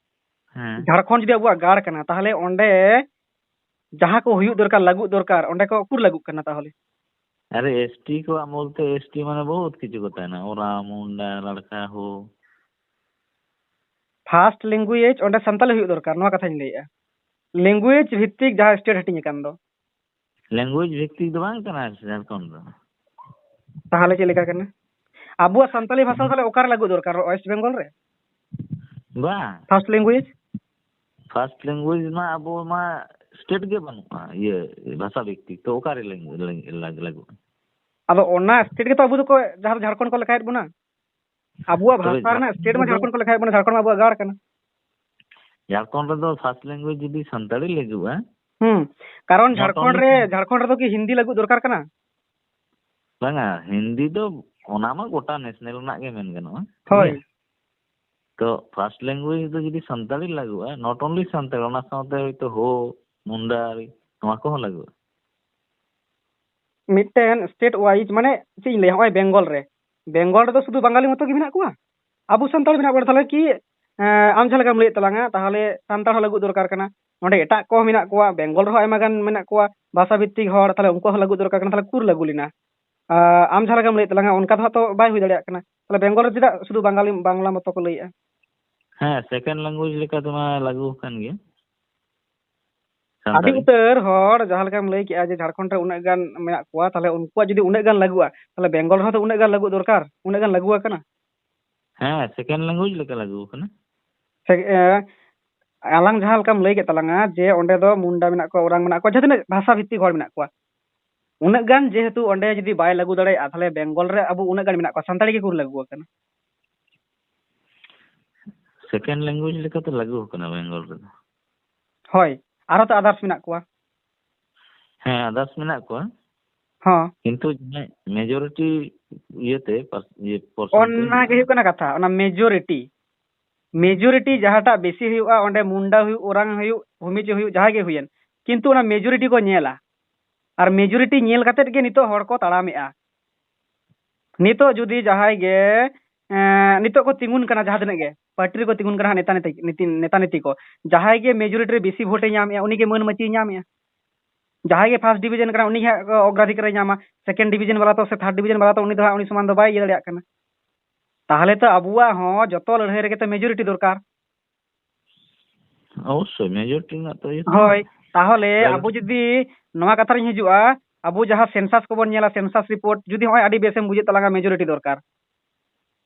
ᱦᱮᱸ᱾ ᱡᱷᱟᱲᱠᱷᱚᱸᱰ ᱡᱩᱫᱤ ᱟᱵᱚᱣᱟᱜ ᱜᱟᱲ ᱠᱟᱱᱟ, ᱛᱟᱦᱚᱞᱮ ᱚᱸᱰᱮ ᱡᱟᱦᱟᱸ ᱠᱚ ᱦᱩᱭᱩᱜ ᱫᱚᱨᱠᱟᱨ, ᱞᱟᱹᱜᱩᱜ ᱫᱚᱨᱠᱟᱨ, ᱚᱸᱰᱮ ᱠᱚ ᱩᱠᱩᱨ ᱞᱟᱹᱜᱩᱜ ᱠᱟᱱᱟ ᱛᱟᱦᱚᱞᱮ? ᱟᱨᱮ, ᱮᱥᱴᱤ ᱠᱚᱣᱟᱜ ᱵᱚᱞᱛᱮ ᱮᱥᱴᱤ ᱢᱟᱱᱮ ᱵᱚᱦᱩᱛ ᱠᱤᱪᱷᱩ ᱠᱚ ᱛᱟᱦᱮᱱᱟ, ᱳᱨᱟᱣ, ᱢᱩᱱᱰᱟ, ᱞᱟᱲᱠᱟ ᱦᱳ᱾ ᱯᱷᱟᱥᱴ ᱞᱮᱝᱜᱩᱭᱮᱡᱽ ᱚᱸᱰᱮ ᱥᱟᱱᱛᱟᱞᱤ ᱦᱩᱭᱩᱜ ᱫᱚᱨᱠᱟᱨ, ᱱᱚᱣᱟ ᱠᱟᱛᱷᱟᱧ ᱞᱟᱹᱭᱮᱜᱼᱟ᱾ ᱞᱮᱝᱜᱩᱭᱮᱡᱽ ᱵᱷᱤᱛᱛᱤᱠ ᱡᱟᱦᱟᱸ ᱥᱴᱮᱴ ᱦᱟᱹᱴᱤᱧ ᱟᱠᱟᱱ ᱫᱚ᱾ ᱞᱮᱝᱜᱩᱭᱮᱡᱽ ᱵᱷᱤᱛᱛᱤᱠ ᱫᱚ ᱵᱟᱝ ᱠᱟᱱᱟ ᱡᱷᱟᱲᱠᱷᱚᱸᱰ ᱫᱚ᱾ ᱛᱟᱦᱚᱞᱮ ᱪᱮᱫ ᱞᱮᱠᱟ ᱠᱟᱱᱟ? ᱟᱵᱚᱣᱟᱜ ᱥᱟᱱᱛᱟᱞᱤ ᱵᱷᱟᱥᱟ ᱛᱟᱦᱚᱞᱮ ᱚᱠᱟᱨᱮ ᱞᱟᱹᱜᱩ ᱫᱚᱨᱠᱟᱨ, ᱳᱭᱮᱥᱴ ᱵᱮᱝᱜᱚᱞ ᱨᱮ? ᱵᱟᱝ, ᱯᱷᱟᱥᱴ ᱞᱮᱝᱜᱩᱭᱮᱡᱽ? ᱯᱷᱟᱥᱴ ᱞᱮᱝᱜᱩᱭᱮᱡᱽ ᱢᱟ ᱟᱵᱚ ᱢᱟ ᱥᱴᱮᱴ ᱜᱮ ᱵᱟᱹᱱᱩᱜᱼᱟ, ᱤᱭᱟᱹ, ᱵᱷᱟᱥᱟ ᱵᱷᱤᱛᱛᱤᱠ, ᱛᱚ ᱚᱠᱟᱨᱮ ᱞᱮᱝ-, ᱞᱮᱝ-, ᱞᱟᱜ-, ᱞᱟᱹᱜᱩᱜᱼᱟ? ᱟᱫᱚ ᱚᱱᱟ ᱥᱴᱮᱴ ᱜᱮᱛᱚ ᱟᱵᱚ ᱫᱚᱠᱚ, ᱡᱟᱦᱟᱸ ᱫᱚ ᱡᱷᱟᱲᱠᱷᱚᱸᱰ ᱠᱚ ᱞᱮᱠᱷᱟᱭᱮᱫ ᱵᱚᱱᱟ, ᱟᱵᱚᱣᱟᱜ ᱛᱚᱵᱮ ᱵᱷᱟᱥᱟ ᱨᱮᱱᱟᱜ ᱡᱷᱟᱲᱠᱷᱚᱸᱰ ᱥᱴᱮᱴ ᱢᱟ ᱨᱮᱫᱚ ᱡᱷᱟᱲᱠᱷᱚᱸᱰ ᱠᱚ ᱞᱮᱠᱷᱟᱭᱮᱫ ᱵᱚᱱᱟ, ᱡᱷᱟᱲᱠᱷᱚᱸᱰ ᱢᱟ ᱟᱵᱚᱣᱟᱜ ᱜᱟᱲ ᱠᱟᱱᱟ᱾ ᱡᱷᱟᱲᱠᱷᱚᱸᱰ ᱨᱮᱫᱚ ᱯᱷᱟᱥᱴ ᱞᱮᱝᱜᱩᱭᱮᱡᱽ ᱡᱩᱫᱤ ᱥᱟᱱᱛᱟᱲᱤ ᱞᱟᱹᱜᱩᱜᱼᱟ, ᱦᱩᱸ, ᱠᱟᱨᱚᱱ not ᱡᱷᱟᱲᱠᱷᱚᱸᱰ only ᱨᱮ, San- ᱡᱷᱟᱲᱠᱷᱚᱸᱰ ᱨᱮᱫᱚ ᱠᱤ ᱦᱤᱱᱫᱤ ᱞᱟᱹᱜᱩ ᱫᱚᱨᱠᱟᱨ ᱠᱟᱱᱟ? ᱵᱟᱝᱟ, ᱦᱤᱱᱫᱤ ᱫᱚ ᱚᱱᱟ ᱢᱟ ᱜᱚᱴᱟ ᱱᱮᱥᱱᱮᱞ ᱨᱮᱱᱟᱜ ᱜᱮ ᱢᱮᱱ ᱜᱟᱱᱚᱜᱼᱟ᱾ ᱦᱳᱭ᱾ ᱴᱷᱤᱠ ᱜᱮᱭᱟ? ᱛᱚ ᱯᱷᱟᱥᱴ ᱞᱮᱝᱜᱩᱭᱮᱡᱽ ᱫᱚ ᱡᱩᱫᱤ ᱥᱟᱱᱛᱟᱲᱤ ᱞᱟᱹᱜᱩᱜᱼᱟ, not only ᱥᱟᱱᱛᱟᱲ, ᱚᱱᱟ ᱥᱟᱶᱛᱮ ᱦᱚᱭᱛᱳ ᱦᱳ, ᱢᱩᱱᱰᱟᱨᱤ, ᱱᱚᱣᱟ ᱠᱚᱦᱚᱸ ᱞᱟᱹᱜᱩᱜᱼᱟ᱾ ᱢᱤᱫᱴᱮᱱ ᱥᱴᱮᱴ ᱣᱟᱭᱤᱡᱽ, ᱢᱟᱱᱮ ᱪᱮᱫ ᱤᱧ ᱞᱟᱹᱭᱟ, ᱱᱚᱜᱼᱚᱭ ᱵᱮᱝᱜᱚᱞ ᱨᱮ, ᱵᱮᱝᱜᱚᱞ ᱨᱮᱫᱚ ᱥᱩᱫᱷᱩ ᱵᱟᱝᱜᱟᱞᱤ ᱢᱚᱛᱚ ᱜᱮ ᱢᱮᱱᱟᱜ ᱠᱚᱣᱟ? ᱟᱵᱚ ᱥᱟᱱᱛᱟᱲ ᱢᱮᱱᱟᱜ ᱵᱚᱱᱟ, ᱛᱟᱦᱚᱞᱮ ᱠᱤ, ᱮᱸ, ᱟᱢ ᱡᱟᱦᱟᱸ ᱞᱮᱠᱟᱢ ᱞᱟᱹᱭᱮᱫ ᱛᱟᱞᱟᱝᱟ, ᱛᱟᱦᱚᱞᱮ ᱥᱟᱱᱛᱟᱲ ᱦᱚᱸ ᱞᱟᱹᱜᱩ ᱫᱚᱨᱠᱟᱨ ᱠᱟᱱᱟ᱾ ᱱᱚᱸᱰᱮ ᱮᱴᱟᱜ ᱠᱚ ᱢᱮᱱᱟᱜ ᱠᱚᱣᱟ, ᱵᱮᱝᱜᱚᱞ ᱨᱮᱦᱚᱸ ᱟᱭᱢᱟ ᱜᱟᱱ ᱢᱮᱱᱟᱜ ᱠᱚᱣᱟ ᱵᱷᱟᱥᱟ ᱵᱷᱤᱛᱛᱤᱠ ᱦᱚᱲ, ᱛᱟᱦᱚᱞᱮ ᱩᱱᱠᱩᱣᱟᱜ ᱦᱚᱸ ᱞᱟᱹᱜᱩ ᱫᱚᱨᱠᱟᱨ ᱠᱟᱱᱟ, ᱛᱟᱦᱚᱞᱮ ᱩᱠᱩᱨ ᱞᱟᱹᱜᱩ ᱞᱮᱱᱟ? ᱟᱸ, ᱟᱢ ᱡᱟᱦᱟᱸ ᱞᱮᱠᱟᱢ ᱞᱟᱹᱭᱮᱫ ᱛᱟᱞᱟᱝᱟ, ᱚᱱᱠᱟ ᱫᱚ ᱦᱟᱸᱜ ᱛᱚ ᱵᱟᱭ ᱦᱩᱭ ᱫᱟᱲᱮᱭᱟᱜ ᱠᱟᱱᱟ᱾ ᱛᱟᱦᱚᱞᱮ ᱵᱮᱝᱜᱚᱞ ᱨᱮ ᱪᱮᱫᱟᱜ ᱥᱩᱫᱷᱩ ᱵᱟᱝᱜᱟᱞᱤ, ᱵᱟᱝᱞᱟ ᱢᱚᱛᱚ ᱠᱚ ᱞᱟᱹᱭᱮᱜᱼᱟ? ᱦᱮᱸ, ᱥᱮᱠᱮᱱᱰ ᱞᱮᱝᱜᱩᱭᱮᱡᱽ ᱞᱮᱠᱟ ᱛᱮᱢᱟ ᱞᱟᱹᱜᱩ ᱟᱠᱟᱱ ᱜᱮᱭᱟ᱾ ᱟᱹᱰᱤ ᱥᱟᱱᱛᱟᱲᱤ᱾ ᱩᱛᱟᱹᱨ ᱦᱚᱲ ᱡᱟᱦᱟᱸ ᱞᱮᱠᱟᱢ ᱞᱟᱹᱭ ᱠᱮᱜᱼᱟ ᱡᱮ ᱡᱷᱟᱲᱠᱷᱚᱸᱰ ᱨᱮ ᱩᱱᱟᱹᱜ ᱜᱟᱱ ᱢᱮᱱᱟᱜ ᱠᱚᱣᱟ, ᱛᱟᱦᱚᱞᱮ ᱩᱱᱠᱩᱣᱟᱜ ᱡᱩᱫᱤ ᱩᱱᱟᱹᱜ ᱜᱟᱱ ᱞᱟᱹᱜᱩᱜᱼᱟ, ᱛᱟᱦᱚᱞᱮ ᱵᱮᱝᱜᱚᱞ ᱨᱮᱦᱚᱸ ᱛᱚ ᱩᱱᱟᱹᱜ ᱜᱟᱱ ᱞᱟᱹᱜᱩ ᱫᱚᱨᱠᱟᱨ, ᱩᱱᱟᱹᱜ ᱜᱟᱱ ᱞᱟᱹᱜᱩ ᱟᱠᱟᱱᱟ? ᱦᱮᱸ, ᱥᱮᱠᱮᱱᱰ ᱞᱮᱝᱜᱩᱭᱮᱡᱽ ᱞᱮᱠᱟ ᱞᱟᱹᱜᱩ ᱟᱠᱟᱱᱟ᱾ ᱥᱮ, ᱮ, ᱟᱞᱟᱝ ᱡᱟᱦᱟᱸ ᱞᱮᱠᱟᱢ ᱞᱟᱹᱭ ᱠᱮᱫ ᱛᱟᱞᱟᱝᱟ ᱡᱮ ᱚᱸᱰᱮ ᱫᱚ ᱢᱩᱱᱰᱟ ᱢᱮᱱᱟᱜ ᱠᱚᱣᱟ, ᱳᱨᱟᱝ ᱢᱮᱱᱟᱜ ᱠᱚᱣᱟ, ᱡᱟᱦᱟᱸ ᱛᱤᱱᱟᱹᱜ ᱵᱷᱟᱥᱟ ᱵᱷᱤᱛᱛᱤᱠ ᱦᱚᱲ ᱢᱮᱱᱟᱜ ᱠᱚᱣᱟ, ᱩᱱᱟᱹᱜ ᱜᱟᱱ ᱡᱮᱦᱮᱛᱩ ᱚᱸᱰᱮ ᱡᱩᱫᱤ ᱵᱟᱭ ᱞᱟᱹᱜᱩ ᱫᱟᱲᱮᱭᱟᱜᱼᱟ, ᱛᱟᱦᱚᱞᱮ ᱵᱮᱝᱜᱚᱞ ᱨᱮ ᱟᱵᱚ ᱩᱱᱟᱹᱜ ᱜᱟᱱ ᱢᱮᱱᱟᱜ ᱠᱚᱣᱟ, ᱥᱟᱱᱛᱟᱲᱤ ᱜᱮᱠᱚ ᱞᱟᱹᱜᱩ ᱟᱠᱟᱱᱟ᱾ ᱥᱮᱠᱮᱱᱰ ᱞᱮᱝᱜᱩᱭᱮᱡᱽ ᱞᱮᱠᱟᱛᱮ ᱞᱟᱹᱜᱩ ᱟᱠᱟᱱᱟ ᱵᱮᱝᱜᱚᱞ ᱨᱮᱫᱚ᱾ ᱦᱳᱭ, ᱟᱨᱦᱚᱸ ᱛᱚ ᱟᱫᱟᱨᱥ ᱢᱮᱱᱟᱜ ᱠᱚᱣᱟ᱾ ᱦᱮᱸ, ᱟᱫᱟᱨᱥ ᱢᱮᱱᱟᱜ ᱠᱚᱣᱟ, ᱦᱚᱸ, ᱠᱤᱱᱛᱩ ᱡᱟᱦᱟᱸᱭ ᱢᱮᱡᱚᱨᱤᱴᱤ ᱤᱭᱟᱹᱛᱮ ᱯᱟᱨ-, ᱤᱭᱟᱹ, percent ᱛᱮ ᱚᱱᱟ ᱜᱮ ᱦᱩᱭᱩᱜ ᱠᱟᱱᱟ ᱠᱟᱛᱷᱟ, ᱚᱱᱟ ᱢᱮᱡᱚᱨᱤᱴᱤ᱾ ᱢᱮᱡᱚᱨᱤᱴᱤ ᱡᱟᱦᱟᱸᱴᱟᱜ ᱵᱮᱥᱤ ᱦᱩᱭᱩᱜᱼᱟ, ᱚᱸᱰᱮ ᱢᱩᱱᱰᱟ ᱦᱩᱭᱩᱜ, ᱳᱨᱟᱝ ᱦᱩᱭᱩᱜ, ᱵᱷᱩᱢᱤᱡᱽ ᱦᱩᱭᱩᱜ, ᱡᱟᱦᱟᱸᱭ ᱜᱮ ᱦᱩᱭᱮᱱ, ᱠᱤᱱᱛᱩ ᱚᱱᱟ ᱢᱮᱡᱚᱨᱤᱴᱤ ᱠᱚ ᱧᱮᱞᱟ᱾ ᱟᱨ ᱢᱮᱡᱚᱨᱤᱴᱤ ᱧᱮᱞ ᱠᱟᱛᱮᱫ ᱜᱮ ᱱᱤᱛᱚᱜ ᱦᱚᱲ ᱠᱚ ᱛᱟᱲᱟᱢᱮᱜᱼᱟ᱾ ᱱᱤᱛᱚᱜ ᱡᱩᱫᱤ ᱡᱟᱦᱟᱸᱭ ᱜᱮ, ᱮᱸ, ᱱᱤᱛᱚᱜ ᱠᱚ ᱛᱤᱸᱜᱩᱱ ᱠᱟᱱᱟ, ᱡᱟᱦᱟᱸ ᱛᱤᱱᱟᱹᱜ ᱜᱮ ᱯᱟᱨᱴᱤ ᱨᱮᱠᱚ ᱛᱤᱸᱜᱩᱱ ᱠᱟᱱᱟ, ᱱᱮᱛᱟ ᱱᱮᱛᱟ-, ᱱᱮᱛᱤ-, ᱱᱮᱛᱟ ᱱᱮᱛᱤ ᱠᱚ, ᱡᱟᱦᱟᱸᱭ ᱜᱮ ᱢᱮᱡᱚᱨᱤᱴᱤ ᱨᱮ ᱵᱮᱥᱤ ᱵᱷᱳᱴᱮ ᱧᱟᱢᱮᱜᱼᱟ, ᱩᱱᱤ ᱜᱮ ᱢᱟᱹᱱ ᱢᱟᱹᱪᱤᱭ ᱧᱟᱢᱮᱜᱼᱟ᱾ ᱡᱟᱦᱟᱸᱭ ᱜᱮ ᱯᱷᱟᱥᱴ ᱰᱤᱵᱷᱤᱡᱚᱱ ᱠᱟᱱᱟ, ᱩᱱᱤ ᱜᱮ ᱦᱟᱸᱜ ᱚᱜᱽᱨᱟᱫᱷᱤᱠᱟᱨ ᱮ ᱧᱟᱢᱟ᱾ ᱥᱮᱠᱮᱱᱰ ᱰᱤᱵᱷᱤᱡᱚᱱ ᱵᱟᱞᱟ ᱛᱚ ᱥᱮ ᱛᱷᱟᱨᱰ ᱰᱤᱵᱷᱤᱡᱚᱱ ᱵᱟᱞᱟ ᱛᱚ ᱩᱱᱤ ᱫᱚ ᱦᱟᱸᱜ ᱩᱱᱤ ᱥᱚᱢᱟᱱ ᱫᱚ ᱵᱟᱭ ᱤᱭᱟᱹ ᱫᱟᱲᱮᱭᱟᱜ ᱠᱟᱱᱟ᱾ ᱛᱟᱦᱚᱞᱮ ᱛᱚ ᱟᱵᱚᱣᱟᱜ ᱦᱚᱸ ᱡᱚᱛᱚ ᱞᱟᱹᱲᱦᱟᱹᱭ ᱨᱮᱜᱮ ᱛᱚ ᱢᱮᱡᱚᱨᱤᱴᱤ ᱫᱚᱨᱠᱟᱨ᱾ ᱚᱵᱚᱥᱥᱳᱭ, ᱢᱮᱡᱚᱨᱤᱴᱤ ᱨᱮᱱᱟᱜ ᱛᱚ ᱤᱭᱟᱹ ᱠᱟᱱᱟ᱾ ᱦᱳᱭ, ᱛᱟᱦᱚᱞᱮ ᱛᱟᱦᱚᱞᱮ ᱟᱵᱚ ᱡᱩᱫᱤ ᱱᱚᱣᱟ ᱠᱟᱛᱷᱟ ᱨᱤᱧ ᱦᱤᱡᱩᱜᱼᱟ, ᱟᱵᱚ ᱡᱟᱦᱟᱸ ᱥᱮᱱᱥᱟᱥ ᱠᱚᱵᱚᱱ ᱧᱮᱞᱟ, ᱥᱮᱱᱥᱟᱥ ᱨᱤᱯᱳᱨᱴ, ᱡᱩᱫᱤ ᱱᱚᱜᱼᱚᱭ ᱟᱹᱰᱤ ᱵᱮᱥᱮᱢ ᱵᱩᱡᱮᱫ ᱛᱟᱞᱟᱝᱟ, ᱢᱮᱡᱚᱨᱤᱴᱤ ᱫᱚᱨᱠᱟᱨ,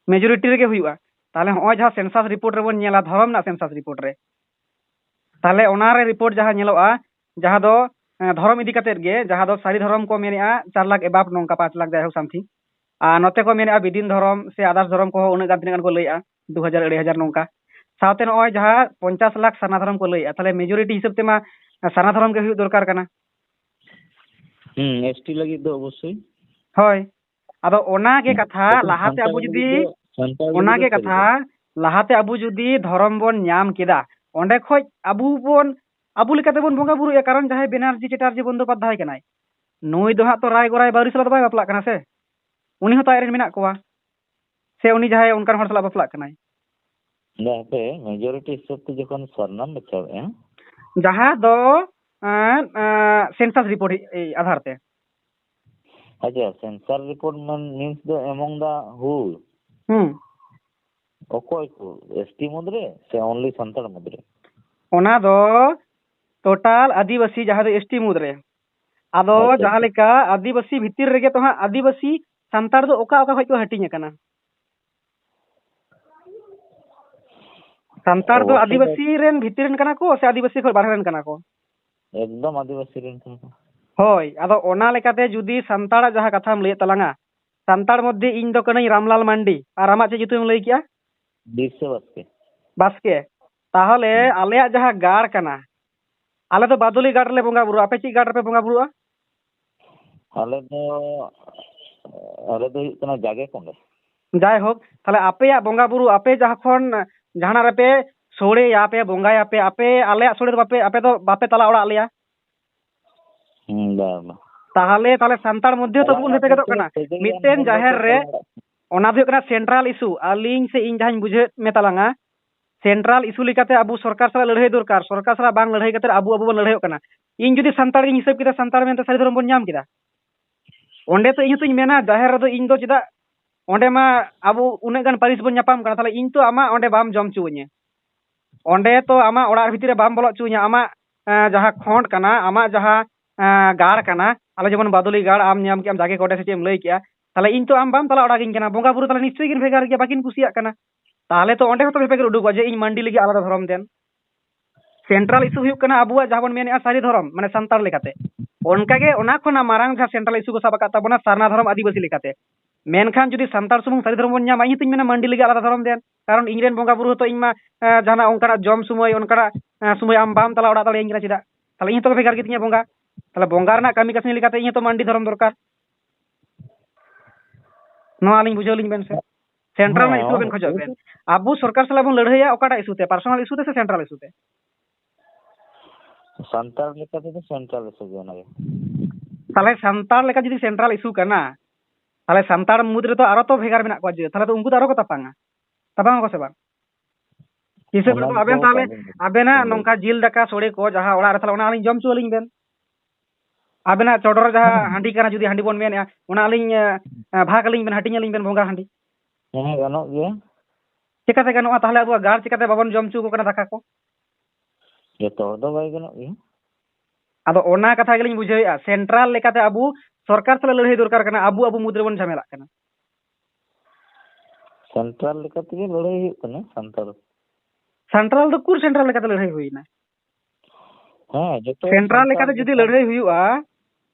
ᱢᱮᱡᱚᱨᱤᱴᱤ ᱨᱮᱜᱮ ᱦᱩᱭᱩᱜᱼᱟ᱾ ᱛᱟᱦᱚᱞᱮ ᱱᱚᱜᱼᱚᱭ ᱡᱟᱦᱟᱸ ᱥᱮᱱᱥᱟᱥ ᱨᱤᱯᱳᱨᱴ ᱨᱮᱵᱚᱱ ᱧᱮᱞᱟ, ᱫᱷᱚᱨᱚᱢ ᱨᱮᱱᱟᱜ ᱥᱮᱱᱥᱟᱥ ᱨᱤᱯᱳᱨᱴ ᱨᱮ, ᱛᱟᱦᱚᱞᱮ ᱚᱱᱟᱨᱮ ᱨᱤᱯᱳᱨᱴ ᱡᱟᱦᱟᱸ ᱧᱮᱞᱚᱜᱼᱟ, ᱡᱟᱦᱟᱸ ᱫᱚ, ᱮᱸ, ᱫᱷᱚᱨᱚᱢ ᱤᱫᱤ ᱠᱟᱛᱮᱫ ᱜᱮ, ᱡᱟᱦᱟᱸ ᱫᱚ ᱥᱟᱹᱨᱤ ᱫᱷᱚᱨᱚᱢ ᱠᱚ ᱢᱮᱱᱮᱜᱼᱟ ᱪᱟᱨ ᱞᱟᱠᱷ ᱮᱵᱟᱵ, ᱱᱚᱝᱠᱟ ᱯᱟᱸᱪ ᱞᱟᱠᱷ, ᱡᱟᱭᱦᱳᱠ ᱥᱟᱢᱛᱷᱤᱝ᱾ ᱟᱨ ᱱᱚᱛᱮ ᱠᱚ ᱢᱮᱱᱮᱜᱼᱟ ᱵᱤᱫᱤᱱ ᱫᱷᱚᱨᱚᱢ ᱥᱮ ᱟᱫᱟᱨᱥ ᱫᱷᱚᱨᱚᱢ ᱠᱚᱦᱚᱸ ᱩᱱᱟᱹᱜ ᱜᱟᱱ ᱛᱤᱱᱟᱹᱜ ᱜᱟᱱ ᱠᱚ ᱞᱟᱹᱭᱮᱜᱼᱟ, ᱫᱩ ᱦᱟᱡᱟᱨ ᱟᱹᱲᱟᱹᱭ ᱦᱟᱡᱟᱨ ᱱᱚᱝᱠᱟ᱾ ᱥᱟᱶᱛᱮ ᱱᱚᱜᱼᱚᱭ ᱡᱟᱦᱟᱸ ᱯᱚᱧᱪᱟᱥ ᱞᱟᱠᱷ ᱥᱟᱨᱱᱟ ᱫᱷᱚᱨᱚᱢ ᱠᱚ ᱞᱟᱹᱭᱮᱜᱼᱟ, ᱛᱟᱦᱚᱞᱮ ᱢᱮᱡᱚᱨᱤᱴᱤ ᱦᱤᱥᱟᱹᱵ ᱛᱮᱢᱟ ᱥᱟᱨᱱᱟ ᱫᱷᱚᱨᱚᱢ ᱜᱮ ᱦᱩᱭᱩᱜ ᱫᱚᱨᱠᱟᱨ ᱠᱟᱱᱟ᱾ ᱦᱩᱸ, ᱮᱥ ᱴᱤ ᱞᱟᱹᱜᱤᱫ ᱫᱚ ᱚᱵᱚᱥᱥᱳᱭ᱾ ᱦᱳᱭ, ᱟᱫᱚ ᱚᱱᱟᱜᱮ ᱠᱟᱛᱷᱟ, ᱞᱮᱠᱤᱱ ᱞᱟᱦᱟᱛᱮ ᱥᱟᱱᱛᱟᱲ ᱟᱵᱚ ᱞᱟᱹᱜᱤᱫ ᱡᱩᱫᱤ, ᱫᱚ, ᱥᱟᱱᱛᱟᱲ ᱞᱟᱹᱜᱤᱫ ᱚᱱᱟᱜᱮ ᱫᱚ ᱪᱮᱫ ᱠᱟᱛᱷᱟ, ᱞᱮᱠᱟ? ᱞᱟᱦᱟᱛᱮ ᱟᱵᱚ ᱡᱩᱫᱤ ᱫᱷᱚᱨᱚᱢ ᱵᱚᱱ ᱧᱟᱢ ᱠᱮᱫᱟ, ᱚᱸᱰᱮ ᱠᱷᱚᱡ ᱟᱵᱚ ᱵᱚᱱ, ᱟᱵᱚ ᱞᱮᱠᱟ ᱛᱮᱵᱚᱱ ᱵᱚᱸᱜᱟ ᱵᱩᱨᱩᱭᱟ, ᱠᱟᱨᱚᱱ ᱡᱟᱦᱟᱸᱭ ᱵᱮᱱᱟᱨᱡᱤ ᱪᱮᱴᱟᱨᱡᱤ ᱵᱚᱱᱫᱳᱯᱟᱫᱽᱫᱷᱟᱭ ᱠᱟᱱᱟᱭ, ᱱᱩᱭ ᱫᱚ ᱦᱟᱸᱜ ᱛᱚ ᱨᱟᱭ ᱜᱚᱨᱟᱭ ᱵᱟᱹᱣᱨᱤ ᱥᱟᱞᱟᱜ ᱫᱚ ᱵᱟᱭ ᱵᱟᱯᱞᱟᱜ ᱠᱟᱱᱟ ᱥᱮ, ᱩᱱᱤ ᱦᱚᱸ ᱛᱚ ᱟᱡ ᱨᱮᱱ ᱢᱮᱱᱟᱜ ᱠᱚᱣᱟ, ᱥᱮ ᱩᱱᱤ ᱡᱟᱦᱟᱸᱭ ᱚᱱᱠᱟᱱ ᱦᱚᱲ ᱥᱟᱞᱟᱜ ᱵᱟᱯᱞᱟᱜ ᱠᱟᱱᱟᱭ᱾ ᱵᱟᱝ, ᱦᱟᱯᱮ, ᱢᱮᱡᱚᱨᱤᱴᱤ ᱦᱤᱥᱟᱹᱵ ᱛᱮ ᱡᱚᱠᱷᱚᱱ ᱥᱟᱨᱱᱟᱢ ᱵᱟᱪᱷᱟᱣᱮᱫᱼᱟ᱾ ᱡᱟᱦᱟᱸ ᱫᱚ, ᱮᱸ, ᱮᱸ, ᱥᱮᱱᱥᱟᱥ ᱨᱤᱯᱳᱨᱴ ᱟᱫᱷᱟᱨ ᱛᱮ᱾ ᱟᱪᱪᱷᱟ, ᱥᱮᱱᱥᱟᱥ ᱨᱤᱯᱳᱨᱴ ᱢᱮᱱ ᱢᱤᱱᱥ ᱫᱚ among the whole? ᱦᱩᱸ᱾ ᱚᱠᱚᱭ ᱠᱚ, ᱮᱥ ᱴᱤ ᱢᱩᱫᱽᱨᱮ ᱥᱮ only ᱥᱟᱱᱛᱟᱲ ᱢᱩᱫᱽᱨᱮ? ᱚᱱᱟ ᱫᱚ ᱴᱳᱴᱟᱞ ᱟᱹᱫᱤᱵᱟᱹᱥᱤ, ᱡᱟᱦᱟᱸ ᱫᱚ ᱮᱥ ᱴᱤ ᱢᱩᱫᱽᱨᱮ᱾ ᱟᱫᱚ ᱟᱪᱪᱷᱟ, ᱡᱟᱦᱟᱸ ᱟᱪᱪᱷᱟ᱾ ᱞᱮᱠᱟ ᱟᱹᱫᱤᱵᱟᱹᱥᱤ ᱵᱷᱤᱛᱤᱨ ᱨᱮᱜᱮ ᱛᱚ ᱦᱟᱸᱜ ᱟᱹᱫᱤᱵᱟᱹᱥᱤ ᱥᱟᱱᱛᱟᱲ ᱫᱚ ᱚᱠᱟ ᱚᱠᱟ ᱠᱷᱚᱡ ᱠᱚ ᱦᱟᱹᱴᱤᱧ ᱟᱠᱟᱱᱟ? ᱥᱟᱱᱛᱟᱲ ᱫᱚ ᱚᱵᱚᱥᱥᱳᱭ᱾ ᱟᱹᱫᱤᱵᱟᱹᱥᱤ ᱨᱮᱱ ᱵᱷᱤᱛᱤᱨ ᱨᱮᱱ ᱠᱟᱱᱟ ᱠᱚ ᱥᱮ ᱟᱹᱫᱤᱵᱟᱹᱥᱤ ᱠᱷᱚᱱ ᱵᱟᱦᱨᱮ ᱨᱮᱱ ᱠᱟᱱᱟ ᱠᱚ? ᱮᱠᱫᱚᱢ ᱟᱹᱫᱤᱵᱟᱹᱥᱤ ᱨᱮᱱ ᱠᱟᱱᱟ ᱠᱚ᱾ ᱦᱳᱭ, ᱟᱫᱚ ᱚᱱᱟ ᱞᱮᱠᱟᱛᱮ ᱡᱩᱫᱤ ᱥᱟᱱᱛᱟᱲᱟᱜ ᱡᱟᱦᱟᱸ ᱠᱟᱛᱷᱟᱢ ᱞᱟᱹᱭᱮᱫ ᱛᱟᱞᱟᱝᱟ, ᱥᱟᱱᱛᱟᱲ ᱢᱚᱫᱽᱫᱷᱮ ᱤᱧ ᱫᱚ ᱠᱟᱹᱱᱟᱹᱧ ᱨᱟᱢᱞᱟᱞ ᱢᱟᱱᱰᱤ, ᱟᱨ ᱟᱢᱟᱜ ᱪᱮᱫ ᱧᱩᱛᱩᱢᱮᱢ ᱞᱟᱹᱭ ᱠᱮᱜᱼᱟ? ᱵᱤᱨᱥᱟᱹ ᱵᱟᱥᱠᱮ᱾ ᱵᱟᱥᱠᱮ᱾ ᱛᱟᱦᱚᱞᱮ ᱦᱩᱸ᱾ ᱟᱞᱮᱭᱟᱜ ᱡᱟᱦᱟᱸ ᱜᱟᱲ ᱠᱟᱱᱟ, ᱟᱞᱮ ᱫᱚ ᱵᱟᱫᱚᱞᱤ ᱜᱟᱲ ᱨᱮᱞᱮ ᱵᱚᱸᱜᱟ ᱵᱩᱨᱩᱜᱼᱟ᱾ ᱟᱯᱮ ᱪᱮᱫ ᱜᱟᱲ ᱨᱮᱯᱮ ᱵᱚᱸᱜᱟ ᱵᱩᱨᱩᱜᱼᱟ? ᱟᱞᱮ ᱫᱚ, ᱟᱞᱮ ᱫᱚ ᱦᱩᱭᱩᱜ ᱠᱟᱱᱟ ᱡᱟᱜᱮ ᱠᱚᱸᱰᱮ᱾ ᱡᱟᱭᱦᱳᱠ, ᱛᱟᱦᱞᱮ ᱟᱯᱮᱭᱟᱜ ᱵᱚᱸᱜᱟ ᱵᱩᱨᱩ, ᱟᱯᱮ ᱡᱟᱦᱟᱸ ᱠᱷᱚᱱ ᱡᱟᱦᱟᱱᱟᱜ ᱨᱮᱯᱮ ᱥᱳᱲᱮᱭᱟ, ᱟᱯᱮ ᱵᱚᱸᱜᱟᱭᱟᱯᱮ, ᱟᱯᱮ ᱟᱞᱮᱭᱟᱜ ᱥᱳᱲᱮ ᱫᱚ ᱵᱟᱯᱮ, ᱟᱯᱮ ᱫᱚ ᱵᱟᱯᱮ ᱛᱟᱞᱟ ᱚᱲᱟᱜ ᱞᱮᱭᱟ᱾ ᱦᱩᱸ, ᱵᱟᱝ, ᱵᱟᱝ᱾ ᱛᱟᱦᱞᱮ, ᱛᱟᱦᱞᱮ ᱥᱟᱱᱛᱟᱲ ᱢᱚᱫᱽᱫᱷᱮ ᱟᱞᱮ ᱛᱟᱵᱚᱱ ᱚᱱᱟ ᱵᱷᱮᱯᱮ ᱫᱚ ᱜᱮᱫᱚᱜ ᱠᱟᱱᱟ᱾ ᱥᱟᱹᱜᱟᱹᱭᱟᱱ ᱢᱤᱫᱴᱮᱱ ᱦᱚᱲ ᱫᱚ ᱡᱟᱦᱮᱨ ᱨᱮ, ᱛᱟᱞᱟ ᱚᱲᱟᱜ᱾ ᱚᱱᱟ ᱫᱚ ᱦᱩᱭᱩᱜ ᱠᱟᱱᱟ ᱥᱮᱱᱴᱨᱟᱞ ᱤᱥᱩ᱾ ᱟᱹᱞᱤᱧ ᱥᱮ ᱤᱧ ᱡᱟᱦᱟᱸᱧ ᱵᱩᱡᱷᱟᱹᱣᱮᱫ ᱢᱮ ᱛᱟᱞᱟᱝᱟ, ᱥᱮᱱᱴᱨᱟᱞ ᱤᱥᱩ ᱞᱮᱠᱟᱛᱮ ᱟᱵᱚ ᱥᱚᱨᱠᱟᱨ ᱥᱟᱞᱟᱜ ᱞᱟᱹᱲᱦᱟᱹᱭ ᱫᱚᱨᱠᱟᱨ᱾ ᱥᱚᱨᱠᱟᱨ ᱥᱟᱞᱟᱜ ᱵᱟᱝ ᱞᱟᱹᱲᱦᱟᱹᱭ ᱠᱟᱛᱮ ᱟᱵᱚ ᱟᱵᱚ ᱵᱚᱱ ᱞᱟᱹᱲᱦᱟᱹᱭᱚᱜ ᱠᱟᱱᱟ᱾ ᱤᱧ ᱡᱩᱫᱤ ᱥᱟᱱᱛᱟᱲ ᱜᱤᱧ ᱦᱤᱥᱟᱹᱵ ᱠᱮᱫᱟ, ᱥᱟᱱᱛᱟᱲ ᱢᱮᱱᱛᱮ ᱥᱟᱹᱨᱤ ᱫᱷᱚᱨᱚᱢ ᱵᱚᱱ ᱧᱟᱢ ᱠᱮᱫᱟ᱾ ᱚᱸᱰᱮ ᱛᱚ ᱤᱧ ᱦᱚᱸᱛᱚᱧ ᱢᱮᱱᱟ, ᱡᱟᱦᱮᱨ ᱨᱮᱫᱚ ᱤᱧ ᱫᱚ ᱪᱮᱫᱟᱜ, ᱚᱸᱰᱮ ᱢᱟ ᱟᱵᱚ ᱩᱱᱟᱹᱜ ᱜᱟᱱ ᱯᱟᱹᱨᱤᱥ ᱵᱚᱱ ᱧᱟᱯᱟᱢ ᱠᱟᱱᱟ, ᱛᱟᱦᱞᱮ ᱤᱧ ᱛᱚ ᱟᱢᱟᱜ ᱚᱸᱰᱮ ᱵᱟᱢ ᱡᱚᱢ ᱦᱚᱪᱚᱣᱟᱹᱧᱟ᱾ ᱚᱸᱰᱮ ᱛᱚ ᱟᱢᱟᱜ ᱚᱲᱟᱜ ᱵᱷᱤᱛᱤᱨ ᱨᱮ ᱵᱟᱢ ᱵᱚᱞᱚ ᱦᱚᱪᱚᱣᱟᱹᱧᱟ᱾ ᱟᱢᱟᱜ, ᱮᱸ, ᱡᱟᱦᱟᱸ ᱠᱷᱚᱸᱰ ᱠᱟᱱᱟ, ᱟᱢᱟᱜ ᱡᱟᱦᱟᱸ, ᱮᱸ, ᱜᱟᱲ ᱠᱟᱱᱟ, ᱟᱞᱮ ᱡᱮᱢᱚᱱ ᱵᱟᱫᱚᱞᱤ ᱜᱟᱲ, ᱟᱢ ᱧᱟᱢ ᱠᱮᱫ ᱟᱢ ᱡᱟᱜᱮ ᱠᱚᱰᱮ ᱥᱮ ᱪᱮᱫ ᱮᱢ ᱞᱟᱹᱭ ᱠᱮᱜᱼᱟ, ᱛᱟᱦᱞᱮ ᱤᱧ ᱛᱚ ᱟᱢ ᱵᱟᱢ ᱛᱟᱞᱟ ᱚᱲᱟᱜᱤᱧ ᱠᱟᱱᱟ᱾ ᱵᱚᱸᱜᱟ ᱵᱩᱨᱩ ᱛᱟᱦᱞᱮ ᱱᱤᱥᱪᱚᱭ ᱠᱤᱱ ᱵᱷᱮᱜᱟᱨ ᱜᱮᱭᱟ, ᱵᱟᱹᱠᱤᱱ ᱠᱩᱥᱤᱭᱟᱜ ᱠᱟᱱᱟ᱾ ᱛᱟᱦᱞᱮ ᱛᱚ ᱚᱸᱰᱮ ᱦᱚᱸᱛᱚ ᱵᱷᱮᱯᱮᱜᱮᱨ ᱩᱰᱩᱠᱚᱜᱼᱟ ᱡᱮ ᱤᱧ ᱢᱟᱱᱰᱤ ᱞᱟᱹᱜᱤᱫ ᱟᱞᱟᱫᱟ ᱫᱷᱚᱨᱚᱢ ᱫᱮᱱ᱾ ᱥᱮᱱᱴᱨᱟᱞ ᱤᱥᱩ ᱦᱩᱭᱩᱜ ᱠᱟᱱᱟ ᱟᱵᱚᱣᱟᱜ ᱡᱟᱦᱟᱸ ᱵᱚᱱ ᱢᱮᱱᱮᱫᱼᱟ ᱥᱟᱹᱨᱤ ᱫᱷᱚᱨᱚᱢ, ᱢᱟᱱᱮ ᱥᱟᱱᱛᱟᱲ ᱞᱮᱠᱟᱛᱮ᱾ ᱚᱱᱠᱟᱜᱮ ᱚᱱᱟ ᱠᱷᱚᱱᱟᱜ ᱢᱟᱨᱟᱝ ᱡᱟᱦᱟᱸ ᱥᱮᱱᱴᱨᱟᱞ ᱤᱥᱩ ᱠᱚ ᱥᱟᱵ ᱟᱠᱟᱫ ᱛᱟᱵᱚᱱᱟ ᱥᱟᱨᱱᱟ ᱫᱷᱚᱨᱚᱢ ᱟᱹᱫᱤᱵᱟᱹᱥᱤ ᱞᱮᱠᱟᱛᱮ, ᱢᱮᱱᱠᱷᱟᱱ ᱡᱩᱫᱤ ᱥᱟᱱᱛᱟᱲ ᱥᱩᱢᱩᱝ ᱥᱟᱹᱨᱤ ᱫᱷᱚᱨᱚᱢ ᱵᱚᱱ ᱧᱟᱢᱟ, ᱤᱧ ᱦᱚᱸᱛᱚᱧ ᱢᱮᱱᱟ ᱢᱟᱱᱰᱤ ᱞᱟᱹᱜᱤᱫ ᱟᱞᱟᱫᱟ ᱫᱷᱚᱨᱚᱢ ᱫᱮᱱ, ᱠᱟᱨᱚᱱ ᱤᱧ ᱨᱮᱱ ᱵᱚᱸᱜᱟ ᱵᱩᱨᱩ ᱦᱚᱸᱛᱚ ᱤᱧ ᱢᱟ, ᱮᱸ, ᱡᱟᱦᱟᱱᱟᱜ ᱚᱱᱠᱟᱱᱟᱜ ᱡᱚᱢ ᱥᱚᱢᱚᱭ, ᱚᱱᱠᱟᱱᱟᱜ, ᱮᱸ, ᱥᱚᱢᱚᱭ ᱟᱢ ᱵᱟᱢ ᱛᱟᱞᱟ ᱚᱲᱟᱜ ᱫᱟᱲᱮᱭᱟᱹᱧ ᱠᱟᱱᱟ ᱪᱮᱫᱟᱜ? ᱛᱟᱦᱞᱮ ᱤᱧ ᱦᱚᱸᱛᱚ ᱵᱷᱮᱜᱟᱨ ᱜᱮᱛᱤᱧᱟ ᱵᱚᱸᱜᱟ᱾ ᱛᱟᱦᱞᱮ ᱵᱚᱸᱜᱟ ᱨᱮᱱᱟᱜ ᱠᱟᱹᱢᱤ ᱠᱟᱹᱥᱱᱤ ᱞᱮᱠᱟᱛᱮ ᱤᱧ ᱦᱚᱸᱛᱚ ᱢᱟᱱᱰᱤ ᱫᱷᱚᱨᱚᱢ ᱫᱚᱨᱠᱟᱨ᱾ ᱱᱚᱣᱟ ᱟᱹᱞᱤᱧ ᱵᱩᱡᱷᱟᱹᱣ ᱞᱤᱧ ᱵᱮᱱ ᱥᱮ᱾ ᱥᱮᱱᱴᱨᱟᱞ ᱨᱮᱱᱟᱜ ᱦᱮᱸ, ᱤᱥᱩ ᱵᱮᱱ ᱠᱷᱚᱡᱚᱜ ᱵᱮᱱ᱾ ᱟᱵᱚ ᱥᱚᱨᱠᱟᱨ ᱥᱟᱞᱟᱜ ᱵᱚᱱ ᱞᱟᱹᱲᱦᱟᱹᱭᱟ ᱚᱠᱟᱴᱟᱜ ᱤᱥᱩ ᱛᱮ, ᱯᱟᱨᱥᱚᱱᱟᱞ ᱤᱥᱩ ᱛᱮ ᱥᱮ ᱥᱮᱱᱴᱨᱟᱞ ᱤᱥᱩ ᱛᱮ? ᱥᱟᱱᱛᱟᱲ ᱞᱮᱠᱟ ᱛᱮᱫᱚ ᱥᱮᱱᱴᱨᱟᱞ ᱤᱥᱩ ᱜᱮ ᱚᱱᱟᱜᱮ᱾ ᱛᱟᱦᱞᱮ ᱥᱟᱱᱛᱟᱲ ᱞᱮᱠᱟ ᱡᱩᱫᱤ ᱥᱮᱱᱴᱨᱟᱞ ᱤᱥᱩ ᱠᱟᱱᱟ, ᱛᱟᱦᱞᱮ ᱥᱟᱱᱛᱟᱲ ᱢᱩᱫᱽ ᱨᱮᱫᱚ ᱟᱨᱚ ᱛᱚ ᱵᱷᱮᱜᱟᱨ ᱢᱮᱱᱟᱜ ᱠᱚᱣᱟ, ᱡᱮ ᱛᱟᱦᱞᱮ ᱛᱚ ᱩᱱᱠᱩ ᱫᱚ ᱟᱨᱚ ᱠᱚ ᱛᱟᱯᱟᱝᱟ, ᱛᱟᱯᱟᱝ ᱟᱠᱚ ᱥᱮ ᱵᱟᱝ? ᱦᱤᱥᱟᱹᱵ ᱚᱱᱟ ᱨᱮᱫᱚ ᱟᱵᱮᱱ ᱠᱚ ᱛᱟᱦᱞᱮ ᱵᱟᱹᱞᱤᱧ ᱟᱵᱮᱱᱟᱜ ᱵᱟᱹᱞᱤᱧ ᱱᱚᱝᱠᱟ ᱡᱤᱞ ᱫᱟᱠᱟ ᱥᱚᱲᱮ ᱠᱚ ᱡᱟᱦᱟᱸ ᱚᱲᱟᱜ ᱨᱮ, ᱛᱟᱦᱞᱮ ᱚᱱᱟ ᱟᱹᱞᱤᱧ ᱡᱚᱢ ᱦᱚᱪᱚ ᱟᱹᱞᱤᱧ ᱵᱮᱱ᱾ ᱟᱵᱮᱱᱟᱜ ᱪᱚᱰᱚᱨ ᱡᱟᱦᱟᱸ ᱦᱮᱸ᱾ ᱦᱟᱺᱰᱤ ᱠᱟᱱᱟ, ᱡᱩᱫᱤ ᱦᱟᱺᱰᱤ ᱵᱚᱱ ᱢᱮᱱᱮᱫᱼᱟ, ᱚᱱᱟ ᱟᱹᱞᱤᱧ, ᱮ, ᱵᱷᱟᱜᱽ ᱟᱹᱞᱤᱧ ᱵᱮᱱ, ᱦᱟᱹᱴᱤᱧ ᱟᱹᱞᱤᱧ ᱵᱮᱱ ᱵᱚᱸᱜᱟ ᱦᱟᱺᱰᱤ᱾ ᱦᱮᱸ, ᱜᱟᱱᱚᱜ ᱜᱮᱭᱟ᱾ ᱪᱮᱠᱟᱛᱮ ᱜᱟᱱᱚᱜᱼᱟ? ᱛᱟᱦᱞᱮ ᱟᱵᱚᱣᱟᱜ ᱜᱟᱲ ᱪᱮᱠᱟᱛᱮ ᱵᱟᱵᱚᱱ ᱡᱚᱢ ᱦᱚᱪᱚ ᱟᱠᱚ ᱠᱟᱱᱟ ᱫᱟᱠᱟ ᱠᱚ? ᱡᱚᱛᱚ ᱦᱚᱲ ᱫᱚ ᱵᱟᱭ ᱜᱟᱱᱚᱜ ᱜᱮᱭᱟ᱾ ᱟᱫᱚ ᱚᱱᱟ ᱠᱟᱛᱷᱟ ᱜᱮᱞᱤᱧ ᱵᱩᱡᱷᱟᱹᱣᱮᱫᱼᱟ, ᱥᱮᱱᱴᱨᱟᱞ ᱞᱮᱠᱟᱛᱮ ᱟᱵᱚ ᱥᱚᱨᱠᱟᱨ ᱥᱟᱞᱟᱜ ᱞᱟᱹᱲᱦᱟᱹᱭ ᱫᱚᱨᱠᱟᱨ ᱠᱟᱱᱟ, ᱟᱵᱚ ᱟᱵᱚ ᱢᱩᱫᱽ ᱨᱮᱵᱚᱱ ᱡᱷᱟᱢᱮᱞᱟᱜ ᱠᱟᱱᱟ᱾ ᱥᱮᱱᱴᱨᱟᱞ ᱞᱮᱠᱟ ᱛᱮᱜᱮ ᱞᱟᱹᱲᱦᱟᱹᱭ ᱦᱩᱭᱩᱜ ᱠᱟᱱᱟ ᱥᱟᱱᱛᱟᱲ᱾ ᱥᱮᱱᱴᱨᱟᱞ ᱫᱚ ᱩᱠᱩᱨ ᱥᱮᱱᱴᱨᱟᱞ ᱞᱮᱠᱟᱛᱮ ᱞᱟᱹᱲᱦᱟᱹᱭ ᱦᱩᱭᱱᱟ? ᱦᱮᱸ, ᱡᱚᱛᱚ ᱥᱮᱱᱴᱨᱟᱞ ᱥᱟᱱᱛᱟᱲ ᱞᱮᱠᱟᱛᱮ ᱡᱩᱫᱤ ᱡᱚᱛᱚ᱾ ᱞᱟᱹᱲᱦᱟᱹᱭ ᱦᱩᱭᱩᱜᱼᱟ,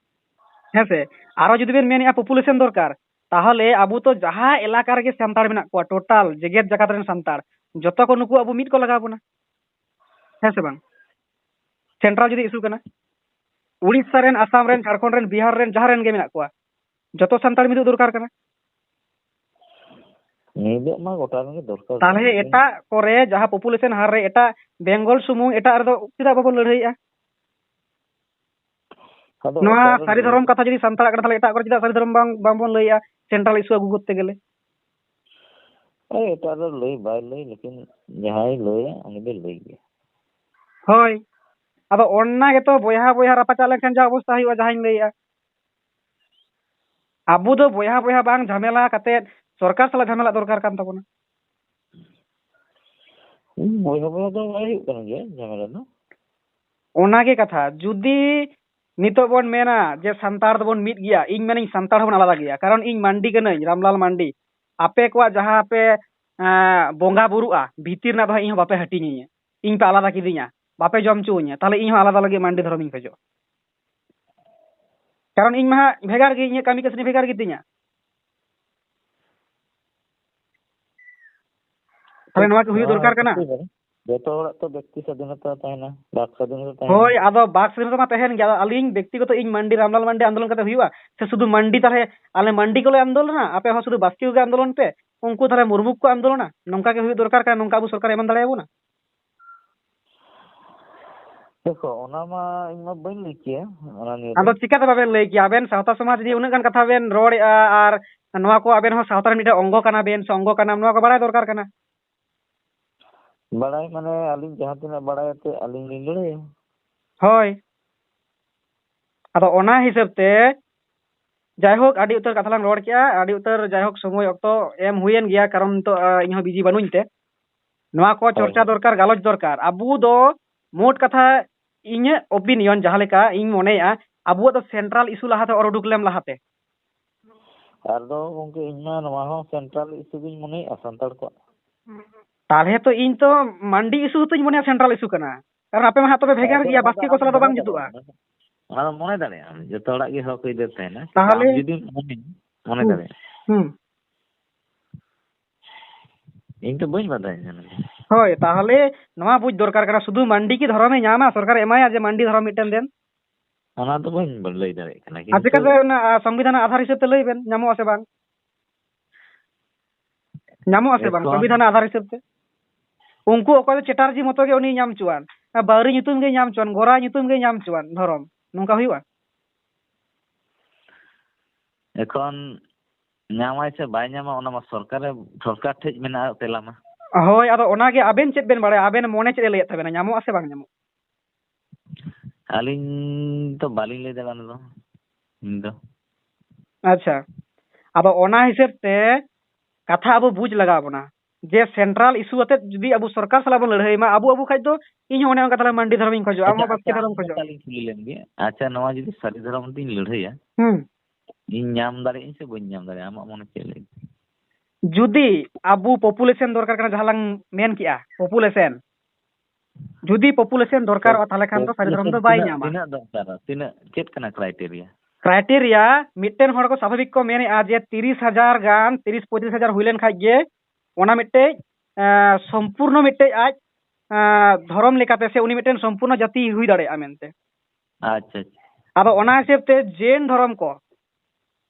ᱦᱮᱸ ᱥᱮ, ᱟᱨᱚ ᱡᱩᱫᱤ ᱵᱮᱱ ᱢᱮᱱᱮᱫᱼᱟ ᱯᱚᱯᱩᱞᱮᱥᱚᱱ ᱫᱚᱨᱠᱟᱨ, ᱛᱟᱦᱚᱞᱮ ᱟᱵᱚ ᱛᱚ ᱡᱟᱦᱟᱸ ᱮᱞᱟᱠᱟ ᱨᱮᱜᱮ ᱥᱟᱱᱛᱟᱲ ᱢᱮᱱᱟᱜ ᱠᱚᱣᱟ, ᱴᱳᱴᱟᱞ ᱡᱮᱜᱮᱛ ᱡᱟᱠᱟᱛ ᱨᱮᱱ ᱥᱟᱱᱛᱟᱲ, ᱡᱚᱛᱚ ᱠᱚ ᱱᱩᱠᱩ ᱟᱵᱚ ᱢᱤᱫ ᱠᱚ ᱞᱟᱜᱟᱣ ᱵᱚᱱᱟ, ᱦᱮᱸ ᱥᱮ ᱵᱟᱝ? ᱥᱮᱱᱴᱨᱟᱞ ᱡᱩᱫᱤ ᱤᱥᱩ ᱠᱟᱱᱟ, ᱩᱲᱤᱥᱥᱟ ᱨᱮᱱ, ᱟᱥᱟᱢ ᱨᱮᱱ, ᱡᱷᱟᱲᱠᱷᱚᱸᱰ ᱨᱮᱱ, ᱵᱤᱦᱟᱨ ᱨᱮᱱ, ᱡᱟᱦᱟᱸ ᱨᱮᱱ ᱜᱮ ᱢᱮᱱᱟᱜ ᱠᱚᱣᱟ, ᱡᱚᱛᱚ ᱥᱟᱱᱛᱟᱲ ᱢᱤᱫᱚᱜ ᱫᱚᱨᱠᱟᱨ ᱠᱟᱱᱟ᱾ ᱢᱤᱫᱚᱜ ᱢᱟ ᱜᱚᱴᱟ ᱨᱮᱱ ᱜᱮ ᱫᱚᱨᱠᱟᱨ ᱛᱟᱦᱚᱞᱮ ᱠᱟᱱᱟ᱾ ᱮᱴᱟᱜ ᱠᱚᱨᱮ ᱡᱟᱦᱟᱸ ᱯᱚᱯᱩᱞᱮᱥᱚᱱ ᱦᱟᱨ ᱨᱮ ᱮᱴᱟᱜ ᱵᱮᱝᱜᱚᱞ ᱥᱩᱢᱩᱝ, ᱮᱴᱟᱜ ᱨᱮᱫᱚ ᱪᱮᱫᱟᱜ ᱵᱟᱵᱚᱱ ᱞᱟᱹᱲᱦᱟᱹᱭᱮᱜᱼᱟ? ᱟᱫᱚ ᱱᱚᱣᱟ ᱚᱠᱟ ᱨᱮ ᱥᱟᱹᱨᱤ ᱞᱟᱹᱭ ᱫᱷᱚᱨᱚᱢ ᱠᱟᱛᱷᱟ ᱡᱩᱫᱤ ᱥᱟᱱᱛᱟᱲᱟᱜ ᱠᱟᱱᱟ, ᱛᱟᱦᱚᱞᱮ ᱮᱴᱟᱜ ᱠᱚᱨᱮ ᱪᱮᱫᱟᱜ ᱥᱟᱹᱨᱤ ᱫᱷᱚᱨᱚᱢ ᱵᱟᱝ, ᱵᱟᱝᱵᱚᱱ ᱞᱟᱹᱭᱮᱜᱼᱟ ᱥᱮᱱᱴᱨᱟᱞ ᱤᱥᱩ ᱟᱹᱜᱩ ᱠᱚᱨᱛᱮ ᱜᱮᱞᱮ? ᱮᱴᱟᱜ ᱫᱚ ᱞᱟᱹᱭ ᱵᱟᱭ ᱞᱟᱹᱭ, ᱞᱮᱠᱤᱱ ᱡᱟᱦᱟᱸᱭ ᱞᱟᱹᱭᱟ ᱩᱱᱤ ᱫᱚᱭ ᱞᱟᱹᱭ ᱜᱮᱭᱟ᱾ ᱦᱳᱭ, ᱟᱫᱚ ᱚᱱᱟ ᱜᱮᱛᱚ ᱵᱚᱭᱦᱟ ᱵᱚᱭᱦᱟ ᱨᱟᱯᱟᱪᱟᱜ ᱞᱮᱱᱠᱷᱟᱱ ᱡᱟ ᱚᱵᱚᱥᱛᱟ ᱦᱩᱭᱩᱜᱼᱟ, ᱡᱟᱦᱟᱸᱧ ᱞᱟᱹᱭᱮᱜᱼᱟ᱾ ᱟᱵᱚ ᱫᱚ ᱵᱚᱭᱦᱟ ᱵᱚᱭᱦᱟ ᱵᱟᱝ ᱡᱷᱟᱢᱮᱞᱟ ᱠᱟᱛᱮᱫ ᱥᱚᱨᱠᱟᱨ ᱥᱟᱞᱟᱜ ᱡᱷᱟᱢᱮᱞᱟ ᱫᱚᱨᱠᱟᱨ ᱠᱟᱱ ᱛᱟᱵᱚᱱᱟ᱾ ᱵᱚᱭᱦᱟ ᱵᱚᱭᱦᱟ ᱫᱚ ᱵᱟᱭ ᱦᱩᱭᱩᱜ ᱠᱟᱱᱟ ᱜᱮᱭᱟ ᱡᱷᱟᱢᱮᱞᱟ ᱫᱚ᱾ ᱚᱱᱟᱜᱮ ᱠᱟᱛᱷᱟ, ᱡᱩᱫᱤ ᱱᱤᱛᱚᱜ ᱵᱚᱱ ᱢᱮᱱᱟ ᱡᱮ ᱥᱟᱱᱛᱟᱲ ᱫᱚᱵᱚᱱ ᱢᱤᱫ ᱜᱮᱭᱟ, ᱤᱧ ᱢᱮᱱᱟᱹᱧ ᱥᱟᱱᱛᱟᱲ ᱦᱚᱸᱵᱚᱱ ᱟᱞᱟᱫᱟ ᱜᱮᱭᱟ, ᱠᱟᱨᱚᱱ ᱤᱧ ᱢᱟᱱᱰᱤ ᱠᱟᱹᱱᱟᱹᱧ, ᱨᱟᱢᱞᱟᱞ ᱢᱟᱱᱰᱤ᱾ ᱟᱯᱮ ᱠᱚᱣᱟᱜ ᱡᱟᱦᱟᱸ ᱯᱮ ᱮᱸ, ᱵᱚᱸᱜᱟ ᱵᱩᱨᱩᱜᱼᱟ, ᱵᱷᱤᱛᱤᱨ ᱨᱮᱱᱟᱜ ᱫᱚ ᱦᱟᱸᱜ ᱤᱧ ᱦᱚᱸ ᱵᱟᱯᱮ ᱦᱟᱹᱴᱤᱧᱟᱹᱧᱟ, ᱤᱧ ᱯᱮ ᱟᱞᱟᱫᱟ ᱠᱤᱫᱤᱧᱟ, ᱵᱟᱯᱮ ᱡᱚᱢ ᱦᱚᱪᱚᱣᱟᱹᱧᱟ, ᱛᱟᱦᱞᱮ ᱤᱧ ᱦᱚᱸ ᱟᱞᱟᱫᱟ ᱞᱟᱹᱜᱤᱫ ᱢᱟᱱᱰᱤ ᱫᱷᱚᱨᱚᱢᱤᱧ ᱠᱷᱚᱡᱚᱜᱼᱟ᱾ ᱠᱟᱨᱚᱱ ᱤᱧ ᱢᱟ ᱦᱟᱸᱜ ᱵᱷᱮᱜᱟᱨ ᱜᱮ, ᱤᱧᱟᱹᱜ ᱠᱟᱹᱢᱤ ᱠᱟᱹᱥᱱᱤ ᱵᱷᱮᱜᱟᱨ ᱜᱮᱛᱤᱧᱟ᱾ ᱛᱟᱦᱞᱮ ᱱᱚᱣᱟ ᱠᱤ ᱦᱩᱭᱩᱜ ᱫᱚᱨᱠᱟᱨ ᱠᱟᱱᱟ? ᱡᱚᱛᱚ ᱦᱚᱲᱟᱜ ᱛᱚ ᱵᱮᱠᱛᱤ ᱥᱟᱫᱷᱤᱱᱚᱛᱟ ᱛᱟᱦᱮᱱᱟ, ᱵᱟᱠ ᱥᱟᱫᱷᱤᱱᱚᱛᱟ ᱛᱟᱦᱮᱱᱟ᱾ ᱦᱳᱭ, ᱟᱫᱚ ᱵᱟᱠ ᱥᱟᱫᱷᱤᱱᱚᱛᱟ ᱢᱟ ᱛᱟᱦᱮᱱ ᱜᱮ᱾ ᱟᱫᱚ ᱟᱹᱞᱤᱧ ᱵᱮᱠᱛᱤᱜᱚᱛᱚ ᱤᱧ ᱢᱟᱱᱰᱤ ᱨᱟᱢᱞᱟᱞ ᱢᱟᱱᱰᱤ ᱟᱱᱫᱳᱞᱚᱱ ᱠᱟᱛᱮ ᱦᱩᱭᱩᱜᱼᱟ? ᱥᱮ ᱥᱩᱫᱷᱩ ᱢᱟᱱᱰᱤ ᱛᱟᱦᱞᱮ ᱟᱞᱮ ᱢᱟᱱᱰᱤ ᱠᱚᱞᱮ ᱟᱱᱫᱳᱞᱚᱱᱟ, ᱟᱯᱮ ᱦᱚᱸ ᱥᱩᱫᱷᱩ ᱵᱟᱥᱠᱮ ᱠᱚᱜᱮ ᱟᱱᱫᱳᱞᱚᱱ ᱯᱮ, ᱩᱱᱠᱩ ᱛᱟᱦᱞᱮ ᱢᱩᱨᱢᱩ ᱠᱚ ᱟᱱᱫᱳᱞᱚᱱᱟ? ᱱᱚᱝᱠᱟ ᱜᱮ ᱦᱩᱭᱩᱜ ᱫᱚᱨᱠᱟᱨ ᱠᱟᱱᱟ, ᱱᱚᱝᱠᱟ ᱟᱵᱚ ᱥᱚᱨᱠᱟᱨ ᱮᱢ ᱫᱟᱲᱮᱭᱟᱵᱚᱱᱟ? ᱫᱮᱠᱷᱚ, ᱚᱱᱟ ᱢᱟ ᱤᱧ ᱢᱟ ᱵᱟᱹᱧ ᱞᱟᱹᱭ ᱠᱮᱭᱟ ᱚᱱᱟ ᱱᱤᱭᱮ ᱫᱚ᱾ ᱟᱫᱚ ᱪᱤᱠᱟᱹᱛᱮ ᱵᱟᱵᱮᱱ ᱞᱟᱹᱭ ᱠᱮᱭᱟ? ᱟᱵᱮᱱ ᱥᱟᱶᱛᱟ ᱥᱚᱢᱟᱡᱽ ᱱᱤᱭᱮ ᱩᱱᱟᱹᱜ ᱜᱟᱱ ᱠᱟᱛᱷᱟ ᱵᱮᱱ ᱨᱚᱲᱮᱜᱼᱟ, ᱟᱨ ᱱᱚᱣᱟ ᱠᱚ ᱟᱵᱮᱱ ᱦᱚᱸ ᱥᱟᱶᱛᱟ ᱨᱮᱱ ᱢᱤᱫᱴᱮᱱ ᱚᱝᱜᱚ ᱠᱟᱱᱟ ᱵᱮᱱ ᱥᱮ ᱚᱝᱜᱚ ᱠᱟᱱᱟᱢ, ᱱᱚᱣᱟ ᱠᱚ ᱵᱟᱲᱟᱭ ᱫᱚᱨᱠᱟᱨ ᱠᱟᱱᱟ᱾ ᱵᱟᱲᱟᱭ ᱢᱟᱱᱮ ᱟᱹᱞᱤᱧ ᱡᱟᱦᱟᱸ ᱛᱤᱱᱟᱹᱜ ᱵᱟᱲᱟᱭ ᱟᱛᱮ ᱟᱹᱞᱤᱧ ᱞᱤᱧ ᱞᱟᱹᱲᱦᱟᱹᱭᱟ᱾ ᱦᱳᱭ, ᱟᱫᱚ ᱚᱱᱟ ᱦᱤᱥᱟᱹᱵ ᱛᱮ ᱡᱟᱭᱦᱳᱠ, ᱟᱹᱰᱤ ᱩᱛᱟᱹᱨ ᱠᱟᱛᱷᱟ ᱞᱟᱝ ᱨᱚᱲ ᱠᱮᱜᱼᱟ, ᱟᱹᱰᱤ ᱩᱛᱟᱹᱨ, ᱡᱟᱭᱦᱳᱠ, ᱥᱚᱢᱚᱭ ᱚᱠᱛᱚ ᱮᱢ ᱦᱩᱭᱮᱱ ᱜᱮᱭᱟ, ᱠᱟᱨᱚᱱ ᱱᱤᱛᱚᱜ, ᱟ, ᱤᱧ ᱦᱚᱸ ᱵᱤᱡᱤ ᱵᱟᱹᱱᱩᱧ ᱛᱮ᱾ ᱱᱚᱣᱟ ᱠᱚ ᱦᱳᱭ, ᱪᱚᱨᱪᱟ ᱦᱳᱭ᱾ ᱫᱚᱨᱠᱟᱨ, ᱜᱟᱞᱚᱪ ᱫᱚᱨᱠᱟᱨ᱾ ᱟᱵᱚ ᱫᱚ ᱢᱳᱴ ᱠᱟᱛᱷᱟ, ᱤᱧᱟᱹᱜ opinion ᱡᱟᱦᱟᱸ ᱞᱮᱠᱟ ᱤᱧ ᱢᱚᱱᱮᱭᱮᱜᱼᱟ, ᱟᱵᱚᱣᱟᱜ ᱫᱚ central issue ᱞᱟᱦᱟᱛᱮ ᱚᱨ ᱩᱰᱩᱠ ᱞᱮᱢ ᱞᱟᱦᱟᱛᱮ᱾ ᱟᱨ ᱫᱚ ᱜᱚᱝᱠᱮ, ᱤᱧ ᱢᱟ ᱱᱚᱣᱟ ᱦᱚᱸ central issue ᱜᱤᱧ ᱢᱚᱱᱮᱭᱮᱜᱼᱟ ᱥᱟᱱᱛᱟᱲ ᱠᱚᱣᱟᱜ᱾ ᱛᱟᱦᱞᱮ ᱛᱚ ᱤᱧ ᱛᱚ ᱢᱟᱱᱰᱤ issue ᱦᱚᱸᱛᱚᱧ ᱢᱚᱱᱮᱭᱟ central issue ᱠᱟᱱᱟ, ᱠᱟᱨᱚᱱ ᱟᱯᱮ ᱢᱟ ᱦᱟᱸᱜ ᱛᱚᱯᱮ ᱵᱷᱮᱜᱟᱨ ᱟᱫᱚ ᱜᱮᱭᱟ, ᱚᱱᱟ ᱫᱚ ᱵᱟᱥᱠᱮ ᱠᱚ ᱟᱢ ᱥᱟᱞᱟᱜ ᱫᱚ ᱢᱚᱱᱮ ᱵᱟᱝ ᱫᱟᱲᱮᱭᱟᱜ ᱡᱩᱛᱩᱜᱼᱟ᱾ ᱟᱢ, ᱚᱱᱟ ᱫᱚ ᱢᱚᱱᱮ ᱫᱟᱲᱮᱭᱟᱜ ᱟᱢ, ᱡᱚᱛᱚ ᱦᱚᱲᱟᱜ ᱜᱮ ᱦᱚᱠ ᱟᱹᱭᱫᱟᱹᱨ ᱛᱟᱦᱮᱱᱟ᱾ ᱛᱟᱦᱞᱮ? ᱟᱢ ᱡᱩᱫᱤᱢ ᱢᱚᱱᱮᱭᱟ, ᱢᱚᱱᱮ ᱦᱩᱸ᱾ ᱫᱟᱲᱮᱭᱟᱜ ᱟᱢ᱾ ᱦᱩᱸ᱾ ᱤᱧ ᱛᱚ ᱵᱟᱹᱧ ᱵᱟᱰᱟᱭᱟ ᱚᱱᱟ ᱫᱚ᱾ ᱦᱳᱭ, ᱛᱟᱦᱞᱮ ᱱᱚᱣᱟ ᱵᱩᱡᱽ ᱫᱚᱨᱠᱟᱨ ᱠᱟᱱᱟ, ᱥᱩᱫᱷᱩ ᱢᱟᱱᱰᱤ ᱠᱤ ᱫᱷᱚᱨᱚᱢᱮ ᱧᱟᱢᱟ, ᱥᱚᱨᱠᱟᱨᱮ ᱮᱢᱟᱭᱟ ᱡᱮ ᱢᱟᱱᱰᱤ ᱫᱷᱚᱨᱚᱢ ᱢᱤᱫᱴᱮᱱ ᱫᱮᱱ? ᱚᱱᱟ ᱫᱚ ᱵᱟᱹᱧ ᱞᱟᱹᱭ ᱫᱟᱲᱮᱭᱟᱜ ᱠᱟᱱᱟ, ᱟᱨ ᱠᱤᱱᱛᱩ ᱪᱤᱠᱟᱹᱛᱮ ᱚᱱᱟ, ᱟ, ᱥᱚᱝᱵᱤᱫᱷᱟᱱ ᱟᱫᱷᱟᱨ ᱦᱤᱥᱟᱹᱵ ᱛᱮ ᱞᱟᱹᱭ ᱵᱮᱱ, ᱧᱟᱢᱚᱜᱼᱟ ᱥᱮ ᱵᱟᱝ? ᱧᱟᱢᱚᱜᱼᱟ ᱥᱮ ᱵᱟᱝ ᱮᱠᱷᱚᱱ ᱥᱚᱝᱵᱤᱫᱷᱟᱱ ᱟᱫᱷᱟᱨ ᱦᱤᱥᱟᱹᱵ ᱛᱮ? ᱩᱱᱠᱩ ᱚᱠᱚᱭ ᱫᱚ ᱪᱮᱴᱟᱨᱡᱤ ᱢᱚᱛᱚ ᱜᱮ ᱩᱱᱤ ᱧᱟᱢ ᱦᱚᱪᱚᱣᱟᱱ, ᱟᱨ ᱵᱟᱣᱨᱤ ᱧᱩᱛᱩᱢ ᱜᱮ ᱧᱟᱢ ᱦᱚᱪᱚᱣᱟᱱ, ᱜᱚᱨᱟ ᱧᱩᱛᱩᱢ ᱜᱮ ᱧᱟᱢ ᱦᱚᱪᱚᱣᱟᱱ ᱫᱷᱚᱨᱚᱢ, ᱱᱚᱝᱠᱟ ᱦᱩᱭᱩᱜᱼᱟ? ᱮᱠᱷᱚᱱ ᱧᱟᱢᱟᱭ ᱥᱮ ᱵᱟᱭ ᱧᱟᱢᱟ, ᱚᱱᱟ ᱢᱟ ᱥᱚᱨᱠᱟᱨᱮ, ᱥᱚᱨᱠᱟᱨ ᱴᱷᱮᱡ ᱢᱮᱱᱟᱜᱼᱟ ᱛᱮᱞᱟ ᱢᱟ᱾ ᱦᱳᱭ, ᱟᱫᱚ ᱚᱱᱟᱜᱮ ᱟᱵᱮᱱ ᱪᱮᱫ ᱵᱮᱱ ᱵᱟᱲᱟᱭᱟ? ᱟᱵᱮᱱ ᱢᱚᱱᱮ ᱪᱮᱫ ᱮ ᱞᱟᱹᱭᱮᱫ ᱛᱟᱵᱮᱱᱟ, ᱧᱟᱢᱚᱜᱼᱟ ᱥᱮ ᱵᱟᱝ ᱧᱟᱢᱚᱜᱼᱟ? ᱟᱹᱞᱤᱧ ᱫᱚ ᱵᱟᱹᱞᱤᱧ ᱞᱟᱹᱭ ᱫᱟᱲᱮᱭᱟᱜᱼᱟ ᱚᱱᱟ ᱫᱚ, ᱤᱧ ᱫᱚ᱾ ᱟᱪᱪᱷᱟ, ᱟᱫᱚ ᱚᱱᱟ ᱦᱤᱥᱟᱹᱵ ᱛᱮ ᱠᱟᱛᱷᱟ ᱟᱵᱚ ᱵᱩᱡᱽ ᱞᱟᱜᱟᱣ ᱵᱚᱱᱟ ᱡᱮ central issue ᱟᱛᱮᱫ ᱡᱩᱫᱤ ᱟᱵᱚ ᱥᱚᱨᱠᱟᱨ ᱥᱟᱞᱟᱜ ᱵᱚᱱ ᱞᱟᱹᱲᱦᱟᱹᱭ ᱢᱟ, ᱟᱵᱚ ᱟᱵᱚ ᱠᱷᱟᱡ ᱫᱚ ᱤᱧ ᱦᱚᱸ ᱚᱱᱮ ᱚᱱᱠᱟ ᱛᱟᱦᱞᱮ ᱢᱟᱱᱰᱤ ᱫᱷᱚᱨᱚᱢᱤᱧ ᱠᱷᱚᱡᱚᱜᱼᱟ, ᱟᱢ ᱟᱪᱪᱷᱟ, ᱦᱚᱸ ᱵᱟᱥᱠᱮ ᱟᱪᱪᱷᱟ, ᱟᱨ ᱫᱷᱚᱨᱚᱢ ᱢᱤᱫᱴᱮᱱ ᱠᱷᱚᱡᱚᱜᱼᱟ᱾ ᱠᱟᱛᱷᱟ ᱞᱤᱧ ᱠᱩᱞᱤ ᱞᱮᱢ ᱜᱮ᱾ ᱟᱪᱪᱷᱟ, ᱱᱚᱣᱟ ᱡᱩᱫᱤ ᱥᱟᱹᱨᱤ ᱫᱷᱚᱨᱚᱢ ᱛᱤᱧ ᱞᱟᱹᱲᱦᱟᱹᱭᱟ, ᱦᱩᱸ᱾ ᱤᱧ ᱧᱟᱢ ᱫᱟᱲᱮᱭᱟᱜ ᱟᱹᱧ ᱥᱮ ᱵᱟᱹᱧ ᱧᱟᱢ ᱫᱟᱲᱮᱭᱟᱜᱼᱟ? ᱟᱢᱟᱜ ᱢᱚᱱᱮ ᱪᱮᱫ ᱞᱟᱹᱭ? ᱡᱩᱫᱤ ᱟᱵᱚ population ᱫᱚᱨᱠᱟᱨ ᱠᱟᱱᱟ, ᱡᱟᱦᱟᱸ ᱞᱟᱝ ᱢᱮᱱ ᱠᱮᱜᱼᱟ, population, ᱡᱩᱫᱤ population ᱫᱚᱨᱠᱟᱨᱚᱜᱼᱟ, ᱛᱟᱦᱞᱮ ᱠᱷᱟᱱ ᱫᱚ ᱥᱟᱹᱨᱤ ᱫᱷᱚᱨᱚᱢ ᱫᱚ ᱵᱟᱭ ᱛᱤᱱᱟᱹᱜ, ᱧᱟᱢᱟ᱾ ᱛᱤᱱᱟᱹᱜ ᱫᱚᱨᱠᱟᱨᱟ? ᱛᱤᱱᱟᱹᱜ, ᱪᱮᱫ ᱠᱟᱱᱟ criteria? Criteria, ᱢᱤᱫᱴᱮᱱ ᱦᱚᱲ ᱠᱚ ᱥᱟᱵᱷᱟᱵᱤᱠ ᱠᱚ ᱢᱮᱱᱮᱜᱼᱟ ᱡᱮ ᱛᱤᱨᱤᱥ ᱦᱟᱡᱟᱨ ᱜᱟᱱ, ᱛᱤᱨᱤᱥ ᱯᱚᱸᱭᱛᱨᱤᱥ ᱦᱟᱡᱟᱨ ᱦᱩᱭ ᱞᱮᱱ ᱠᱷᱟᱡ ᱜᱮ ᱚᱱᱟ ᱢᱤᱫᱴᱮᱡ, ᱮᱸ, ᱥᱚᱢᱯᱩᱨᱱᱚ ᱢᱤᱫᱴᱮᱡ ᱟᱡ, ᱮᱸ, ᱫᱷᱚᱨᱚᱢ ᱞᱮᱠᱟᱛᱮ ᱥᱮ ᱩᱱᱤ ᱢᱤᱫᱴᱮᱱ ᱥᱚᱢᱯᱩᱨᱱᱚ ᱡᱟᱹᱛᱤ ᱦᱩᱭ ᱫᱟᱲᱮᱭᱟᱜᱼᱟ ᱢᱮᱱᱛᱮ᱾ ᱟᱪᱪᱷᱟ, ᱟᱪᱪᱷᱟ᱾ ᱟᱫᱚ ᱚᱱᱟ ᱦᱤᱥᱟᱹᱵ ᱛᱮ ᱡᱮᱱ ᱫᱷᱚᱨᱚᱢ ᱠᱚ,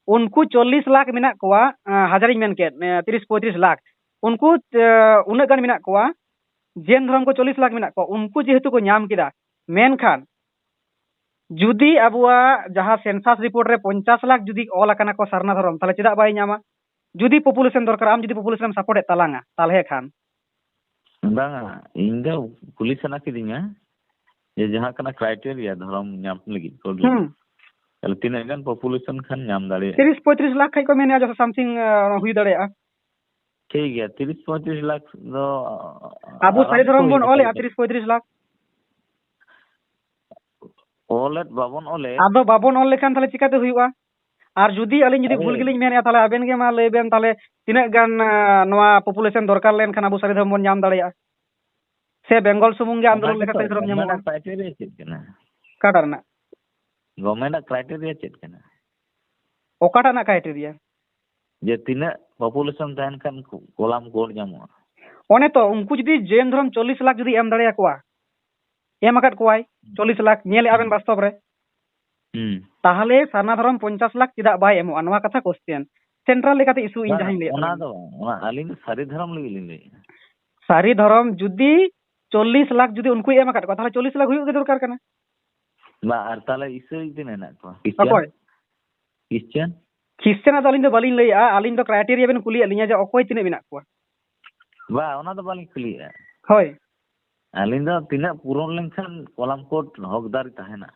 ᱩᱱᱠᱩ ᱪᱚᱞᱞᱤᱥ ᱞᱟᱠᱷ ᱢᱮᱱᱟᱜ ᱠᱚᱣᱟ, ᱮᱸ, ᱦᱟᱡᱟᱨᱤᱧ ᱢᱮᱱ ᱠᱮᱫ, ᱮᱸ, ᱛᱤᱨᱤᱥ ᱯᱚᱸᱭᱛᱨᱤᱥ ᱞᱟᱠᱷ, ᱩᱱᱠᱩ, ᱮᱸ, ᱩᱱᱟᱹᱜ ᱜᱟᱱ ᱢᱮᱱᱟᱜ ᱠᱚᱣᱟ, ᱡᱮᱱ ᱫᱷᱚᱨᱚᱢ ᱠᱚ ᱪᱚᱞᱞᱤᱥ ᱞᱟᱠᱷ ᱢᱮᱱᱟᱜ ᱠᱚᱣᱟ, ᱩᱱᱠᱩ ᱡᱮᱦᱮᱛᱩ ᱠᱚ ᱧᱟᱢ ᱠᱮᱫᱟ, ᱢᱮᱱᱠᱷᱟᱱ ᱡᱩᱫᱤ ᱟᱵᱚᱣᱟᱜ ᱡᱟᱦᱟᱸ census report ᱨᱮ ᱯᱚᱧᱪᱟᱥ ᱞᱟᱠᱷ ᱡᱩᱫᱤ ᱚᱞ ᱟᱠᱟᱱᱟ ᱠᱚ ᱥᱟᱨᱱᱟ ᱫᱷᱚᱨᱚᱢ, ᱛᱟᱦᱞᱮ ᱪᱮᱫᱟᱜ ᱵᱟᱭ ᱧᱟᱢᱟ? ᱡᱩᱫᱤ population ᱫᱚᱨᱠᱟᱨ, ᱟᱢ ᱡᱩᱫᱤ population ᱮᱢ support ᱮᱫ ᱛᱟᱞᱟᱝᱟ, ᱛᱟᱦᱞᱮ ᱠᱷᱟᱱ᱾ ᱵᱟᱝᱟ, ᱤᱧ ᱫᱚ ᱠᱩᱞᱤ ᱥᱟᱱᱟ ᱠᱤᱫᱤᱧᱟ ᱡᱮ ᱡᱟᱦᱟᱸ ᱠᱟᱱᱟ criteria ᱫᱷᱚᱨᱚᱢ ᱧᱟᱢ ᱞᱟᱹᱜᱤᱫ ᱠᱚ ᱞᱟᱹᱭ᱾ ᱦᱩᱸ᱾ ᱛᱟᱦᱞᱮ ᱛᱤᱱᱟᱹᱜ ᱜᱟᱱ population ᱠᱷᱟᱱ ᱧᱟᱢ ᱫᱟᱲᱮᱭᱟᱜᱼᱟ? ᱛᱤᱨᱤᱥ ᱯᱚᱸᱭᱛᱨᱤᱥ ᱞᱟᱠᱷ ᱠᱷᱟᱡ ᱠᱚ ᱢᱮᱱᱮᱜᱼᱟ ᱡᱚᱛᱚ something, ᱟᱸ, ᱦᱩᱭ ᱫᱟᱲᱮᱭᱟᱜᱼᱟ᱾ ᱴᱷᱤᱠ ᱜᱮᱭᱟ, ᱛᱤᱨᱤᱥ ᱯᱚᱸᱭᱛᱨᱤᱥ ᱞᱟᱠᱷ ᱫᱚ ᱟᱵᱚ ᱟᱨᱟᱢ ᱥᱟᱹᱨᱤ ᱛᱮᱠᱚ ᱫᱷᱚᱨᱚᱢ ᱦᱩᱭ ᱵᱚᱱ ᱚᱞᱮᱜᱼᱟ, ᱫᱟᱲᱮᱭᱟᱜᱼᱟ᱾ ᱛᱤᱨᱤᱥ ᱯᱚᱸᱭᱛᱨᱤᱥ ᱞᱟᱠᱷ᱾ ᱚᱞᱮᱫ ᱵᱟᱵᱚᱱ ᱚᱞᱮᱫ᱾ ᱟᱫᱚ ᱵᱟᱵᱚᱱ ᱚᱞ ᱞᱮᱠᱷᱟᱱ ᱛᱟᱦᱞᱮ ᱪᱤᱠᱟᱛᱮ ᱦᱩᱭᱩᱜᱼᱟ? ᱟᱨ ᱡᱩᱫᱤ ᱟᱹᱞᱤᱧ ᱡᱩᱫᱤ ᱟᱨᱮ᱾ ᱵᱷᱩᱞ ᱜᱮᱞᱤᱧ ᱢᱮᱱᱮᱜᱼᱟ, ᱛᱟᱦᱞᱮ ᱟᱵᱮᱱ ᱜᱮ ᱢᱟ ᱞᱟᱹᱭ ᱵᱮᱱ, ᱛᱟᱦᱞᱮ ᱛᱤᱱᱟᱹᱜ ᱜᱟᱱ, ᱟᱸ, ᱱᱚᱣᱟ population ᱫᱚᱨᱠᱟᱨ ᱞᱮᱱᱠᱷᱟᱱ ᱟᱵᱚ ᱥᱟᱹᱨᱤ ᱫᱷᱚᱨᱚᱢ ᱵᱚᱱ ᱧᱟᱢ ᱫᱟᱲᱮᱭᱟᱜᱼᱟ? ᱥᱮ ᱵᱮᱝᱜᱚᱞ ᱥᱩᱢᱩᱝ ᱜᱮ ᱚᱱᱟ ᱟᱱᱫᱳᱞᱚᱱ ᱞᱮᱠᱷᱟᱱ ᱜᱮᱛᱚ ᱥᱟᱹᱨᱤ ᱫᱷᱚᱨᱚᱢ government ᱧᱟᱢᱚᱜᱼᱟ? ᱟᱜ criteria ᱪᱮᱫ ᱠᱟᱱᱟ? ᱚᱠᱟᱴᱟᱜ ᱨᱮᱱᱟᱜ? Government ᱟᱜ criteria ᱪᱮᱫ ᱠᱟᱱᱟ? ᱚᱠᱟᱴᱟᱜ ᱨᱮᱱᱟᱜ criteria? ᱡᱮ ᱛᱤᱱᱟᱹᱜ population ᱛᱟᱦᱮᱱ ᱠᱷᱟᱱ ᱠᱚ-, ᱠᱚᱞᱟᱢ code ᱧᱟᱢᱚᱜᱼᱟ? ᱚᱱᱮ ᱛᱚ, ᱩᱱᱠᱩ ᱡᱩᱫᱤ ᱡᱮᱱ ᱫᱷᱚᱨᱚᱢ ᱪᱚᱞᱞᱤᱥ ᱞᱟᱠᱷ ᱡᱩᱫᱤ ᱮᱢ ᱫᱟᱲᱮᱭᱟᱠᱚᱣᱟ, ᱮᱢ ᱟᱠᱟᱫ ᱠᱚᱣᱟᱭ ᱪᱚᱞᱞᱤᱥ ᱞᱟᱠᱷ, ᱧᱮᱞᱮᱫᱼᱟ ᱵᱮᱱ ᱵᱟᱥᱛᱚᱵ ᱨᱮ, ᱦᱩᱸ᱾ ᱛᱟᱦᱚᱞᱮ ᱥᱟᱨᱱᱟ ᱫᱷᱚᱨᱚᱢ ᱯᱚᱧᱪᱟᱥ ᱞᱟᱠᱷ ᱪᱮᱫᱟᱜ ᱵᱟᱭ ᱮᱢᱚᱜᱼᱟ? ᱱᱚᱣᱟ ᱠᱟᱛᱷᱟ question᱾ Central ᱞᱮᱠᱟᱛᱮ issue ᱤᱧ ᱵᱟᱝ, ᱡᱟᱦᱟᱸᱧ ᱞᱟᱹᱭᱮᱫ ᱚᱱᱟ ᱛᱟᱵᱮᱱᱟ᱾ ᱫᱚ ᱵᱟᱝ, ᱚᱱᱟ ᱟᱹᱞᱤᱧ ᱫᱚ ᱥᱟᱹᱨᱤ ᱫᱷᱚᱨᱚᱢ ᱞᱟᱹᱜᱤᱫ ᱞᱤᱧ ᱞᱟᱹᱭᱮᱫᱼᱟ᱾ ᱥᱟᱹᱨᱤ ᱫᱷᱚᱨᱚᱢ ᱡᱩᱫᱤ ᱪᱚᱞᱞᱤᱥ ᱞᱟᱠᱷ ᱡᱩᱫᱤ ᱩᱱᱠᱩᱭ ᱮᱢ ᱟᱠᱟᱫ ᱠᱚᱣᱟ, ᱛᱟᱦᱚᱞᱮ ᱪᱚᱞᱞᱤᱥ ᱞᱟᱠᱷ ᱦᱩᱭᱩᱜ ᱜᱮ ᱫᱚᱨᱠᱟᱨ ᱠᱟᱱᱟ᱾ ᱵᱟᱝ, ᱟᱨ ᱛᱟᱦᱚᱞᱮ ᱤᱥᱟᱹᱭ ᱛᱤᱱᱟᱹᱜ ᱦᱮᱱᱟᱜ ᱠᱚᱣᱟ? Christian? ᱚᱠᱚᱭ? Christian? ᱠᱷᱨᱤᱥᱴᱟᱱ ᱟᱜ ᱫᱚ ᱟᱹᱞᱤᱧ ᱫᱚ ᱵᱟᱹᱞᱤᱧ ᱞᱟᱹᱭᱮᱜᱼᱟ, ᱟᱹᱞᱤᱧ ᱫᱚ criteria ᱵᱮᱱ ᱠᱩᱞᱤᱭᱮᱫ ᱞᱤᱧᱟ ᱡᱮ ᱚᱠᱚᱭ ᱛᱤᱱᱟᱹᱜ ᱢᱮᱱᱟᱜ ᱠᱚᱣᱟ᱾ ᱵᱟ, ᱚᱱᱟ ᱫᱚ ᱵᱟᱹᱞᱤᱧ ᱠᱩᱞᱤᱭᱮᱫᱼᱟ᱾ ᱦᱳᱭ᱾ ᱟᱹᱞᱤᱧ ᱫᱚ ᱛᱤᱱᱟᱹᱜ ᱯᱩᱨᱚᱱ ᱞᱮᱱᱠᱷᱟᱱ ᱠᱚᱞᱟᱢ ᱠᱳᱰ ᱦᱚᱠᱫᱟᱨᱤ ᱛᱟᱦᱮᱱᱟ᱾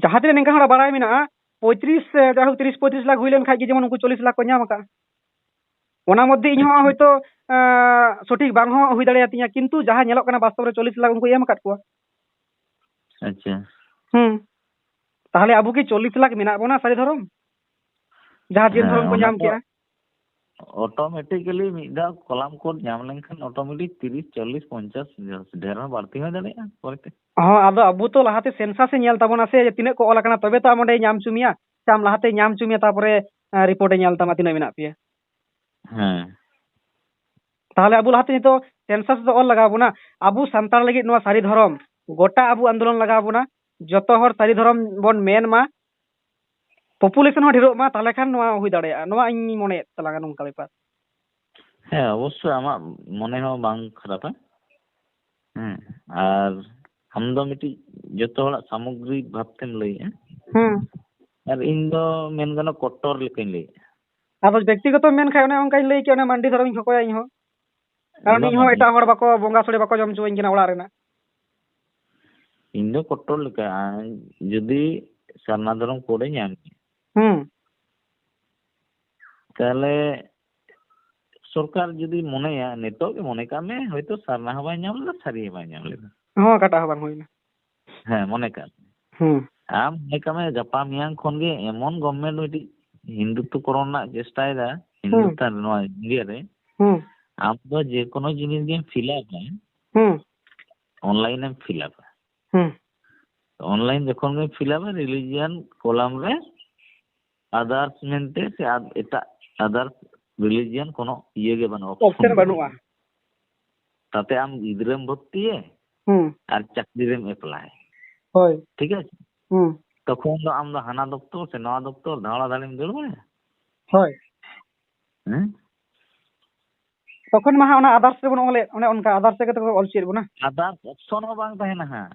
ᱡᱟᱦᱟᱸ ᱛᱤᱱᱟᱹᱜ ᱱᱤᱝᱠᱟᱱ ᱦᱚᱲᱟᱜ ᱵᱟᱲᱟᱭ ᱢᱮᱱᱟᱜᱼᱟ, ᱯᱚᱸᱭᱛᱨᱤᱥ, ᱡᱟᱭᱦᱳᱠ, ᱛᱤᱨᱤᱥ ᱯᱚᱸᱭᱛᱨᱤᱥ ᱞᱟᱠᱷ ᱦᱩᱭ ᱞᱮᱱᱠᱷᱟᱱ ᱜᱮ ᱡᱮᱢᱚᱱ ᱩᱱᱠᱩ ᱪᱚᱞᱞᱤᱥ ᱞᱟᱠᱷ ᱠᱚ ᱧᱟᱢ ᱟᱠᱟᱫᱼᱟ᱾ ᱚᱱᱟ ᱢᱚᱫᱽᱫᱷᱮ ᱤᱧ ᱦᱚᱸ ᱟᱪᱪᱷᱟ᱾ ᱦᱚᱭᱛᱳ, ᱟᱸ, ᱥᱚᱴᱷᱤᱠ ᱵᱟᱝ ᱦᱚᱸ ᱦᱩᱭ ᱫᱟᱲᱮᱭᱟᱛᱤᱧᱟ, ᱠᱤᱱᱛᱩ ᱡᱟᱦᱟᱸ ᱧᱮᱞᱚᱜ ᱠᱟᱱᱟ ᱵᱟᱥᱛᱚᱵ ᱨᱮ ᱪᱚᱞᱞᱤᱥ ᱞᱟᱠᱷ ᱩᱱᱠᱩ ᱮᱢ ᱟᱠᱟᱫ ᱠᱚᱣᱟ᱾ ᱟᱪᱪᱷᱟ᱾ ᱦᱩᱸ᱾ ᱛᱟᱦᱚᱞᱮ ᱟᱵᱚ ᱠᱤ ᱪᱚᱞᱞᱤᱥ ᱞᱟᱠᱷ ᱢᱮᱱᱟᱜ ᱵᱚᱱᱟ ᱥᱟᱹᱨᱤ ᱫᱷᱚᱨᱚᱢ? ᱡᱟᱦᱟᱸ ᱡᱤᱱ ᱦᱮᱸ, ᱫᱷᱚᱨᱚᱢ ᱠᱚ ᱚᱱᱟ ᱧᱟᱢ ᱫᱚ ᱠᱮᱜᱼᱟ᱾ Automatically ᱢᱤᱫ ᱫᱷᱟᱣ ᱠᱚᱞᱟᱢ ᱠᱳᱰ ᱧᱟᱢ ᱞᱮᱱᱠᱷᱟᱱ automatic ᱛᱤᱨᱤᱥ, ᱪᱚᱞᱞᱤᱥ, ᱯᱚᱧᱪᱟᱥ, ᱰᱷᱮᱨ ᱦᱚᱸ ᱵᱟᱹᱲᱛᱤ ᱦᱚᱸ ᱫᱟᱲᱮᱭᱟᱜᱼᱟ ᱯᱚᱨᱮᱛᱮ᱾ ᱦᱚᱸ, ᱟᱫᱚ ᱟᱵᱚ ᱛᱚ ᱞᱟᱦᱟᱛᱮ census ᱮ ᱧᱮᱞ ᱛᱟᱵᱚᱱᱟ ᱥᱮ, ᱡᱮ ᱛᱤᱱᱟᱹᱜ ᱠᱚ ᱚᱞ ᱟᱠᱟᱱᱟ, ᱛᱚᱵᱮ ᱛᱚ ᱟᱢ ᱚᱸᱰᱮ ᱧᱟᱢ ᱦᱚᱪᱚ ᱢᱮᱭᱟ᱾ ᱥᱮ ᱟᱢ ᱞᱟᱦᱟᱛᱮ ᱧᱟᱢ ᱦᱚᱪᱚ ᱢᱮᱭᱟ, ᱛᱟᱨᱯᱚᱨᱮ, ᱮᱸ, report ᱮ ᱧᱮᱞ ᱛᱟᱢᱟ ᱛᱤᱱᱟᱹᱜ ᱢᱮᱱᱟᱜ ᱯᱮᱭᱟ᱾ ᱦᱮᱸ᱾ ᱛᱟᱦᱚᱞᱮ ᱟᱵᱚ ᱞᱟᱦᱟᱛᱮ ᱱᱤᱛᱚᱜ census ᱫᱚ ᱚᱞ ᱞᱟᱜᱟᱣ ᱵᱚᱱᱟ᱾ ᱟᱵᱚ ᱥᱟᱱᱛᱟᱲ ᱞᱟᱹᱜᱤᱫ ᱱᱚᱣᱟ ᱥᱟᱹᱨᱤ ᱫᱷᱚᱨᱚᱢ, ᱜᱚᱴᱟ ᱟᱵᱚ ᱟᱱᱫᱳᱞᱚᱱ ᱞᱟᱜᱟᱣ ᱵᱚᱱᱟ᱾ ᱡᱚᱛᱚ ᱦᱚᱲ ᱥᱟᱹᱨᱤ ᱫᱷᱚᱨᱚᱢ ᱵᱚᱱ ᱢᱮᱱ ᱢᱟ, population ᱦᱚᱸ ᱰᱷᱮᱨᱚᱜ ᱢᱟ, ᱛᱟᱦᱚᱞᱮ ᱠᱷᱟᱱ ᱱᱚᱣᱟ ᱦᱩᱭ ᱫᱟᱲᱮᱭᱟᱜᱼᱟ᱾ ᱱᱚᱣᱟ ᱤᱧ ᱢᱚᱱᱮᱭᱮᱫ ᱛᱟᱞᱟᱝᱟ ᱱᱚᱝᱠᱟ ᱵᱮᱯᱟᱨ᱾ ᱦᱮᱸ, ᱚᱵᱚᱥᱥᱳᱭ ᱟᱢᱟᱜ ᱢᱚᱱᱮ ᱦᱚᱸ ᱵᱟᱝ ᱠᱷᱟᱨᱟᱯᱟ᱾ ᱦᱮᱸ, ᱟᱨ ᱟᱢ ᱫᱚ ᱢᱤᱫᱴᱤᱡ ᱡᱚᱛᱚ ᱦᱚᱲᱟᱜ ᱥᱟᱢᱚᱜᱨᱤᱠ ᱵᱷᱟᱵᱽ ᱛᱮᱢ ᱞᱟᱹᱭᱮᱜᱼᱟ᱾ ᱦᱮᱸ᱾ ᱟᱨ ᱤᱧ ᱫᱚ ᱢᱮᱱ ᱜᱟᱱᱚᱜ ᱠᱚᱴᱴᱚᱨ ᱞᱮᱠᱟᱧ ᱞᱟᱹᱭᱮᱜᱼᱟ᱾ ᱟᱫᱚ ᱵᱮᱠᱛᱤᱜᱚᱛᱚ ᱢᱮᱱ ᱠᱷᱟᱡ ᱚᱱᱮ ᱚᱱᱠᱟᱧ ᱞᱟᱹᱭ ᱠᱮᱫ, ᱚᱱᱮ ᱢᱟᱱᱰᱤ ᱫᱷᱚᱨᱚᱢᱤᱧ ᱠᱷᱚᱠᱚᱭᱟ ᱤᱧ ᱦᱚᱸ᱾ ᱠᱟᱨᱚᱱ ᱵᱟᱝ, ᱤᱧ ᱦᱚᱸ ᱵᱟᱝ, ᱮᱴᱟᱜ ᱦᱚᱲ ᱵᱟᱠᱚ ᱵᱚᱸᱜᱟ ᱥᱚᱲᱮ ᱵᱟᱠᱚ ᱡᱚᱢ ᱦᱚᱪᱚᱣᱟᱹᱧ ᱠᱟᱱᱟ ᱚᱲᱟᱜ ᱨᱮᱱᱟᱜ᱾ ᱤᱧ ᱫᱚ ᱠᱚᱴᱴᱚᱨ ᱞᱮᱠᱟ, ᱡᱩᱫᱤ ᱥᱟᱨᱱᱟ ᱫᱷᱚᱨᱚᱢ ᱠᱳᱰ ᱮ ᱧᱟᱢ ᱠᱮᱭᱟ, ᱦᱩᱸ᱾ ᱛᱟᱦᱞᱮ ᱥᱚᱨᱠᱟᱨ ᱡᱩᱫᱤ ᱢᱚᱱᱮᱭᱟ, ᱱᱤᱛᱚᱜ ᱜᱮ ᱢᱚᱱᱮ ᱠᱟᱜ ᱢᱮ, ᱦᱚᱭᱛᱳ ᱥᱟᱨᱱᱟ ᱦᱚᱸ ᱵᱟᱭ ᱧᱟᱢ ᱞᱮᱫᱟ, ᱥᱟᱹᱨᱤ ᱦᱚᱸ ᱵᱟᱭ ᱧᱟᱢ ᱞᱮᱫᱟ᱾ ᱦᱚᱸ, ᱚᱠᱟᱴᱟᱜ ᱦᱚᱸ ᱵᱟᱝ ᱦᱩᱭᱱᱟ᱾ ᱦᱮᱸ, ᱢᱚᱱᱮ ᱠᱟᱜ ᱢᱮ᱾ ᱦᱩᱸ᱾ ᱟᱢ ᱢᱚᱱᱮ ᱠᱟᱜ ᱢᱮ, ᱜᱟᱯᱟ ᱢᱮᱭᱟᱝ ᱠᱷᱚᱱ ᱜᱮ ᱮᱢᱚᱱ government ᱢᱤᱫᱴᱤᱡ ᱦᱤᱱᱫᱩᱛᱛᱚ ᱠᱚᱨᱚᱱ ᱨᱮᱱᱟᱜ ᱪᱮᱥᱴᱟᱭᱮᱫᱟ, ᱦᱩᱸ᱾ ᱦᱤᱱᱫᱩᱥᱛᱟᱱ ᱨᱮ, ᱱᱚᱣᱟ ᱤᱱᱰᱤᱭᱟ ᱨᱮ, ᱦᱩᱸ᱾ ᱟᱢ ᱫᱚ ᱡᱮᱠᱳᱱᱳ ᱡᱤᱱᱤᱥ ᱜᱮᱢ fill up ᱟ, ᱦᱩᱸ᱾ online ᱮᱢ fill up ᱟ᱾ ᱦᱩᱸ᱾ Online ᱡᱚᱠᱷᱚᱱ ᱜᱮᱢ fill up ᱟ, religion column ᱨᱮ others ᱢᱮᱱᱛᱮ ᱥᱮ ᱟᱨ ᱮᱴᱟᱜ others religion ᱠᱳᱱᱳ ᱤᱭᱟᱹ ᱜᱮ ᱵᱟᱹᱱᱩᱜᱼᱟ, option option ᱜᱮ ᱵᱟᱹᱱᱩᱜᱼᱟ᱾ ᱵᱟᱹᱱᱩᱜᱼᱟ᱾ ᱛᱟᱛᱮ ᱟᱢ ᱜᱤᱫᱽᱨᱟᱹᱢ ᱵᱷᱚᱨᱛᱤᱭᱮ ᱦᱩᱸ᱾ ᱟᱨ ᱪᱟᱹᱠᱨᱤ ᱨᱮᱢ apply᱾ ᱦᱳᱭ᱾ ᱴᱷᱤᱠ ᱟᱪᱷᱮ? ᱦᱩᱸ᱾ ᱛᱚᱠᱷᱚᱱ ᱫᱚ ᱟᱢ ᱫᱚ ᱦᱟᱱᱟ ᱫᱚᱯᱛᱚᱨ ᱥᱮ ᱱᱚᱣᱟ ᱫᱚᱯᱛᱚᱨ ᱫᱷᱟᱣᱲᱟ ᱫᱷᱟᱲᱤᱢ ᱫᱟᱹᱲ ᱵᱟᱲᱟᱭᱟ? ᱦᱳᱭ᱾ ᱦᱮᱸ? ᱛᱚᱠᱷᱚᱱ ᱢᱟ ᱦᱟᱸᱜ ᱚᱱᱟ others ᱨᱮᱵᱚᱱ ᱚᱞᱮᱫ, ᱚᱱᱮ ᱚᱱᱠᱟ others ᱨᱮᱜᱮ ᱛᱚᱠᱚ ᱚᱞ ᱦᱚᱪᱚᱭᱮᱫ ᱵᱚᱱᱟ᱾ Others option ᱦᱚᱸ ᱵᱟᱝ ᱛᱟᱦᱮᱱᱟ ᱦᱟᱸᱜ᱾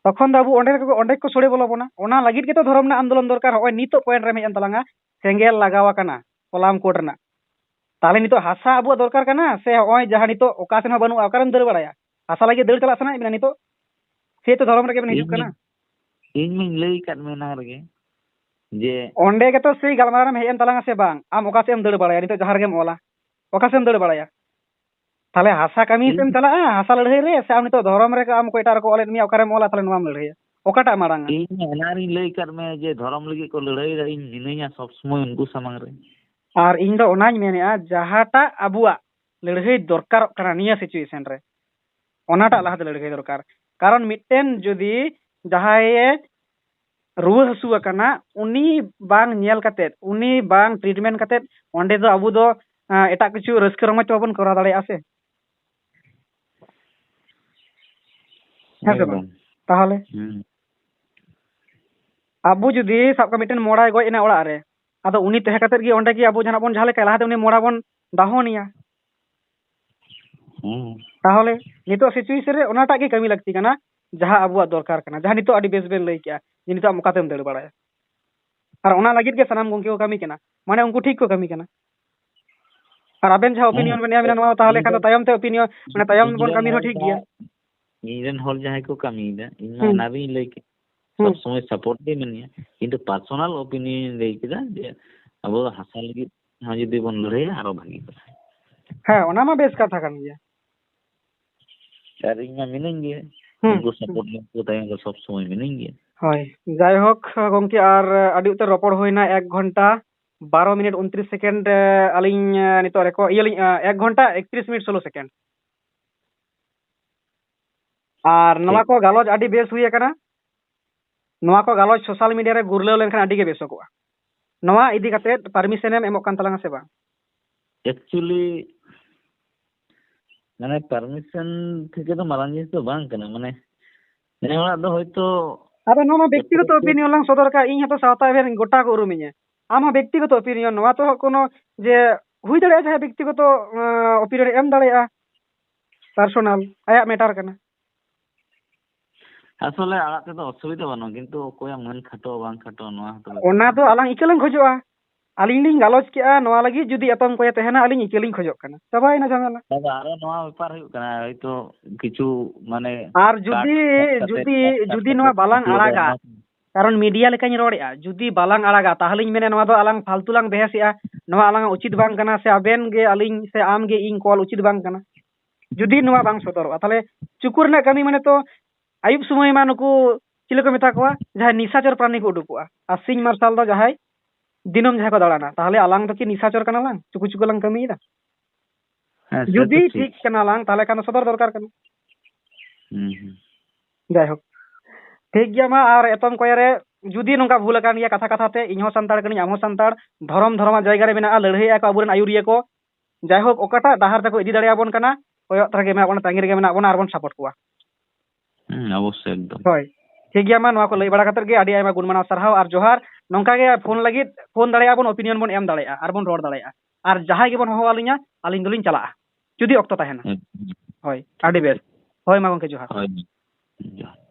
ᱛᱚᱠᱷᱚᱱ ᱫᱚ ᱟᱵᱚ ᱚᱸᱰᱮ ᱠᱚ, ᱚᱸᱰᱮ ᱠᱚ ᱥᱚᱲᱮ ᱵᱚᱞᱚ ᱵᱚᱱᱟ᱾ ᱚᱱᱟ ᱞᱟᱹᱜᱤᱫ ᱜᱮᱛᱚ ᱫᱷᱚᱨᱚᱢ ᱨᱮᱱᱟᱜ ᱟᱱᱫᱳᱞᱚᱱ ᱫᱚᱨᱠᱟᱨ᱾ ᱦᱚᱸᱜᱼᱚᱭ ᱱᱤᱛᱚᱜ point ᱨᱮᱢ ᱦᱮᱡ ᱮᱱ ᱛᱟᱞᱟᱝᱟ᱾ ᱥᱮᱸᱜᱮᱞ ᱞᱟᱜᱟᱣ ᱟᱠᱟᱱᱟ ᱠᱚᱞᱟᱢ ᱠᱳᱰ ᱨᱮᱱᱟᱜ, ᱛᱟᱦᱚᱞᱮ ᱱᱤᱛᱚᱜ ᱦᱟᱥᱟ ᱟᱵᱚᱣᱟᱜ ᱫᱚᱨᱠᱟᱨ ᱠᱟᱱᱟ ᱥᱮ ᱱᱚᱜᱼᱚᱭ ᱡᱟᱦᱟᱸ ᱱᱤᱛᱚᱜ ᱚᱠᱟ ᱥᱮᱱ ᱦᱚᱸ ᱵᱟᱹᱱᱩᱜᱼᱟ, ᱚᱠᱟᱨᱮᱢ ᱫᱟᱹᱲ ᱵᱟᱲᱟᱭᱟ? ᱦᱟᱥᱟ ᱞᱟᱹᱜᱤᱫ ᱫᱟᱹᱲ ᱪᱟᱞᱟᱜ ᱥᱟᱱᱟᱭᱮᱫ ᱵᱮᱱᱟ ᱱᱤᱛᱚᱜ? ᱥᱮ ᱛᱚ ᱫᱷᱚᱨᱚᱢ ᱨᱮᱜᱮ ᱵᱮᱱ ᱦᱤᱡᱩᱜ ᱤᱧ ᱠᱟᱱᱟ? ᱢᱤᱧ, ᱤᱧ ᱢᱤᱧ ᱞᱟᱹᱭ ᱟᱠᱟᱫ ᱢᱮ ᱮᱱᱟᱝ ᱨᱮᱜᱮ ᱡᱮ ᱚᱸᱰᱮ ᱜᱮᱛᱚ ᱥᱮᱭ ᱜᱟᱞᱢᱟᱨᱟᱣ ᱨᱮᱢ ᱦᱮᱡ ᱮᱱ ᱛᱟᱞᱟᱝᱟ ᱥᱮ ᱵᱟᱝ? ᱟᱢ ᱚᱠᱟ ᱥᱮᱫ ᱮᱢ ᱫᱟᱹᱲ ᱵᱟᱲᱟᱭᱟ ᱱᱤᱛᱚᱜ ᱡᱟᱦᱟᱸ ᱨᱮᱜᱮᱢ ᱚᱞᱟ? ᱚᱠᱟ ᱥᱮᱫ ᱮᱢ ᱫᱟᱹᱲ ᱵᱟᱲᱟᱭᱟ? ᱛᱟᱦᱞᱮ ᱦᱟᱥᱟ ᱠᱟᱹᱢᱤ ᱥᱮᱫ ᱮᱢ ᱤᱧ ᱪᱟᱞᱟᱜᱼᱟ, ᱦᱟᱥᱟ ᱞᱟᱹᱲᱦᱟᱹᱭ ᱨᱮ, ᱥᱮ ᱟᱢ ᱱᱤᱛᱚᱜ ᱫᱷᱚᱨᱚᱢ ᱨᱮ ᱟᱢ ᱚᱠᱚᱭᱴᱟᱜ ᱨᱮᱠᱚ ᱚᱞᱮᱫ ᱢᱮᱭᱟ, ᱚᱠᱟᱨᱮᱢ ᱚᱞᱟ, ᱛᱟᱦᱞᱮ ᱱᱚᱣᱟᱢ ᱞᱟᱹᱲᱦᱟᱹᱭᱟ? ᱚᱠᱟᱴᱟᱜ ᱢᱟᱲᱟᱝᱟ? ᱤᱧ ᱮᱱᱟᱝ ᱨᱤᱧ ᱞᱟᱹᱭ ᱟᱠᱟᱫ ᱢᱮ ᱡᱮ ᱫᱷᱚᱨᱚᱢ ᱞᱟᱹᱜᱤᱫ ᱠᱚ ᱞᱟᱹᱲᱦᱟᱹᱭᱮᱫᱟ, ᱤᱧ ᱢᱤᱱᱟᱹᱧᱟ ᱥᱚᱵ ᱥᱚᱢᱚᱭ ᱩᱱᱠᱩ ᱥᱟᱢᱟᱝ ᱨᱮ᱾ ᱟᱨ ᱤᱧ ᱫᱚ ᱚᱱᱟᱧ ᱢᱮᱱᱮᱫᱼᱟ, ᱡᱟᱦᱟᱸᱴᱟᱜ ᱟᱵᱚᱣᱟᱜ ᱞᱟᱹᱲᱦᱟᱹᱭ ᱫᱚᱨᱠᱟᱨᱚᱜ ᱠᱟᱱᱟ ᱱᱤᱭᱟᱹ situation ᱨᱮ, ᱚᱱᱟᱴᱟᱜ ᱞᱟᱦᱟᱛᱮ ᱞᱟᱹᱲᱦᱟᱹᱭ ᱫᱚᱨᱠᱟᱨ᱾ ᱠᱟᱨᱚᱱ ᱢᱤᱫᱴᱮᱱ ᱡᱩᱫᱤ ᱡᱟᱦᱟᱸᱭᱮ ᱨᱩᱣᱟᱹ ᱦᱟᱹᱥᱩ ᱟᱠᱟᱱᱟ, ᱩᱱᱤ ᱵᱟᱝ ᱧᱮᱞ ᱠᱟᱛᱮᱫ, ᱩᱱᱤ ᱵᱟᱝ treatment ᱠᱟᱛᱮᱫ, ᱚᱸᱰᱮ ᱫᱚ ᱟᱵᱚ ᱫᱚ, ᱟᱸ, ᱮᱴᱟᱜ ᱠᱤᱪᱷᱩ ᱨᱟᱹᱥᱠᱟᱹ ᱨᱚᱢᱚᱡᱽ ᱛᱚ ᱵᱟᱵᱚᱱ ᱠᱚᱨᱟᱣ ᱫᱟᱲᱮᱭᱟᱜᱼᱟ ᱥᱮ᱾ ᱦᱮᱸ ᱥᱮ ᱵᱟᱝ? ᱮᱠᱫᱚᱢ᱾ ᱛᱟᱦᱚᱞᱮ ᱦᱩᱸ᱾ ᱟᱵᱚ ᱡᱩᱫᱤ ᱥᱟᱵ ᱠᱟᱜ ᱢᱤᱫᱴᱮᱱ ᱢᱚᱲᱟᱭ ᱜᱚᱡ ᱮᱱᱟ ᱚᱲᱟᱜ ᱨᱮ, ᱟᱫᱚ ᱩᱱᱤ ᱛᱟᱦᱮᱸ ᱠᱟᱛᱮᱫ ᱜᱮ ᱚᱸᱰᱮ ᱜᱮ ᱟᱵᱚ ᱡᱟᱦᱟᱱᱟᱜ ᱵᱚᱱ ᱡᱟᱦᱟᱸ ᱞᱮᱠᱟ ᱞᱟᱦᱟᱛᱮ ᱩᱱᱤ ᱢᱚᱲᱟ ᱵᱚᱱ ᱫᱟᱦᱚᱱᱮᱭᱟ᱾ ᱦᱩᱸ᱾ ᱛᱟᱦᱚᱞᱮ ᱱᱤᱛᱚᱜ situation ᱨᱮ ᱚᱱᱟᱴᱟᱜ ᱜᱮ ᱠᱟᱹᱢᱤ ᱞᱟᱹᱠᱛᱤ ᱠᱟᱱᱟ, ᱡᱟᱦᱟᱸ ᱟᱵᱚᱣᱟᱜ ᱫᱚᱨᱠᱟᱨ ᱠᱟᱱᱟ, ᱡᱟᱦᱟᱸ ᱱᱤᱛᱚᱜ ᱟᱹᱰᱤ ᱵᱮᱥ ᱵᱮᱱ ᱞᱟᱹᱭ ᱠᱮᱜᱼᱟ ᱡᱮ ᱱᱤᱛᱚᱜ ᱟᱢ ᱚᱠᱟᱛᱮᱢ ᱫᱟᱹᱲ ᱵᱟᱲᱟᱭᱟ᱾ ᱟᱨ ᱚᱱᱟ ᱞᱟᱹᱜᱤᱫ ᱜᱮ ᱥᱟᱱᱟᱢ ᱜᱚᱢᱠᱮ ᱠᱚ ᱠᱟᱹᱢᱤ ᱠᱟᱱᱟ, ᱢᱟᱱᱮ ᱩᱱᱠᱩ ᱴᱷᱤᱠ ᱠᱚ ᱠᱟᱹᱢᱤ ᱠᱟᱱᱟ᱾ ᱟᱨ ᱟᱵᱮᱱ ᱡᱟᱦᱟᱸ ᱦᱮᱸ, opinion ᱵᱮᱱ ᱮᱢ ᱮᱫᱟ, ᱱᱚᱣᱟ ᱛᱟᱦᱚᱞᱮ ᱤᱧ ᱠᱷᱟᱱ ᱫᱚ ᱫᱚ, ᱛᱟᱭᱚᱢ ᱛᱮ opinion, ᱢᱟᱱᱮ ᱛᱟᱭᱚᱢ ᱤᱧ ᱵᱚᱱ ᱨᱮᱱ ᱠᱟᱹᱢᱤ ᱦᱚᱲ ᱨᱮᱦᱚᱸ ᱴᱷᱤᱠ ᱜᱮᱭᱟ᱾ ᱡᱟᱦᱟᱸ, ᱤᱧ ᱨᱮᱱ ᱦᱚᱲ ᱡᱟᱦᱟᱸᱭ ᱠᱚ ᱠᱟᱹᱢᱤᱭᱮᱫᱟ, ᱤᱧ ᱢᱟ ᱦᱩᱸ᱾ ᱚᱱᱟ ᱨᱤᱧ ᱞᱟᱹᱭ ᱠᱮᱫ, ᱦᱩᱸ᱾ ᱥᱚᱵ ᱥᱚᱢᱚᱭ support ᱜᱮ ᱢᱮᱱᱟᱹᱧᱟ, ᱠᱤᱱᱛᱩ personal opinion ᱤᱧ ᱞᱟᱹᱭ ᱠᱮᱫᱟ ᱡᱮ ᱟᱵᱚ ᱦᱟᱥᱟ ᱞᱟᱹᱜᱤᱫ ᱦᱚᱸ ᱡᱩᱫᱤ ᱵᱚᱱ ᱞᱟᱹᱲᱦᱟᱹᱭᱟ, ᱟᱨᱚ ᱵᱷᱟᱹᱜᱤ ᱠᱚᱜᱼᱟ᱾ ᱦᱮᱸ, ᱚᱱᱟ ᱢᱟ ᱵᱮᱥ ᱠᱟᱛᱷᱟ ᱠᱟᱱ ᱜᱮᱭᱟ᱾ ᱟᱨ ᱤᱧ ᱢᱟ ᱢᱤᱱᱟᱹᱧ ᱜᱮ, ᱦᱩᱸ, ᱩᱱᱠᱩ ᱦᱩᱸ᱾ Support ᱞᱟᱹᱜᱤᱫ ᱩᱱᱠᱩ ᱛᱟᱭᱚᱢ ᱨᱮ ᱥᱚᱵ ᱥᱚᱢᱚᱭ ᱢᱤᱱᱟᱹᱧ ᱜᱮᱭᱟ᱾ ᱦᱳᱭ, ᱡᱟᱭᱦᱳᱠ ᱜᱚᱢᱠᱮ, ᱟᱨ ᱟᱹᱰᱤ ᱩᱛᱟᱹᱨ ᱨᱚᱯᱚᱲ ᱦᱩᱭᱱᱟ, ᱮᱠ ᱜᱷᱚᱱᱴᱟ ᱵᱟᱨᱚ ᱢᱤᱱᱤᱴ ᱩᱱᱛᱨᱤᱥ ᱥᱮᱠᱮᱱᱰ, ᱟᱹᱞᱤᱧ, ᱱᱤᱛᱚᱜ ᱨᱮᱠᱚ-, ᱤᱭᱟᱹ ᱞᱤᱧ, ᱮᱠ ᱜᱷᱚᱱᱴᱟ ᱮᱠᱛᱨᱤᱥ ᱢᱤᱱᱤᱴ ᱥᱳᱞᱳ ᱥᱮᱠᱮᱱᱰ᱾ ᱟᱨ ᱱᱚᱣᱟ ᱴᱷᱤᱠ᱾ ᱠᱚ ᱜᱟᱞᱚᱪ ᱟᱹᱰᱤ ᱵᱮᱥ ᱦᱩᱭ ᱟᱠᱟᱱᱟ᱾ ᱱᱚᱣᱟ ᱠᱚ ᱜᱟᱞᱚᱪ social media ᱨᱮ ᱜᱩᱨᱞᱟᱹᱣ ᱞᱮᱱᱠᱷᱟᱱ ᱟᱹᱰᱤ ᱜᱮ ᱵᱮᱥᱚᱜᱚᱜᱼᱟ᱾ ᱱᱚᱣᱟ ᱤᱫᱤ ᱠᱟᱛᱮᱫ permission ᱮᱢ ᱮᱢᱚᱜ ᱠᱟᱱ ᱛᱟᱞᱟᱝᱟ ᱥᱮ ᱵᱟᱝ? Actually, ᱢᱟᱱᱮ, permission ᱛᱷᱮᱠᱮ ᱫᱚ ᱢᱟᱨᱟᱝ ᱡᱤᱱᱤᱥ ᱫᱚ ᱵᱟᱝ ᱠᱟᱱᱟ᱾ ᱢᱟᱱᱮ, ᱱᱮ ᱦᱚᱲᱟᱜ ᱫᱚ ᱦᱚᱭᱛᱳ ᱟᱫᱚ ᱱᱚᱣᱟ ᱢᱟ ᱵᱮᱠᱛᱤᱜᱚᱛᱚ opinion ᱞᱟᱝ ᱥᱚᱫᱚᱨ ᱠᱟᱜᱼᱟ, ᱤᱧ ᱦᱚᱸᱛᱚ ᱥᱟᱶᱛᱟ ᱮᱵᱷᱮᱱ ᱜᱚᱴᱟ ᱠᱚ ᱩᱨᱩᱢᱤᱧᱟ᱾ ᱟᱢ ᱦᱚᱸ ᱵᱮᱠᱛᱤᱜᱚᱛᱚ opinion, ᱱᱚᱣᱟ ᱛᱚ ᱠᱳᱱᱳ ᱡᱮ ᱦᱩᱭ ᱫᱟᱲᱮᱭᱟᱜᱼᱟ ᱡᱟᱦᱟᱸᱭ ᱵᱮᱠᱛᱤᱜᱚᱛᱚ, ᱟᱸ, opinion ᱮᱢ ᱫᱟᱲᱮᱭᱟᱜᱼᱟ, personal, ᱟᱭᱟᱜ matter ᱠᱟᱱᱟ᱾ ᱟᱥᱚᱞᱮ ᱟᱲᱟᱜ ᱛᱮᱫᱚ ᱚᱥᱩᱵᱤᱫᱷᱟ ᱵᱟᱹᱱᱩᱜᱼᱟ, ᱠᱤᱱᱛᱩ ᱚᱠᱚᱭᱟᱜ ᱢᱟᱹᱱ ᱠᱷᱟᱴᱚ ᱵᱟᱝ ᱠᱷᱟᱴᱚ, ᱱᱚᱣᱟ ᱦᱚᱸᱛᱚ ᱵᱮᱯᱟᱨ ᱚᱱᱟ ᱠᱟᱱᱟ᱾ ᱫᱚ ᱟᱞᱟᱝ ᱤᱠᱟᱹ ᱞᱟᱝ ᱠᱷᱚᱡᱚᱜᱼᱟ᱾ ᱟᱹᱞᱤᱧ ᱞᱤᱧ ᱜᱟᱞᱚᱪ ᱠᱮᱜᱼᱟ ᱱᱚᱣᱟ ᱞᱟᱹᱜᱤᱫ, ᱡᱩᱫᱤ ᱮᱛᱚᱢ ᱠᱚᱭᱮ ᱛᱟᱦᱮᱱᱟ, ᱟᱹᱞᱤᱧ ᱤᱠᱟᱹ ᱞᱤᱧ ᱠᱷᱚᱡᱚᱜ ᱠᱟᱱᱟ, ᱪᱟᱵᱟᱭᱮᱱᱟ ᱡᱷᱟᱢᱮᱞᱟ᱾ ᱟᱫᱚ ᱟᱨᱚ ᱱᱚᱣᱟ ᱵᱮᱯᱟᱨ ᱦᱩᱭᱩᱜ ᱠᱟᱱᱟ, ᱦᱚᱭᱛᱳ ᱠᱤᱪᱷᱩ ᱢᱟᱱᱮ ᱟᱨ ᱡᱩᱫᱤ cut ᱠᱟᱛᱮ, ᱡᱩᱫᱤ cut ᱡᱩᱫᱤ ᱠᱟᱛᱮ ᱱᱚᱣᱟ ᱵᱟᱞᱟᱝ video ᱫᱚ ᱟᱲᱟᱜᱟ, ᱮᱢᱟ ᱠᱟᱨᱚᱱ ᱢᱤᱰᱤᱭᱟ ᱞᱮᱠᱟᱧ ᱨᱚᱲᱮᱜᱼᱟ, ᱡᱩᱫᱤ ᱵᱟᱞᱟᱝ ᱟᱲᱟᱜᱟ, ᱛᱟᱦᱚᱞᱮᱧ ᱢᱮᱱᱟ ᱱᱚᱣᱟ ᱫᱚ ᱟᱞᱟᱝ ᱯᱷᱟᱞᱛᱩ ᱞᱟᱝ ᱵᱮᱦᱮᱥᱮᱜᱼᱟ, ᱱᱚᱣᱟ ᱟᱞᱟᱝᱟᱜ ᱩᱪᱤᱛ ᱵᱟᱝ ᱠᱟᱱᱟ, ᱥᱮ ᱟᱵᱮᱱ ᱜᱮ ᱟᱹᱞᱤᱧ ᱥᱮ ᱟᱢ ᱜᱮ ᱤᱧ ᱠᱚᱞ ᱩᱪᱤᱛ ᱵᱟᱝ ᱠᱟᱱᱟ᱾ ᱡᱩᱫᱤ ᱱᱚᱣᱟ ᱵᱟᱝ ᱥᱚᱫᱚᱨᱚᱜᱼᱟ, ᱛᱟᱦᱚᱞᱮ ᱪᱩᱠᱩ ᱨᱮᱱᱟᱜ ᱠᱟᱹᱢᱤ ᱢᱟᱱᱮ ᱛᱚ ᱟᱹᱭᱩᱵ ᱥᱚᱢᱚᱭ ᱢᱟ ᱱᱩᱠᱩ ᱪᱤᱞᱤ ᱠᱚ ᱢᱮᱛᱟ ᱠᱚᱣᱟ, ᱡᱟᱦᱟᱸᱭ ᱱᱤᱥᱟᱪᱚᱨ ᱯᱨᱟᱱᱤ ᱠᱚ ᱩᱰᱩᱠᱚᱜᱼᱟ, ᱟᱨ ᱥᱤᱧ ᱢᱟᱨᱥᱟᱞ ᱫᱚ ᱡᱟᱦᱟᱸᱭ ᱫᱤᱱᱟᱹᱢ ᱡᱟᱦᱟᱸᱭ ᱠᱚ ᱫᱟᱬᱟᱱᱟ᱾ ᱛᱟᱦᱚᱞᱮ ᱟᱞᱟᱝ ᱫᱚ ᱠᱤ ᱱᱤᱥᱟᱪᱚᱨ ᱠᱟᱱᱟ ᱞᱟᱝ? ᱪᱩᱠᱩ ᱪᱩᱠᱩ ᱞᱟᱝ ᱠᱟᱹᱢᱤᱭᱮᱫᱟ᱾ ᱦᱮᱸ, ᱥᱮ ᱡᱩᱫᱤ ᱛᱚ ᱴᱷᱤᱠ ᱠᱟᱱᱟ ᱞᱟᱝ, ᱛᱟᱦᱚᱞᱮ ᱠᱷᱟᱱ ᱫᱚ ᱥᱚᱫᱚᱨ ᱫᱚᱨᱠᱟᱨ ᱠᱟᱱᱟ᱾ ᱦᱩᱸ, ᱦᱩᱸ᱾ ᱡᱟᱭᱦᱳᱠ, ᱴᱷᱤᱠ ᱜᱮᱭᱟ᱾ ᱢᱟ ᱟᱨ ᱮᱛᱚᱢ ᱠᱚᱭᱮ ᱨᱮ ᱡᱩᱫᱤ ᱱᱚᱝᱠᱟ ᱵᱷᱩᱞ ᱟᱠᱟᱱ ᱜᱮᱭᱟ, ᱠᱟᱛᱷᱟ ᱠᱟᱛᱷᱟ ᱛᱮ ᱤᱧ ᱦᱚᱸ ᱥᱟᱱᱛᱟᱲ ᱠᱟᱹᱱᱟᱹᱧ, ᱟᱢ ᱦᱚᱸ ᱥᱟᱱᱛᱟᱲ, ᱫᱷᱚᱨᱚᱢ ᱫᱷᱚᱨᱚᱢᱟᱜ ᱡᱟᱭᱜᱟ ᱨᱮ ᱢᱮᱱᱟᱜᱼᱟ, ᱞᱟᱹᱲᱦᱟᱹᱭᱮᱫᱼᱟ ᱠᱚ ᱟᱵᱚᱨᱮᱱ ᱟᱹᱭᱩᱨᱤᱭᱟᱹ ᱠᱚ᱾ ᱡᱟᱭᱦᱳᱠ, ᱚᱠᱟᱴᱟᱜ ᱰᱟᱦᱟᱨ ᱛᱮᱠᱚ ᱤᱫᱤ ᱫᱟᱲᱮᱭᱟᱵᱚᱱ ᱠᱟᱱᱟ, ᱠᱚᱭᱚᱜ ᱛᱟᱨᱟ ᱜᱮ ᱢᱮᱱᱟᱜ ᱵᱚᱱᱟ, ᱛᱟᱺᱜᱤ ᱨᱮᱜᱮ ᱢᱮᱱᱟᱜ ᱵᱚᱱᱟ, ᱟᱨ ᱵᱚᱱ ᱥᱟᱯᱳᱨᱴ ᱠᱚᱣᱟ᱾ ᱦᱩᱸ, ᱚᱵᱚᱥᱥᱳᱭ, ᱮᱠᱫᱚᱢ᱾ ᱦᱳᱭ, ᱴᱷᱤᱠ ᱜᱮᱭᱟ᱾ ᱢᱟ ᱱᱚᱣᱟ ᱠᱚ ᱞᱟᱹᱭ ᱵᱟᱲᱟ ᱠᱟᱛᱮᱫ ᱜᱮ ᱟᱹᱰᱤ ᱟᱭᱢᱟ ᱜᱩᱱ ᱢᱟᱱᱟᱣ ᱥᱟᱨᱦᱟᱣ ᱟᱨ ᱡᱚᱦᱟᱨ᱾ ᱱᱚᱝᱠᱟ ᱜᱮ ᱯᱷᱳᱱ ᱞᱟᱹᱜᱤᱫ, ᱯᱷᱳᱱ ᱫᱟᱲᱮᱭᱟᱜᱼᱟ ᱵᱚᱱ, ᱚᱯᱤᱱᱤᱭᱚᱱ ᱵᱚᱱ ᱮᱢ ᱫᱟᱲᱮᱭᱟᱜᱼᱟ, ᱟᱨ ᱵᱚᱱ ᱨᱚᱲ ᱫᱟᱲᱮᱭᱟᱜᱼᱟ᱾ ᱟᱨ ᱡᱟᱦᱟᱸᱭ ᱜᱮᱵᱚᱱ ᱦᱚᱦᱚ ᱟᱹᱞᱤᱧᱟ, ᱟᱹᱞᱤᱧ ᱫᱚᱞᱤᱧ ᱪᱟᱞᱟᱜᱼᱟ, ᱡᱩᱫᱤ ᱚᱠᱛᱚ ᱛᱟᱦᱮᱱᱟ᱾ ᱦᱩᱸ᱾ ᱦᱳᱭ, ᱟᱹᱰᱤ ᱵᱮᱥ᱾ ᱦᱳᱭ, ᱢᱟ ᱜᱚᱢᱠᱮ, ᱡᱚᱦᱟᱨ᱾ ᱦᱳᱭ, ᱡᱚᱦᱟᱨ᱾